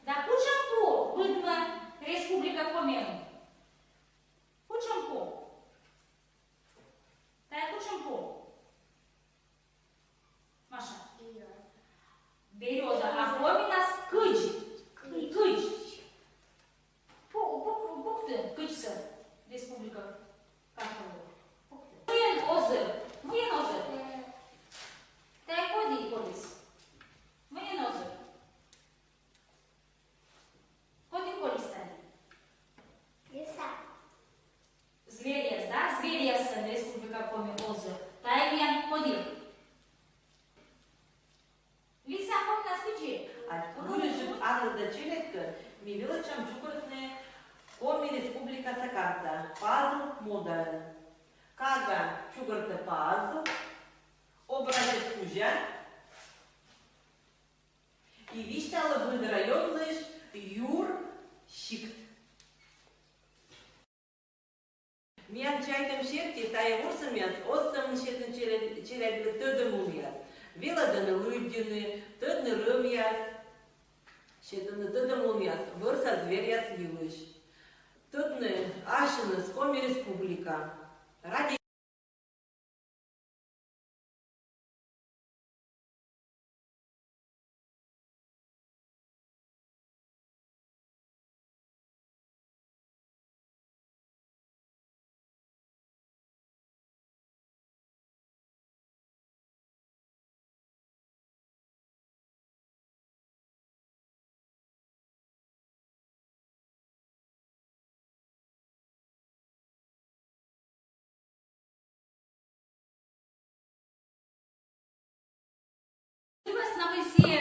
Да кутшӧм пу быдмӧ Республика Комиын? Кутшӧм пу? Тайӧ кутшӧм пу? Маша. Берёза. А комиас кыдз? Кыдз. Пу-, пук-, пукты кыдзсӧ республика карталы. Пукты. Мыйӧн озыр? Мыйӧн озыр? Тайӧ коді колис? Мыйӧн озыр? Коді колис тайӧ? Лиса. Зверьяс, да? Зверьясӧн Республика Коми озыр. Тайӧ миян коді? Лиса, комиас кыдзи? А гырысь арлыда челядькӧд ми велӧдчам чукӧртны Коми Республикаса карта пазл модаӧн. Кага чукӧртӧ пазл, образец кузя, и висьталӧ быд районлысь юр сикт. Миян чайтӧм серти, тайӧ ворсӧмъяс оз сӧмын сетны челядь-, челядьлы тӧдӧмлунъяс. Велӧдӧны лыддьыны, тӧдны рӧмъяс, сетны тӧдӧмлунъяс вӧрса зверьяс йылысь. Тӧдны асьныс Коми Республика. Ради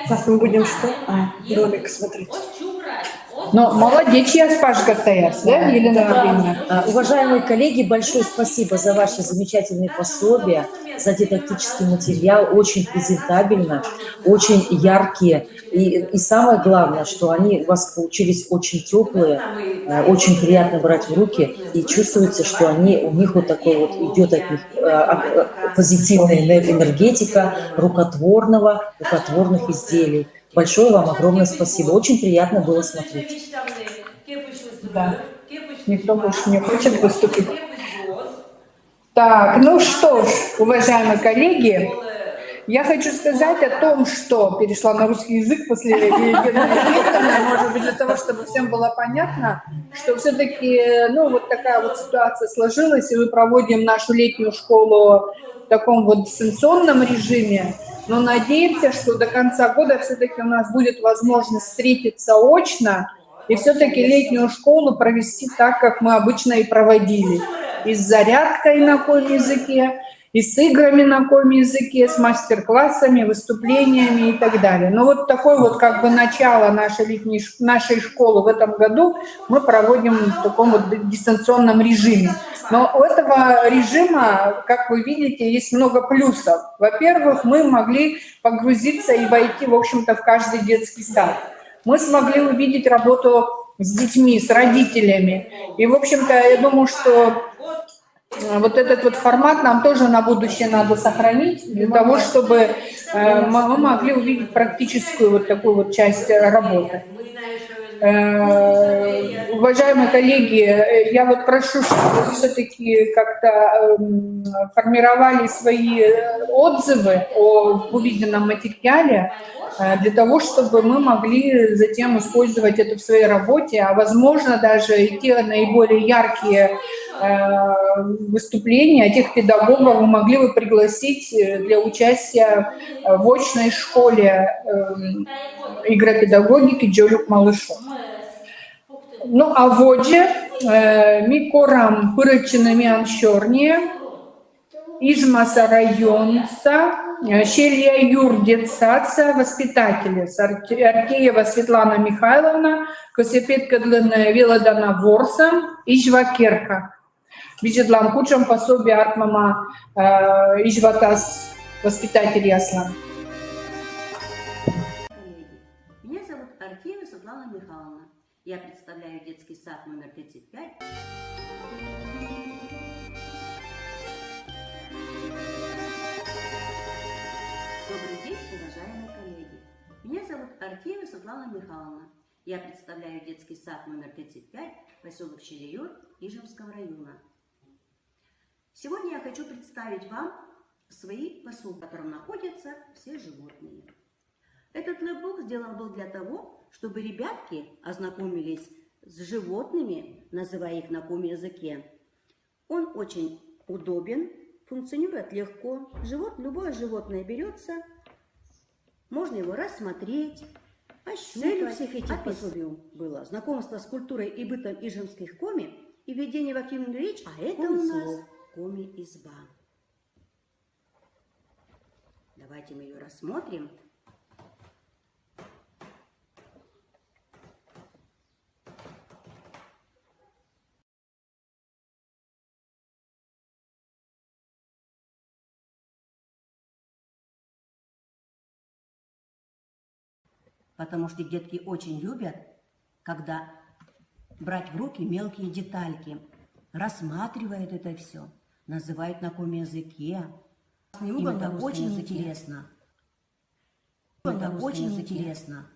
Сейчас мы будем что? А, ролик смотреть. Но молодец, я спашка стоят, да, Елена Евгеньевна? А, уважаемые коллеги, большое спасибо за ваши замечательные пособия, за дидактический материал, очень презентабельно, очень яркие. И, и самое главное, что они у вас получились очень теплые, э, очень приятно брать в руки, и чувствуется, что они, у них вот такой вот идет от них э, а, э, позитивная энер- энергетика рукотворного, рукотворных изделий. Большое вам огромное спасибо. Очень приятно было смотреть. Да. Никто больше не хочет выступить. Так, ну что ж, уважаемые коллеги, я хочу сказать о том, что перешла на русский язык после Евгения Викторовны, может быть, для того, чтобы всем было понятно, что все-таки, ну, вот такая вот ситуация сложилась, и мы проводим нашу летнюю школу в таком вот дистанционном режиме, но надеемся, что до конца года все-таки у нас будет возможность встретиться очно и все-таки летнюю школу провести так, как мы обычно и проводили. И с зарядкой на коми языке, и с играми на коми языке, с мастер-классами, выступлениями и так далее. Но вот такое вот как бы начало нашей летней ш- нашей школы в этом году мы проводим в таком вот дистанционном режиме. Но у этого режима, как вы видите, есть много плюсов. Во-первых, мы могли погрузиться и войти, в общем-то, в каждый детский сад. Мы смогли увидеть работу с детьми, с родителями. И, в общем-то, я думаю, что э, вот этот вот формат нам тоже на будущее надо сохранить для того, чтобы э, мы мы могли увидеть практическую вот такую вот часть работы. Э, Уважаемые коллеги, э, я вот прошу, чтобы вы все-таки как-то эм, формировали свои э, отзывы о увиденном материале, э, для того, чтобы мы могли затем использовать это в своей работе, а возможно даже и те наиболее яркие э, выступления тех педагогов мы могли бы пригласить э, для участия э, в очной школе эм, игропедагогики Джолюк Малышов. Ну, а водзӧ э, ми корам пырӧдчыны миян сёрниӧ Ижмаса районса э, Селья юрт детсадса воспитательӧс Ар- Артеева Светлана Михайловна, кӧсъя петкӧдлыны велӧдана ворсӧм «Изьва керка». Видзӧдлам, кутшӧм пособие артмӧма э, изьватас воспитательяслы. Коллеги, меня зовут Артеева Светлана Михайловна. Я представляю детский сад номер тридцать пять. Добрый день, уважаемые коллеги. Меня зовут Артеева Светлана Михайловна. Я представляю детский сад номер тридцать пять, поселок Челеюр Ижемского района. Сегодня я хочу представить вам свои пособия, в котором находятся все животные. Этот лэпбук сделан был для того, чтобы ребятки ознакомились с животными, называя их на коми языке. Он очень удобен, функционирует легко. Живот, любое животное берется, можно его рассмотреть. Целью всех этих пособий было знакомство с культурой и бытом ижемских коми и введение в активную речь коми слов. Коми изба. Давайте мы ее рассмотрим. Потому что детки очень любят, когда брать в руки мелкие детальки, рассматривают это все, называют на коми языке. Им это очень интересно. Это очень интересно.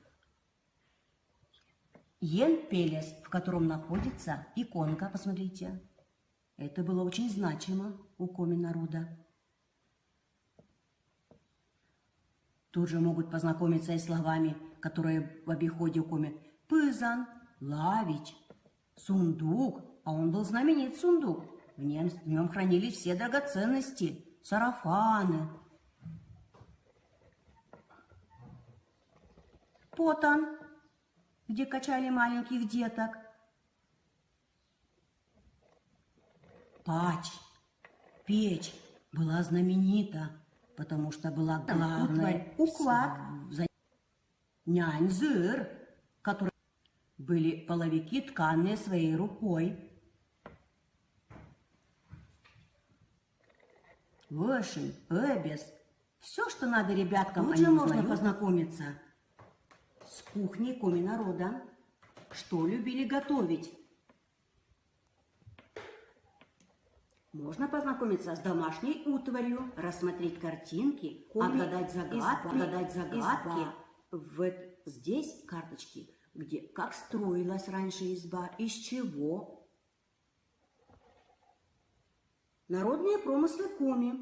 Ен пелес, в котором находится иконка, посмотрите. Это было очень значимо у коми народа. Тут же могут познакомиться и словами, которые в обиходе у коми. Пызан, лавич, сундук, а он был знаменит сундук. В нем, в нем хранились все драгоценности, сарафаны. Потан, где качали маленьких деток. Пач, печь, была знаменита, потому что была главной. Уквар, нянь зыр, который... Были половики, тканные своей рукой. Вышень, эбес. Все, что надо ребяткам, тут же можно познакомиться с кухней коми народа. Что любили готовить? Можно познакомиться с домашней утварью, рассмотреть картинки, отгадать загадки, отгадать загадки. Вот здесь карточки, где, как строилась раньше изба, из чего. Народные промыслы коми.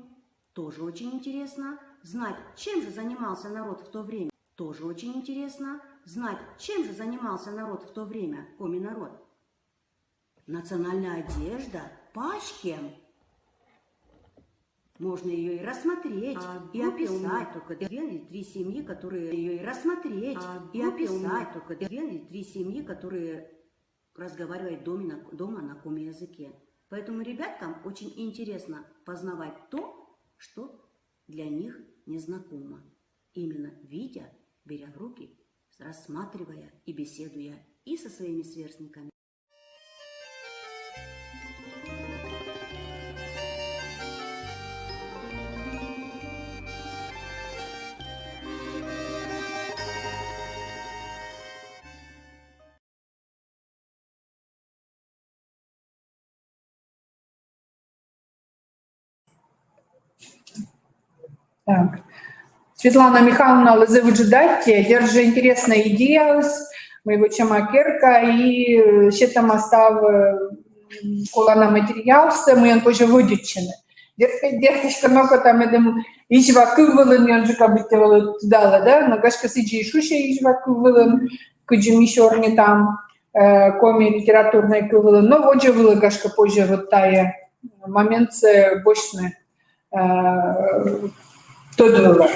Тоже очень интересно знать, чем же занимался народ в то время. Тоже очень интересно знать, чем же занимался народ в то время, коми народ. Национальная одежда, пачкем. Можно ее и рассмотреть, и описать. Только две или три семьи, которые ее и рассмотреть, и описать. Только две или три семьи, которые разговаривают дома на, дома на коми языке. Поэтому ребяткам очень интересно познавать то, что для них незнакомо. Именно видя, беря в руки, рассматривая и беседуя и со своими сверстниками. Так. Светлана Михайловналы зэв ыджыд аттьӧ, дерт жӧ, интереснӧй идеяыс, мый вӧчӧма керка и, э, сетӧма став, э, колана материалсӧ, мыйӧн позьӧ вӧдитчыны. Дерт, дерт, эськӧ окота, медым Изьва кыв вылын ёнджыка быттьӧ вӧлі тыдалӧ, да, но гашкӧ сідзи и шусьӧ Изьва кыв вылын, кыдзи ми сёрнитам, э, коми литературнӧй кыв вылын, но водзӧ вылӧ, гашкӧ, позьӧ вот тайӧ моментсӧ босьтны, э, тӧд вылӧ.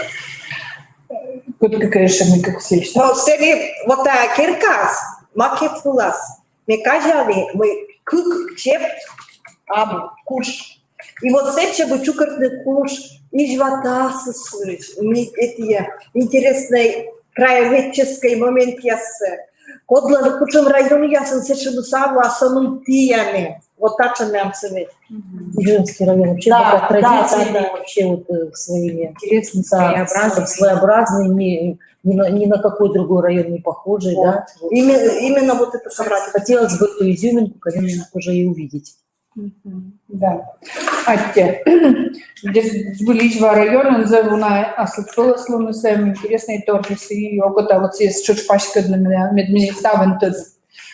Кыдз кӧ, конечно, ми кык сыщ. Но сэні вот тайӧ керкаас, макет вылас, ме казялі, мый кык чепт абу, куш. И вот сэтчӧ бы чукӧртны куш Изьва тасыс, ми эти интереснӧй краеведческӧй моментъяссӧ. Кодлӧн кутшӧм районъясын сэтшӧмыс абу, а со нин тіянлы. Вот татшӧм мем сыны. Ижевский район вообще, да, богат традициями, да, вообще вот, э, своими интересными, да, своеобразными, ни, ни на, ни на какой другой район не похожий, вот, да. Вот. Именно, именно вот это собрать. Хотелось бы эту изюминку, конечно, тоже и увидеть. Да. Аттьӧ. Збыль Изьва районын зэв уна аслыспӧлӧслуныс, интереснӧй торъяс, и окота вот сійӧс тшӧтш паськӧдны, мед, мед ставӧн тӧдны.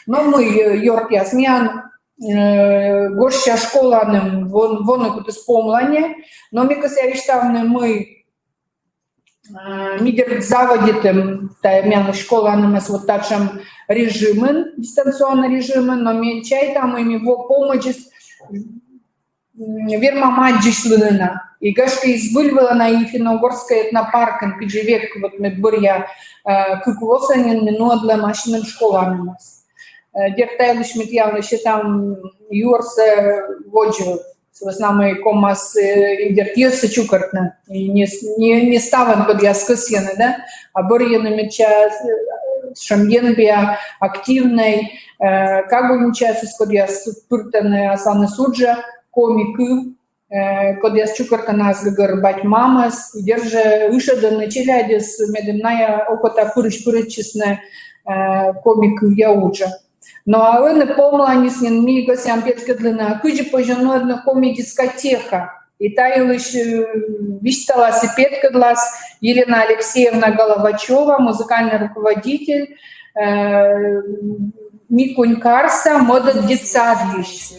Но мый, э, ёртъяс, миян, э, гожся школаным вон-, воны кутіс помланьӧ, но ме кӧсъя висьтавны, мый А, ми, дерт, заводитім тайӧ миян школанымӧс вот татшӧм режимын, дистанционнӧй режимын, но ме чайта, мый ми во помӧдзыс, м, вермам аддзысьлыны на. И гашкӧ и збыль вылӧ на и финно-угорскӧй этнопаркын, кыдзи век вот мед бӧръя, э, кык восӧ нин ми нуӧдлім ассьыным школанымӧс. Э, дерт, та йылысь ми тіянлы сетам юӧрсӧ водзӧ. Сы вӧсна мый ковмас, э, и, дерт, йӧзсӧ чукӧртны. И не с-, не, не ставӧн, кодъяс кӧсйӧны, да, а бӧрйӧны медся, э, сэтшӧм енбиа, активнӧй, э, кагульничаясыс, кодъяс пыртӧны асланыс уджӧ коми кыв, э, кодъяс чукӧртӧны ас гӧгӧр бать-мамӧс, и, дерт жӧ, ышӧдӧны челядьӧс, медым найӧ окота пырысь-пырысьысны, э, коми кывъя уджӧ. Но а ӧні помланьыс нин ми кӧсъям петкӧдлыны, кыдзи позьӧ нуӧдны коми дискотека. И та йылысь, э, висьталас и петкӧдлас Елена Алексеевна Головачева, музыкальный руководитель, э, «Микунь карса» мӧдӧд детсадйысь.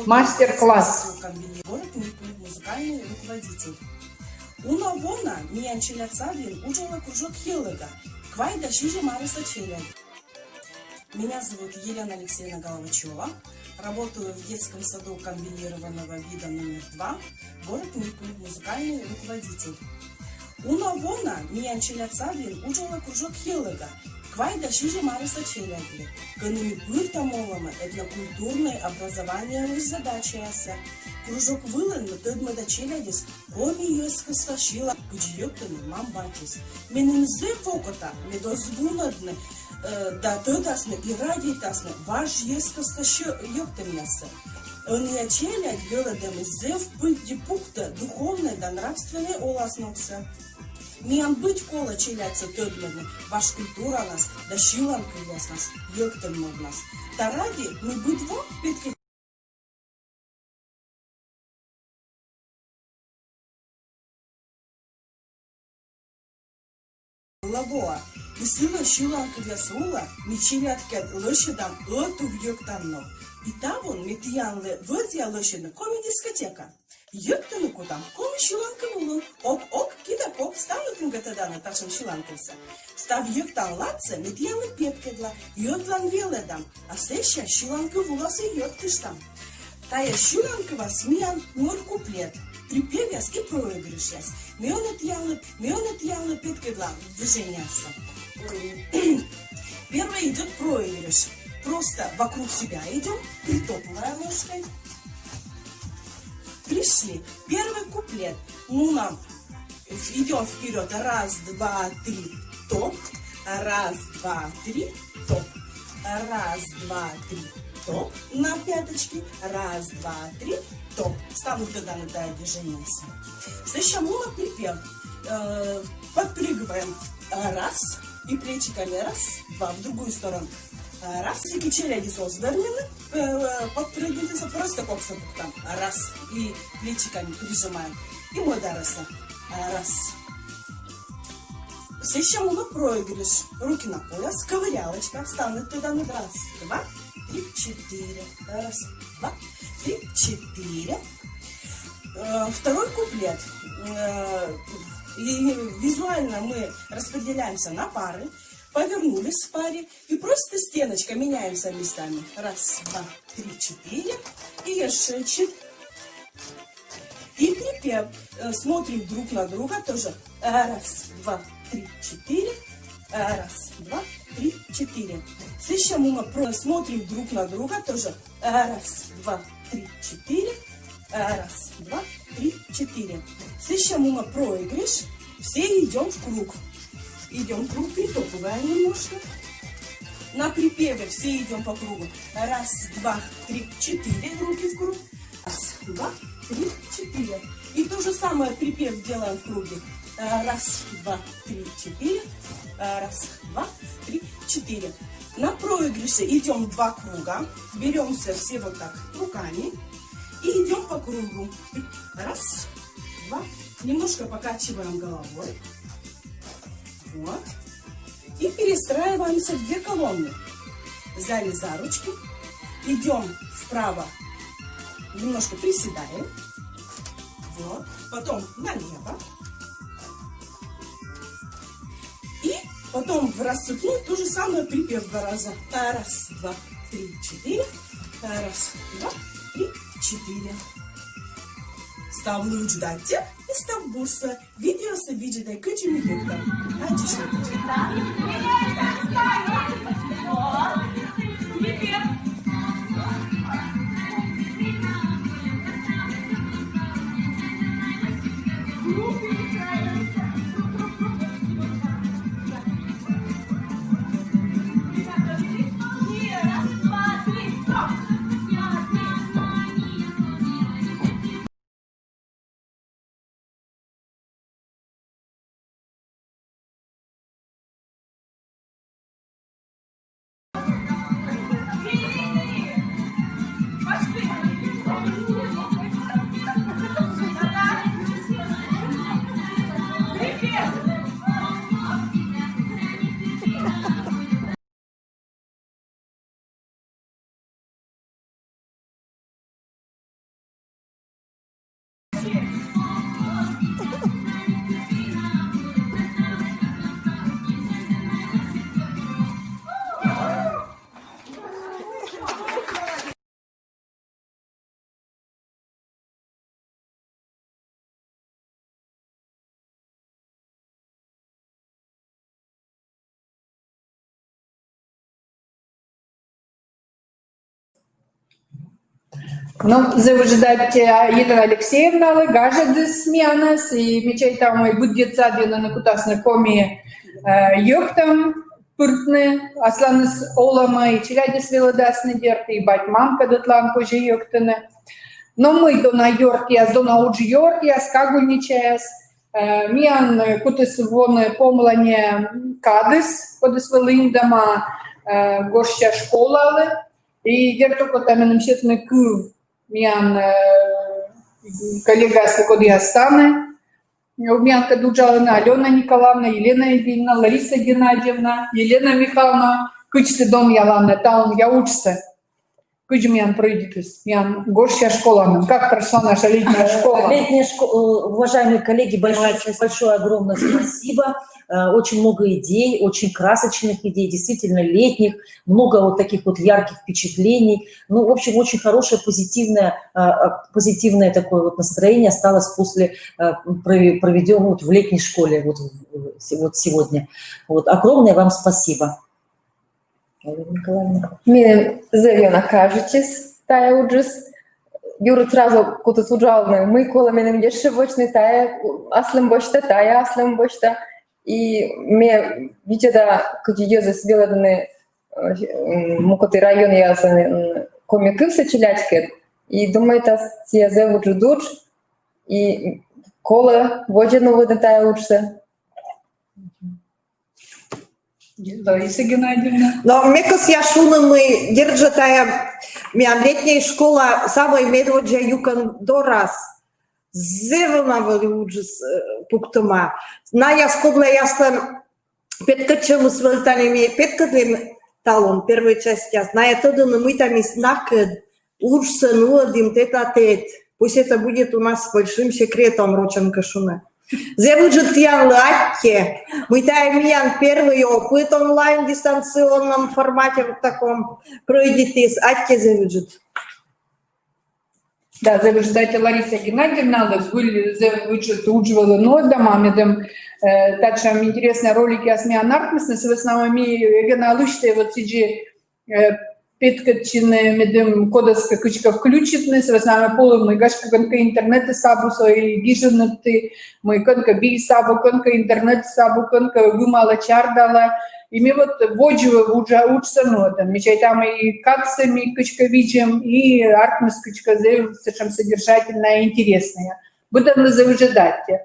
Мастер-класс. Город Микунь, музыкальный руководитель. Уна во на миян челядьсадйын уджалӧ кружок «Йӧлӧга», квайт да сизим арӧса челядь. Меня зовут Елена Алексеевна Головачева. Работаю в детском саду комбинированного вида номер два, город Микунь, музыкальный руководитель. Уна во на миян челядьсадйын уджалӧ кружок «Йӧлӧга», квайт да сизим арӧса челядьлы, кӧні ми пыртам олӧмӧ этнокультурнӧй образованиелысь задачаяссӧ. Кружок вылын ми тӧдмӧдам челядьӧс коми йӧзкостса сьыланкӧд, кыдзи лёктӧны мам-батьыс. Меным зэв окота, мед оз вунӧдны Э, да тӧдасны и радейтасны важ йӧзкостса йӧктӧмъяссӧ. Ӧнія челядь велӧдӧмыс зэв пыдди пуктӧ духовнӧй да нравственнӧй оласногсӧ. Миян быть колӧ челядьсӧ тӧдмӧдны важ культуранас да сьыланкывъяснас, йӧктӧмногнас. Та ради ми быд во петкӧд лабоа. И сылӧн сьыланкывъяс улӧ ми челядькӧд лӧсьӧдам ӧтув йӧктан ног. И тавун ми тіянлы вӧзъя лӧсьӧдны коми дискотека. Йӧктыны кутам коми сьыланкыв улын. Ок-ок, кида кок, ставнытын кӧ тӧданныд татшӧм сьыланкывсӧ. Став йӧктан ладсӧ ми тіянлы петкӧдла, и ӧтлаын велӧдам, а сэсся сьыланкыв улас и йӧктыштам. Тайӧ сьыланкывас миян нёль куплет, припевъяс и проигрышъяс. Ме ӧні тіянлы, ме ӧні тіянлы петкӧдла движениеяссӧ. Первый идёт проигрыш. Просто вокруг себя идём, притопывая ножкой. Пришли. Первый куплет. Мунам. Идём вперёд. Раз, два, три, топ. Раз, два, три, топ. Раз, два, три, топ. На пяточки. Раз, два, три, топ. Ставнытӧ тӧданныд тайӧ движениесӧ. Сэсся мунам припев. Э, подпрыгиваем. Раз. И плечиками. Раз, два. В другую сторону. Э, раз. Сідзи челядьыс оз вермыны, э, подпрыгнуть, просто коксӧ пуктам. Раз. И плечиками прижимаем. И мӧдарӧсӧ. Э, раз. Сэсся мунам проигрыш. Руки на пояс, ковырялочка. Ставнытӧ тӧданныд. Раз, два, три, четыре. Раз, два, три, четыре. Э, второй куплет. Э, и визуально мы распределяемся на пары. Повернулись в паре и просто стеночка меняемся местами. Раз, два, три, четыре. И ещё чет-, и припев. Э, смотрим друг на друга тоже. Э, раз, два, три, четыре. Э, раз, два, три, четыре. Сэсся мунам про-, смотрим друг на друга тоже. Э, раз, два, три, четыре. Э, раз, два, три, четыре. Сэсся мунам проигрыш. Все идём в круг. Идём в круг, притопываем немножко. На припеве все идём по кругу. Раз, два, три, четыре. Руки в круг. Раз, два, три, четыре. И то же самое припев делаем в круге. Э, раз, два, три, четыре. Э, раз, два, три, четыре. На проигрыше идём два круга. Берёмся все вот так руками. И идём по кругу. Раз, два. Немножко покачиваем головой. Вот. И перестраиваемся в две колонны. Взяли за ручки. Идём вправо. Немножко приседаем. Вот. Потом налево. И потом в рассыпную то же самое припев два раза. Раз, два, три, четыре. Раз, два, три, четыре. Став лыдж даддя и став бурсӧ. Видеосӧ видзӧдӧй, кыдзи ми йӧктам. Аддзысьлытӧдз. Ну, зэв ыджыд аттьӧ, э, Елена Алексеевналы, гажӧдіс миянӧс, и ме чайта, мый быд дітсад велӧны кутасны коми, э, йӧктӧм, пыртны, асланыс олӧмӧ и челядьыс велӧдасны, дерт, и бать-мамкӧд ӧтлаын позьӧ йӧктыны. Но мый, дона ёртъяс, дона удж ёртъяс, кагульничаяс, э, миян, э, кутіс воны помланьӧ кадыс, кодӧс вӧлі индӧма, э, гожся школалы. И дерт, окота меным сетны кыв миян, э, коллегаыслы, кодъяс тані. Миянкӧд уджалӧны Алёна Николаевна, Елена Евгеньевна, Лариса Геннадьевна, Елена Михайловна, кыдз ті донъяланныд талунъя уджсӧ? Кыдз миян прӧйдитіс миян гожся школаным? Как прошла наша летняя школа? Летняя школа, э, уважаемые коллеги, большое, большое огромное спасибо. Э, очень много идей, очень красочных идей, действительно летних, много вот таких вот ярких впечатлений. Ну, в общем, очень хорошее, позитивное, э, э, позитивное такое вот настроение осталось после, э, проведем вот в летней школе вот, в- вот сегодня. Вот, огромное вам спасибо. Ольга Николаевна. Меным зэв ёна кажитчис тайӧ уджыс. Юрыд сразу кутіс уджалны, мый колӧ меным ещӧ вӧчны тайӧ аслым босьта, тайӧ аслым босьта. И ме видзӧда, кыдзи йӧзыс велӧдӧны, э, м, мукӧд районъясын, м, коми кывсӧ челядькӧд. И думайта, сійӧ зэв ыджыд удж, и колӧ водзӧ нуӧдны тайӧ уджсӧ. Лариса Геннадьевна. Но ме кӧсъя шуны, мый дерт жӧ тайӧ миян летняя школа самӧй медводдза юкӧн дорас. Зэв уна вӧлі уджыс, э, пуктӧма. Наяс, кодлы наяслӧн петкӧдчӧмыс вӧлі тані, ми петкӧдлім талун первой частьяс. Найӧ тӧдӧны, мый тані накӧд уджсӧ нуӧдім тет-а-тет. Пусть это будет у нас большим секретом, рочӧн кӧ шуны. Зэв ыджыд тіянлы аттьӧ, мый тайӧ миян первый опыт онлайн дистанционном формате вот таком пройдитіс. Аттьӧ зэв ыджыд. Да, зэв ыджыд аттьӧ Лариса Геннадьевналы, збыль зэв ыджыд удж вӧлі нуӧдӧма, медым, э, татшӧм интереснӧй роликъяс миян артмисны, сы вӧсна мый ми эгӧ на лысьтӧй вот сідзи, э, петкӧдчыны, медым кодӧскӧ кыдзкӧ включитны, сы вӧсна мый полӧм, мый гашкӧ кӧнкӧ интернетыс абу, со и гижӧны ті, мый кӧнкӧ бильыс абу, кӧнкӧ интернетыс абу, кӧнкӧ вымалӧ, чардалӧ. И ми вот водзвыв уджсӧ нуӧдім. Ме чайта, мый и кадсӧ ми кыдзкӧ видзим, и артмис кыдзкӧ зэв сэтшӧм содержательнӧя, интереснӧя. Быдӧнлы зэв ыджыд аттьӧ.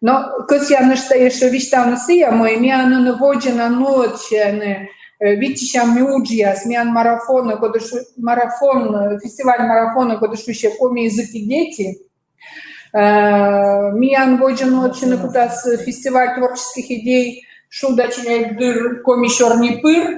Но кӧсъя нӧшта ещӧ висьтавны сійӧ, мый миян ӧні водзӧ на нуӧдчӧны, э, виччысям ми уджъяс, миян марафон, кодӧс шу-, марафон, э, фестиваль-марафон, кодӧс шусьӧ «Коми язык и дети». Э, миян водзӧ нуӧдчыны кутас фестиваль творческих идей «Шуда челядьдыр коми сёрни пыр».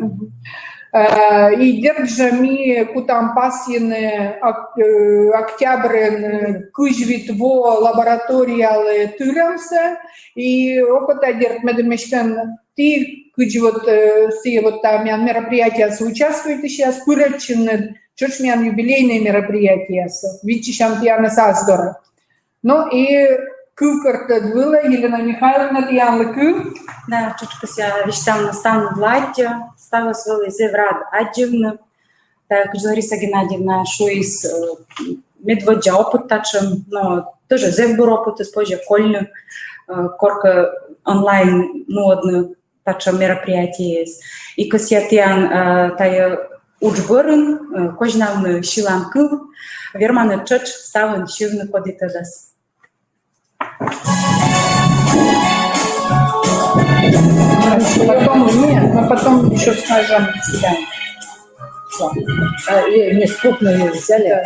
Э, и дерт жӧ ми кутам пасйыны ок-, э, октябрын, э, кызь вит во лабораториялы тырӧмсӧ. И окота, дерт, медым эськӧ ті, кыдз вот, э, сійӧ вот та миян мероприятиеясӧ участвуйтысьяс, пырӧдчыны тшӧтш миян юбилейнӧй мероприятиеясӧ. Виччысям тіянӧс ас дорӧ. Но и кывкӧртӧд вылӧ, Елена Михайловна, тіянлы кыв. Да, тшӧтш кӧсъя висьтавны ставныдлы аттьӧ, ставыс вӧлі зэв рад аддзывны. Да, кыдз Лариса Геннадьевна шуис, э, медводдза опыт татшӧм, но тоже зэв бур опытыс, позьӧ кольны, э, коркӧ онлайн нуӧдны татшӧм мероприятиеяс. И кӧсъя тіян, э, тайӧ удж бӧрын, э, козьнавны сьыланкыв, верманныд тшӧтш ставӧн сьывны, коді тӧдас. Потом, нет, мы потом еще скажем. Да. Что? А, э, не, спутно её взяли. Да.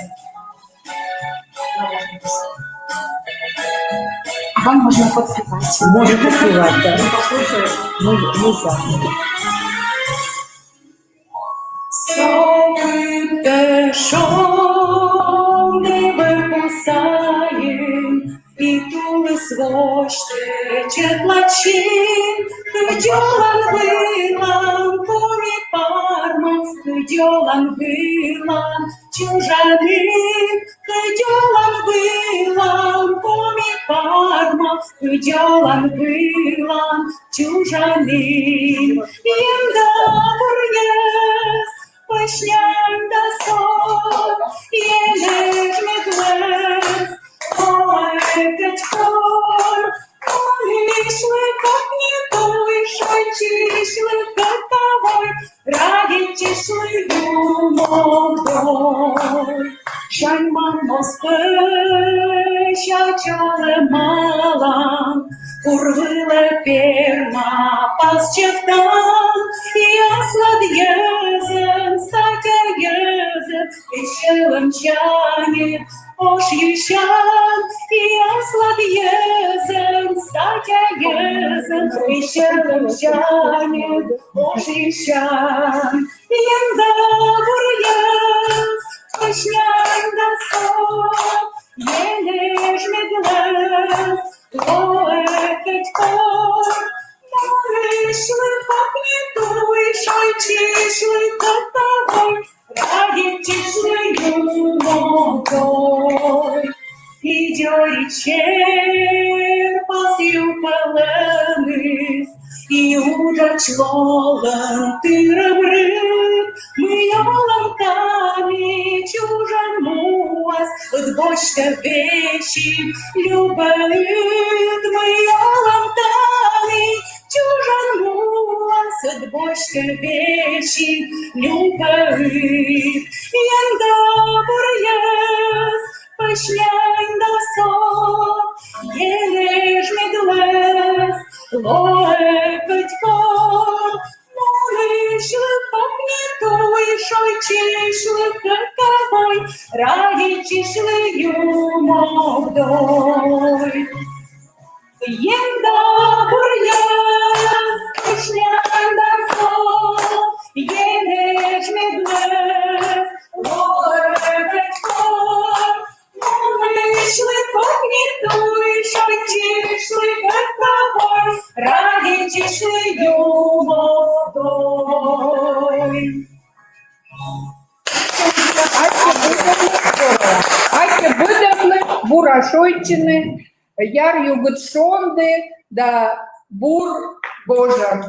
А вам можно подпевать. Можно подпевать, да. Мы послушаем. Мы, мы за. Сӧвмыд шоныд вӧр пу сайын, и тулыс восьтӧ чӧтлачин, кыдз олан вылан коми парма, кыдз олан вылан чужанін, кыдз олан вылан коми парма, кыдз олан вылан чужанін. Эн да пӧръяс пӧшнян да со, эн эжмӧд лӧз, ой, кыдз кор, ой, висьлы кӧть не туй, шойччысьлы кӧть Чолӧмалан, пур вылӧ перма пас чӧвтан, и аслад йӧзӧн, статя йӧзӧн, весёлӧмсяньыд ош йывсян, и аслад йӧзӧн, статя йӧзӧн, весёлӧмсяньыд ош йывсян. Эн да бур йӧз, пӧсь нянь да со, енэж медлӧз лоӧ кӧть кор. Морысьлы кокни туй, шойччысьлы кӧтка вой, радейтчысьлы юмов дой. И дзоридз серпас ю пӧлӧныс, и уджач лолӧн тырӧм рыт, мый олӧм тані чужан муас, ӧд босьтӧ весиг любӧ ыд, мый олӧм тані чужан муас, ӧд босьтӧ весиг любӧ ыд. Эн да бур йӧз, пӧсь нянь да со, енэж медлӧз лоӧ кӧть кор. Морысьлы кокни туй, шойччысьлы кӧтка вой, радейтчысьлы юмов дой. Эн да бур йӧз, пӧсь нянь да со, енэж медлӧз лоӧ кӧть кор. Морысьлы кокни туй, шойччысьлы кӧтка вой, радейтчысьлы юмов дой. Аттьӧ быдӧнлы, здорово. Аттьӧ быдӧнлы, бура шойччыны, яр югыд шонді да бур гожӧм.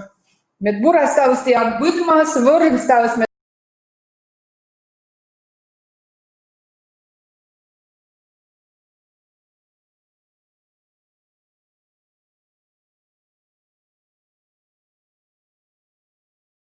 Мед бура ставыс тіян быдмас, вӧрын ставыс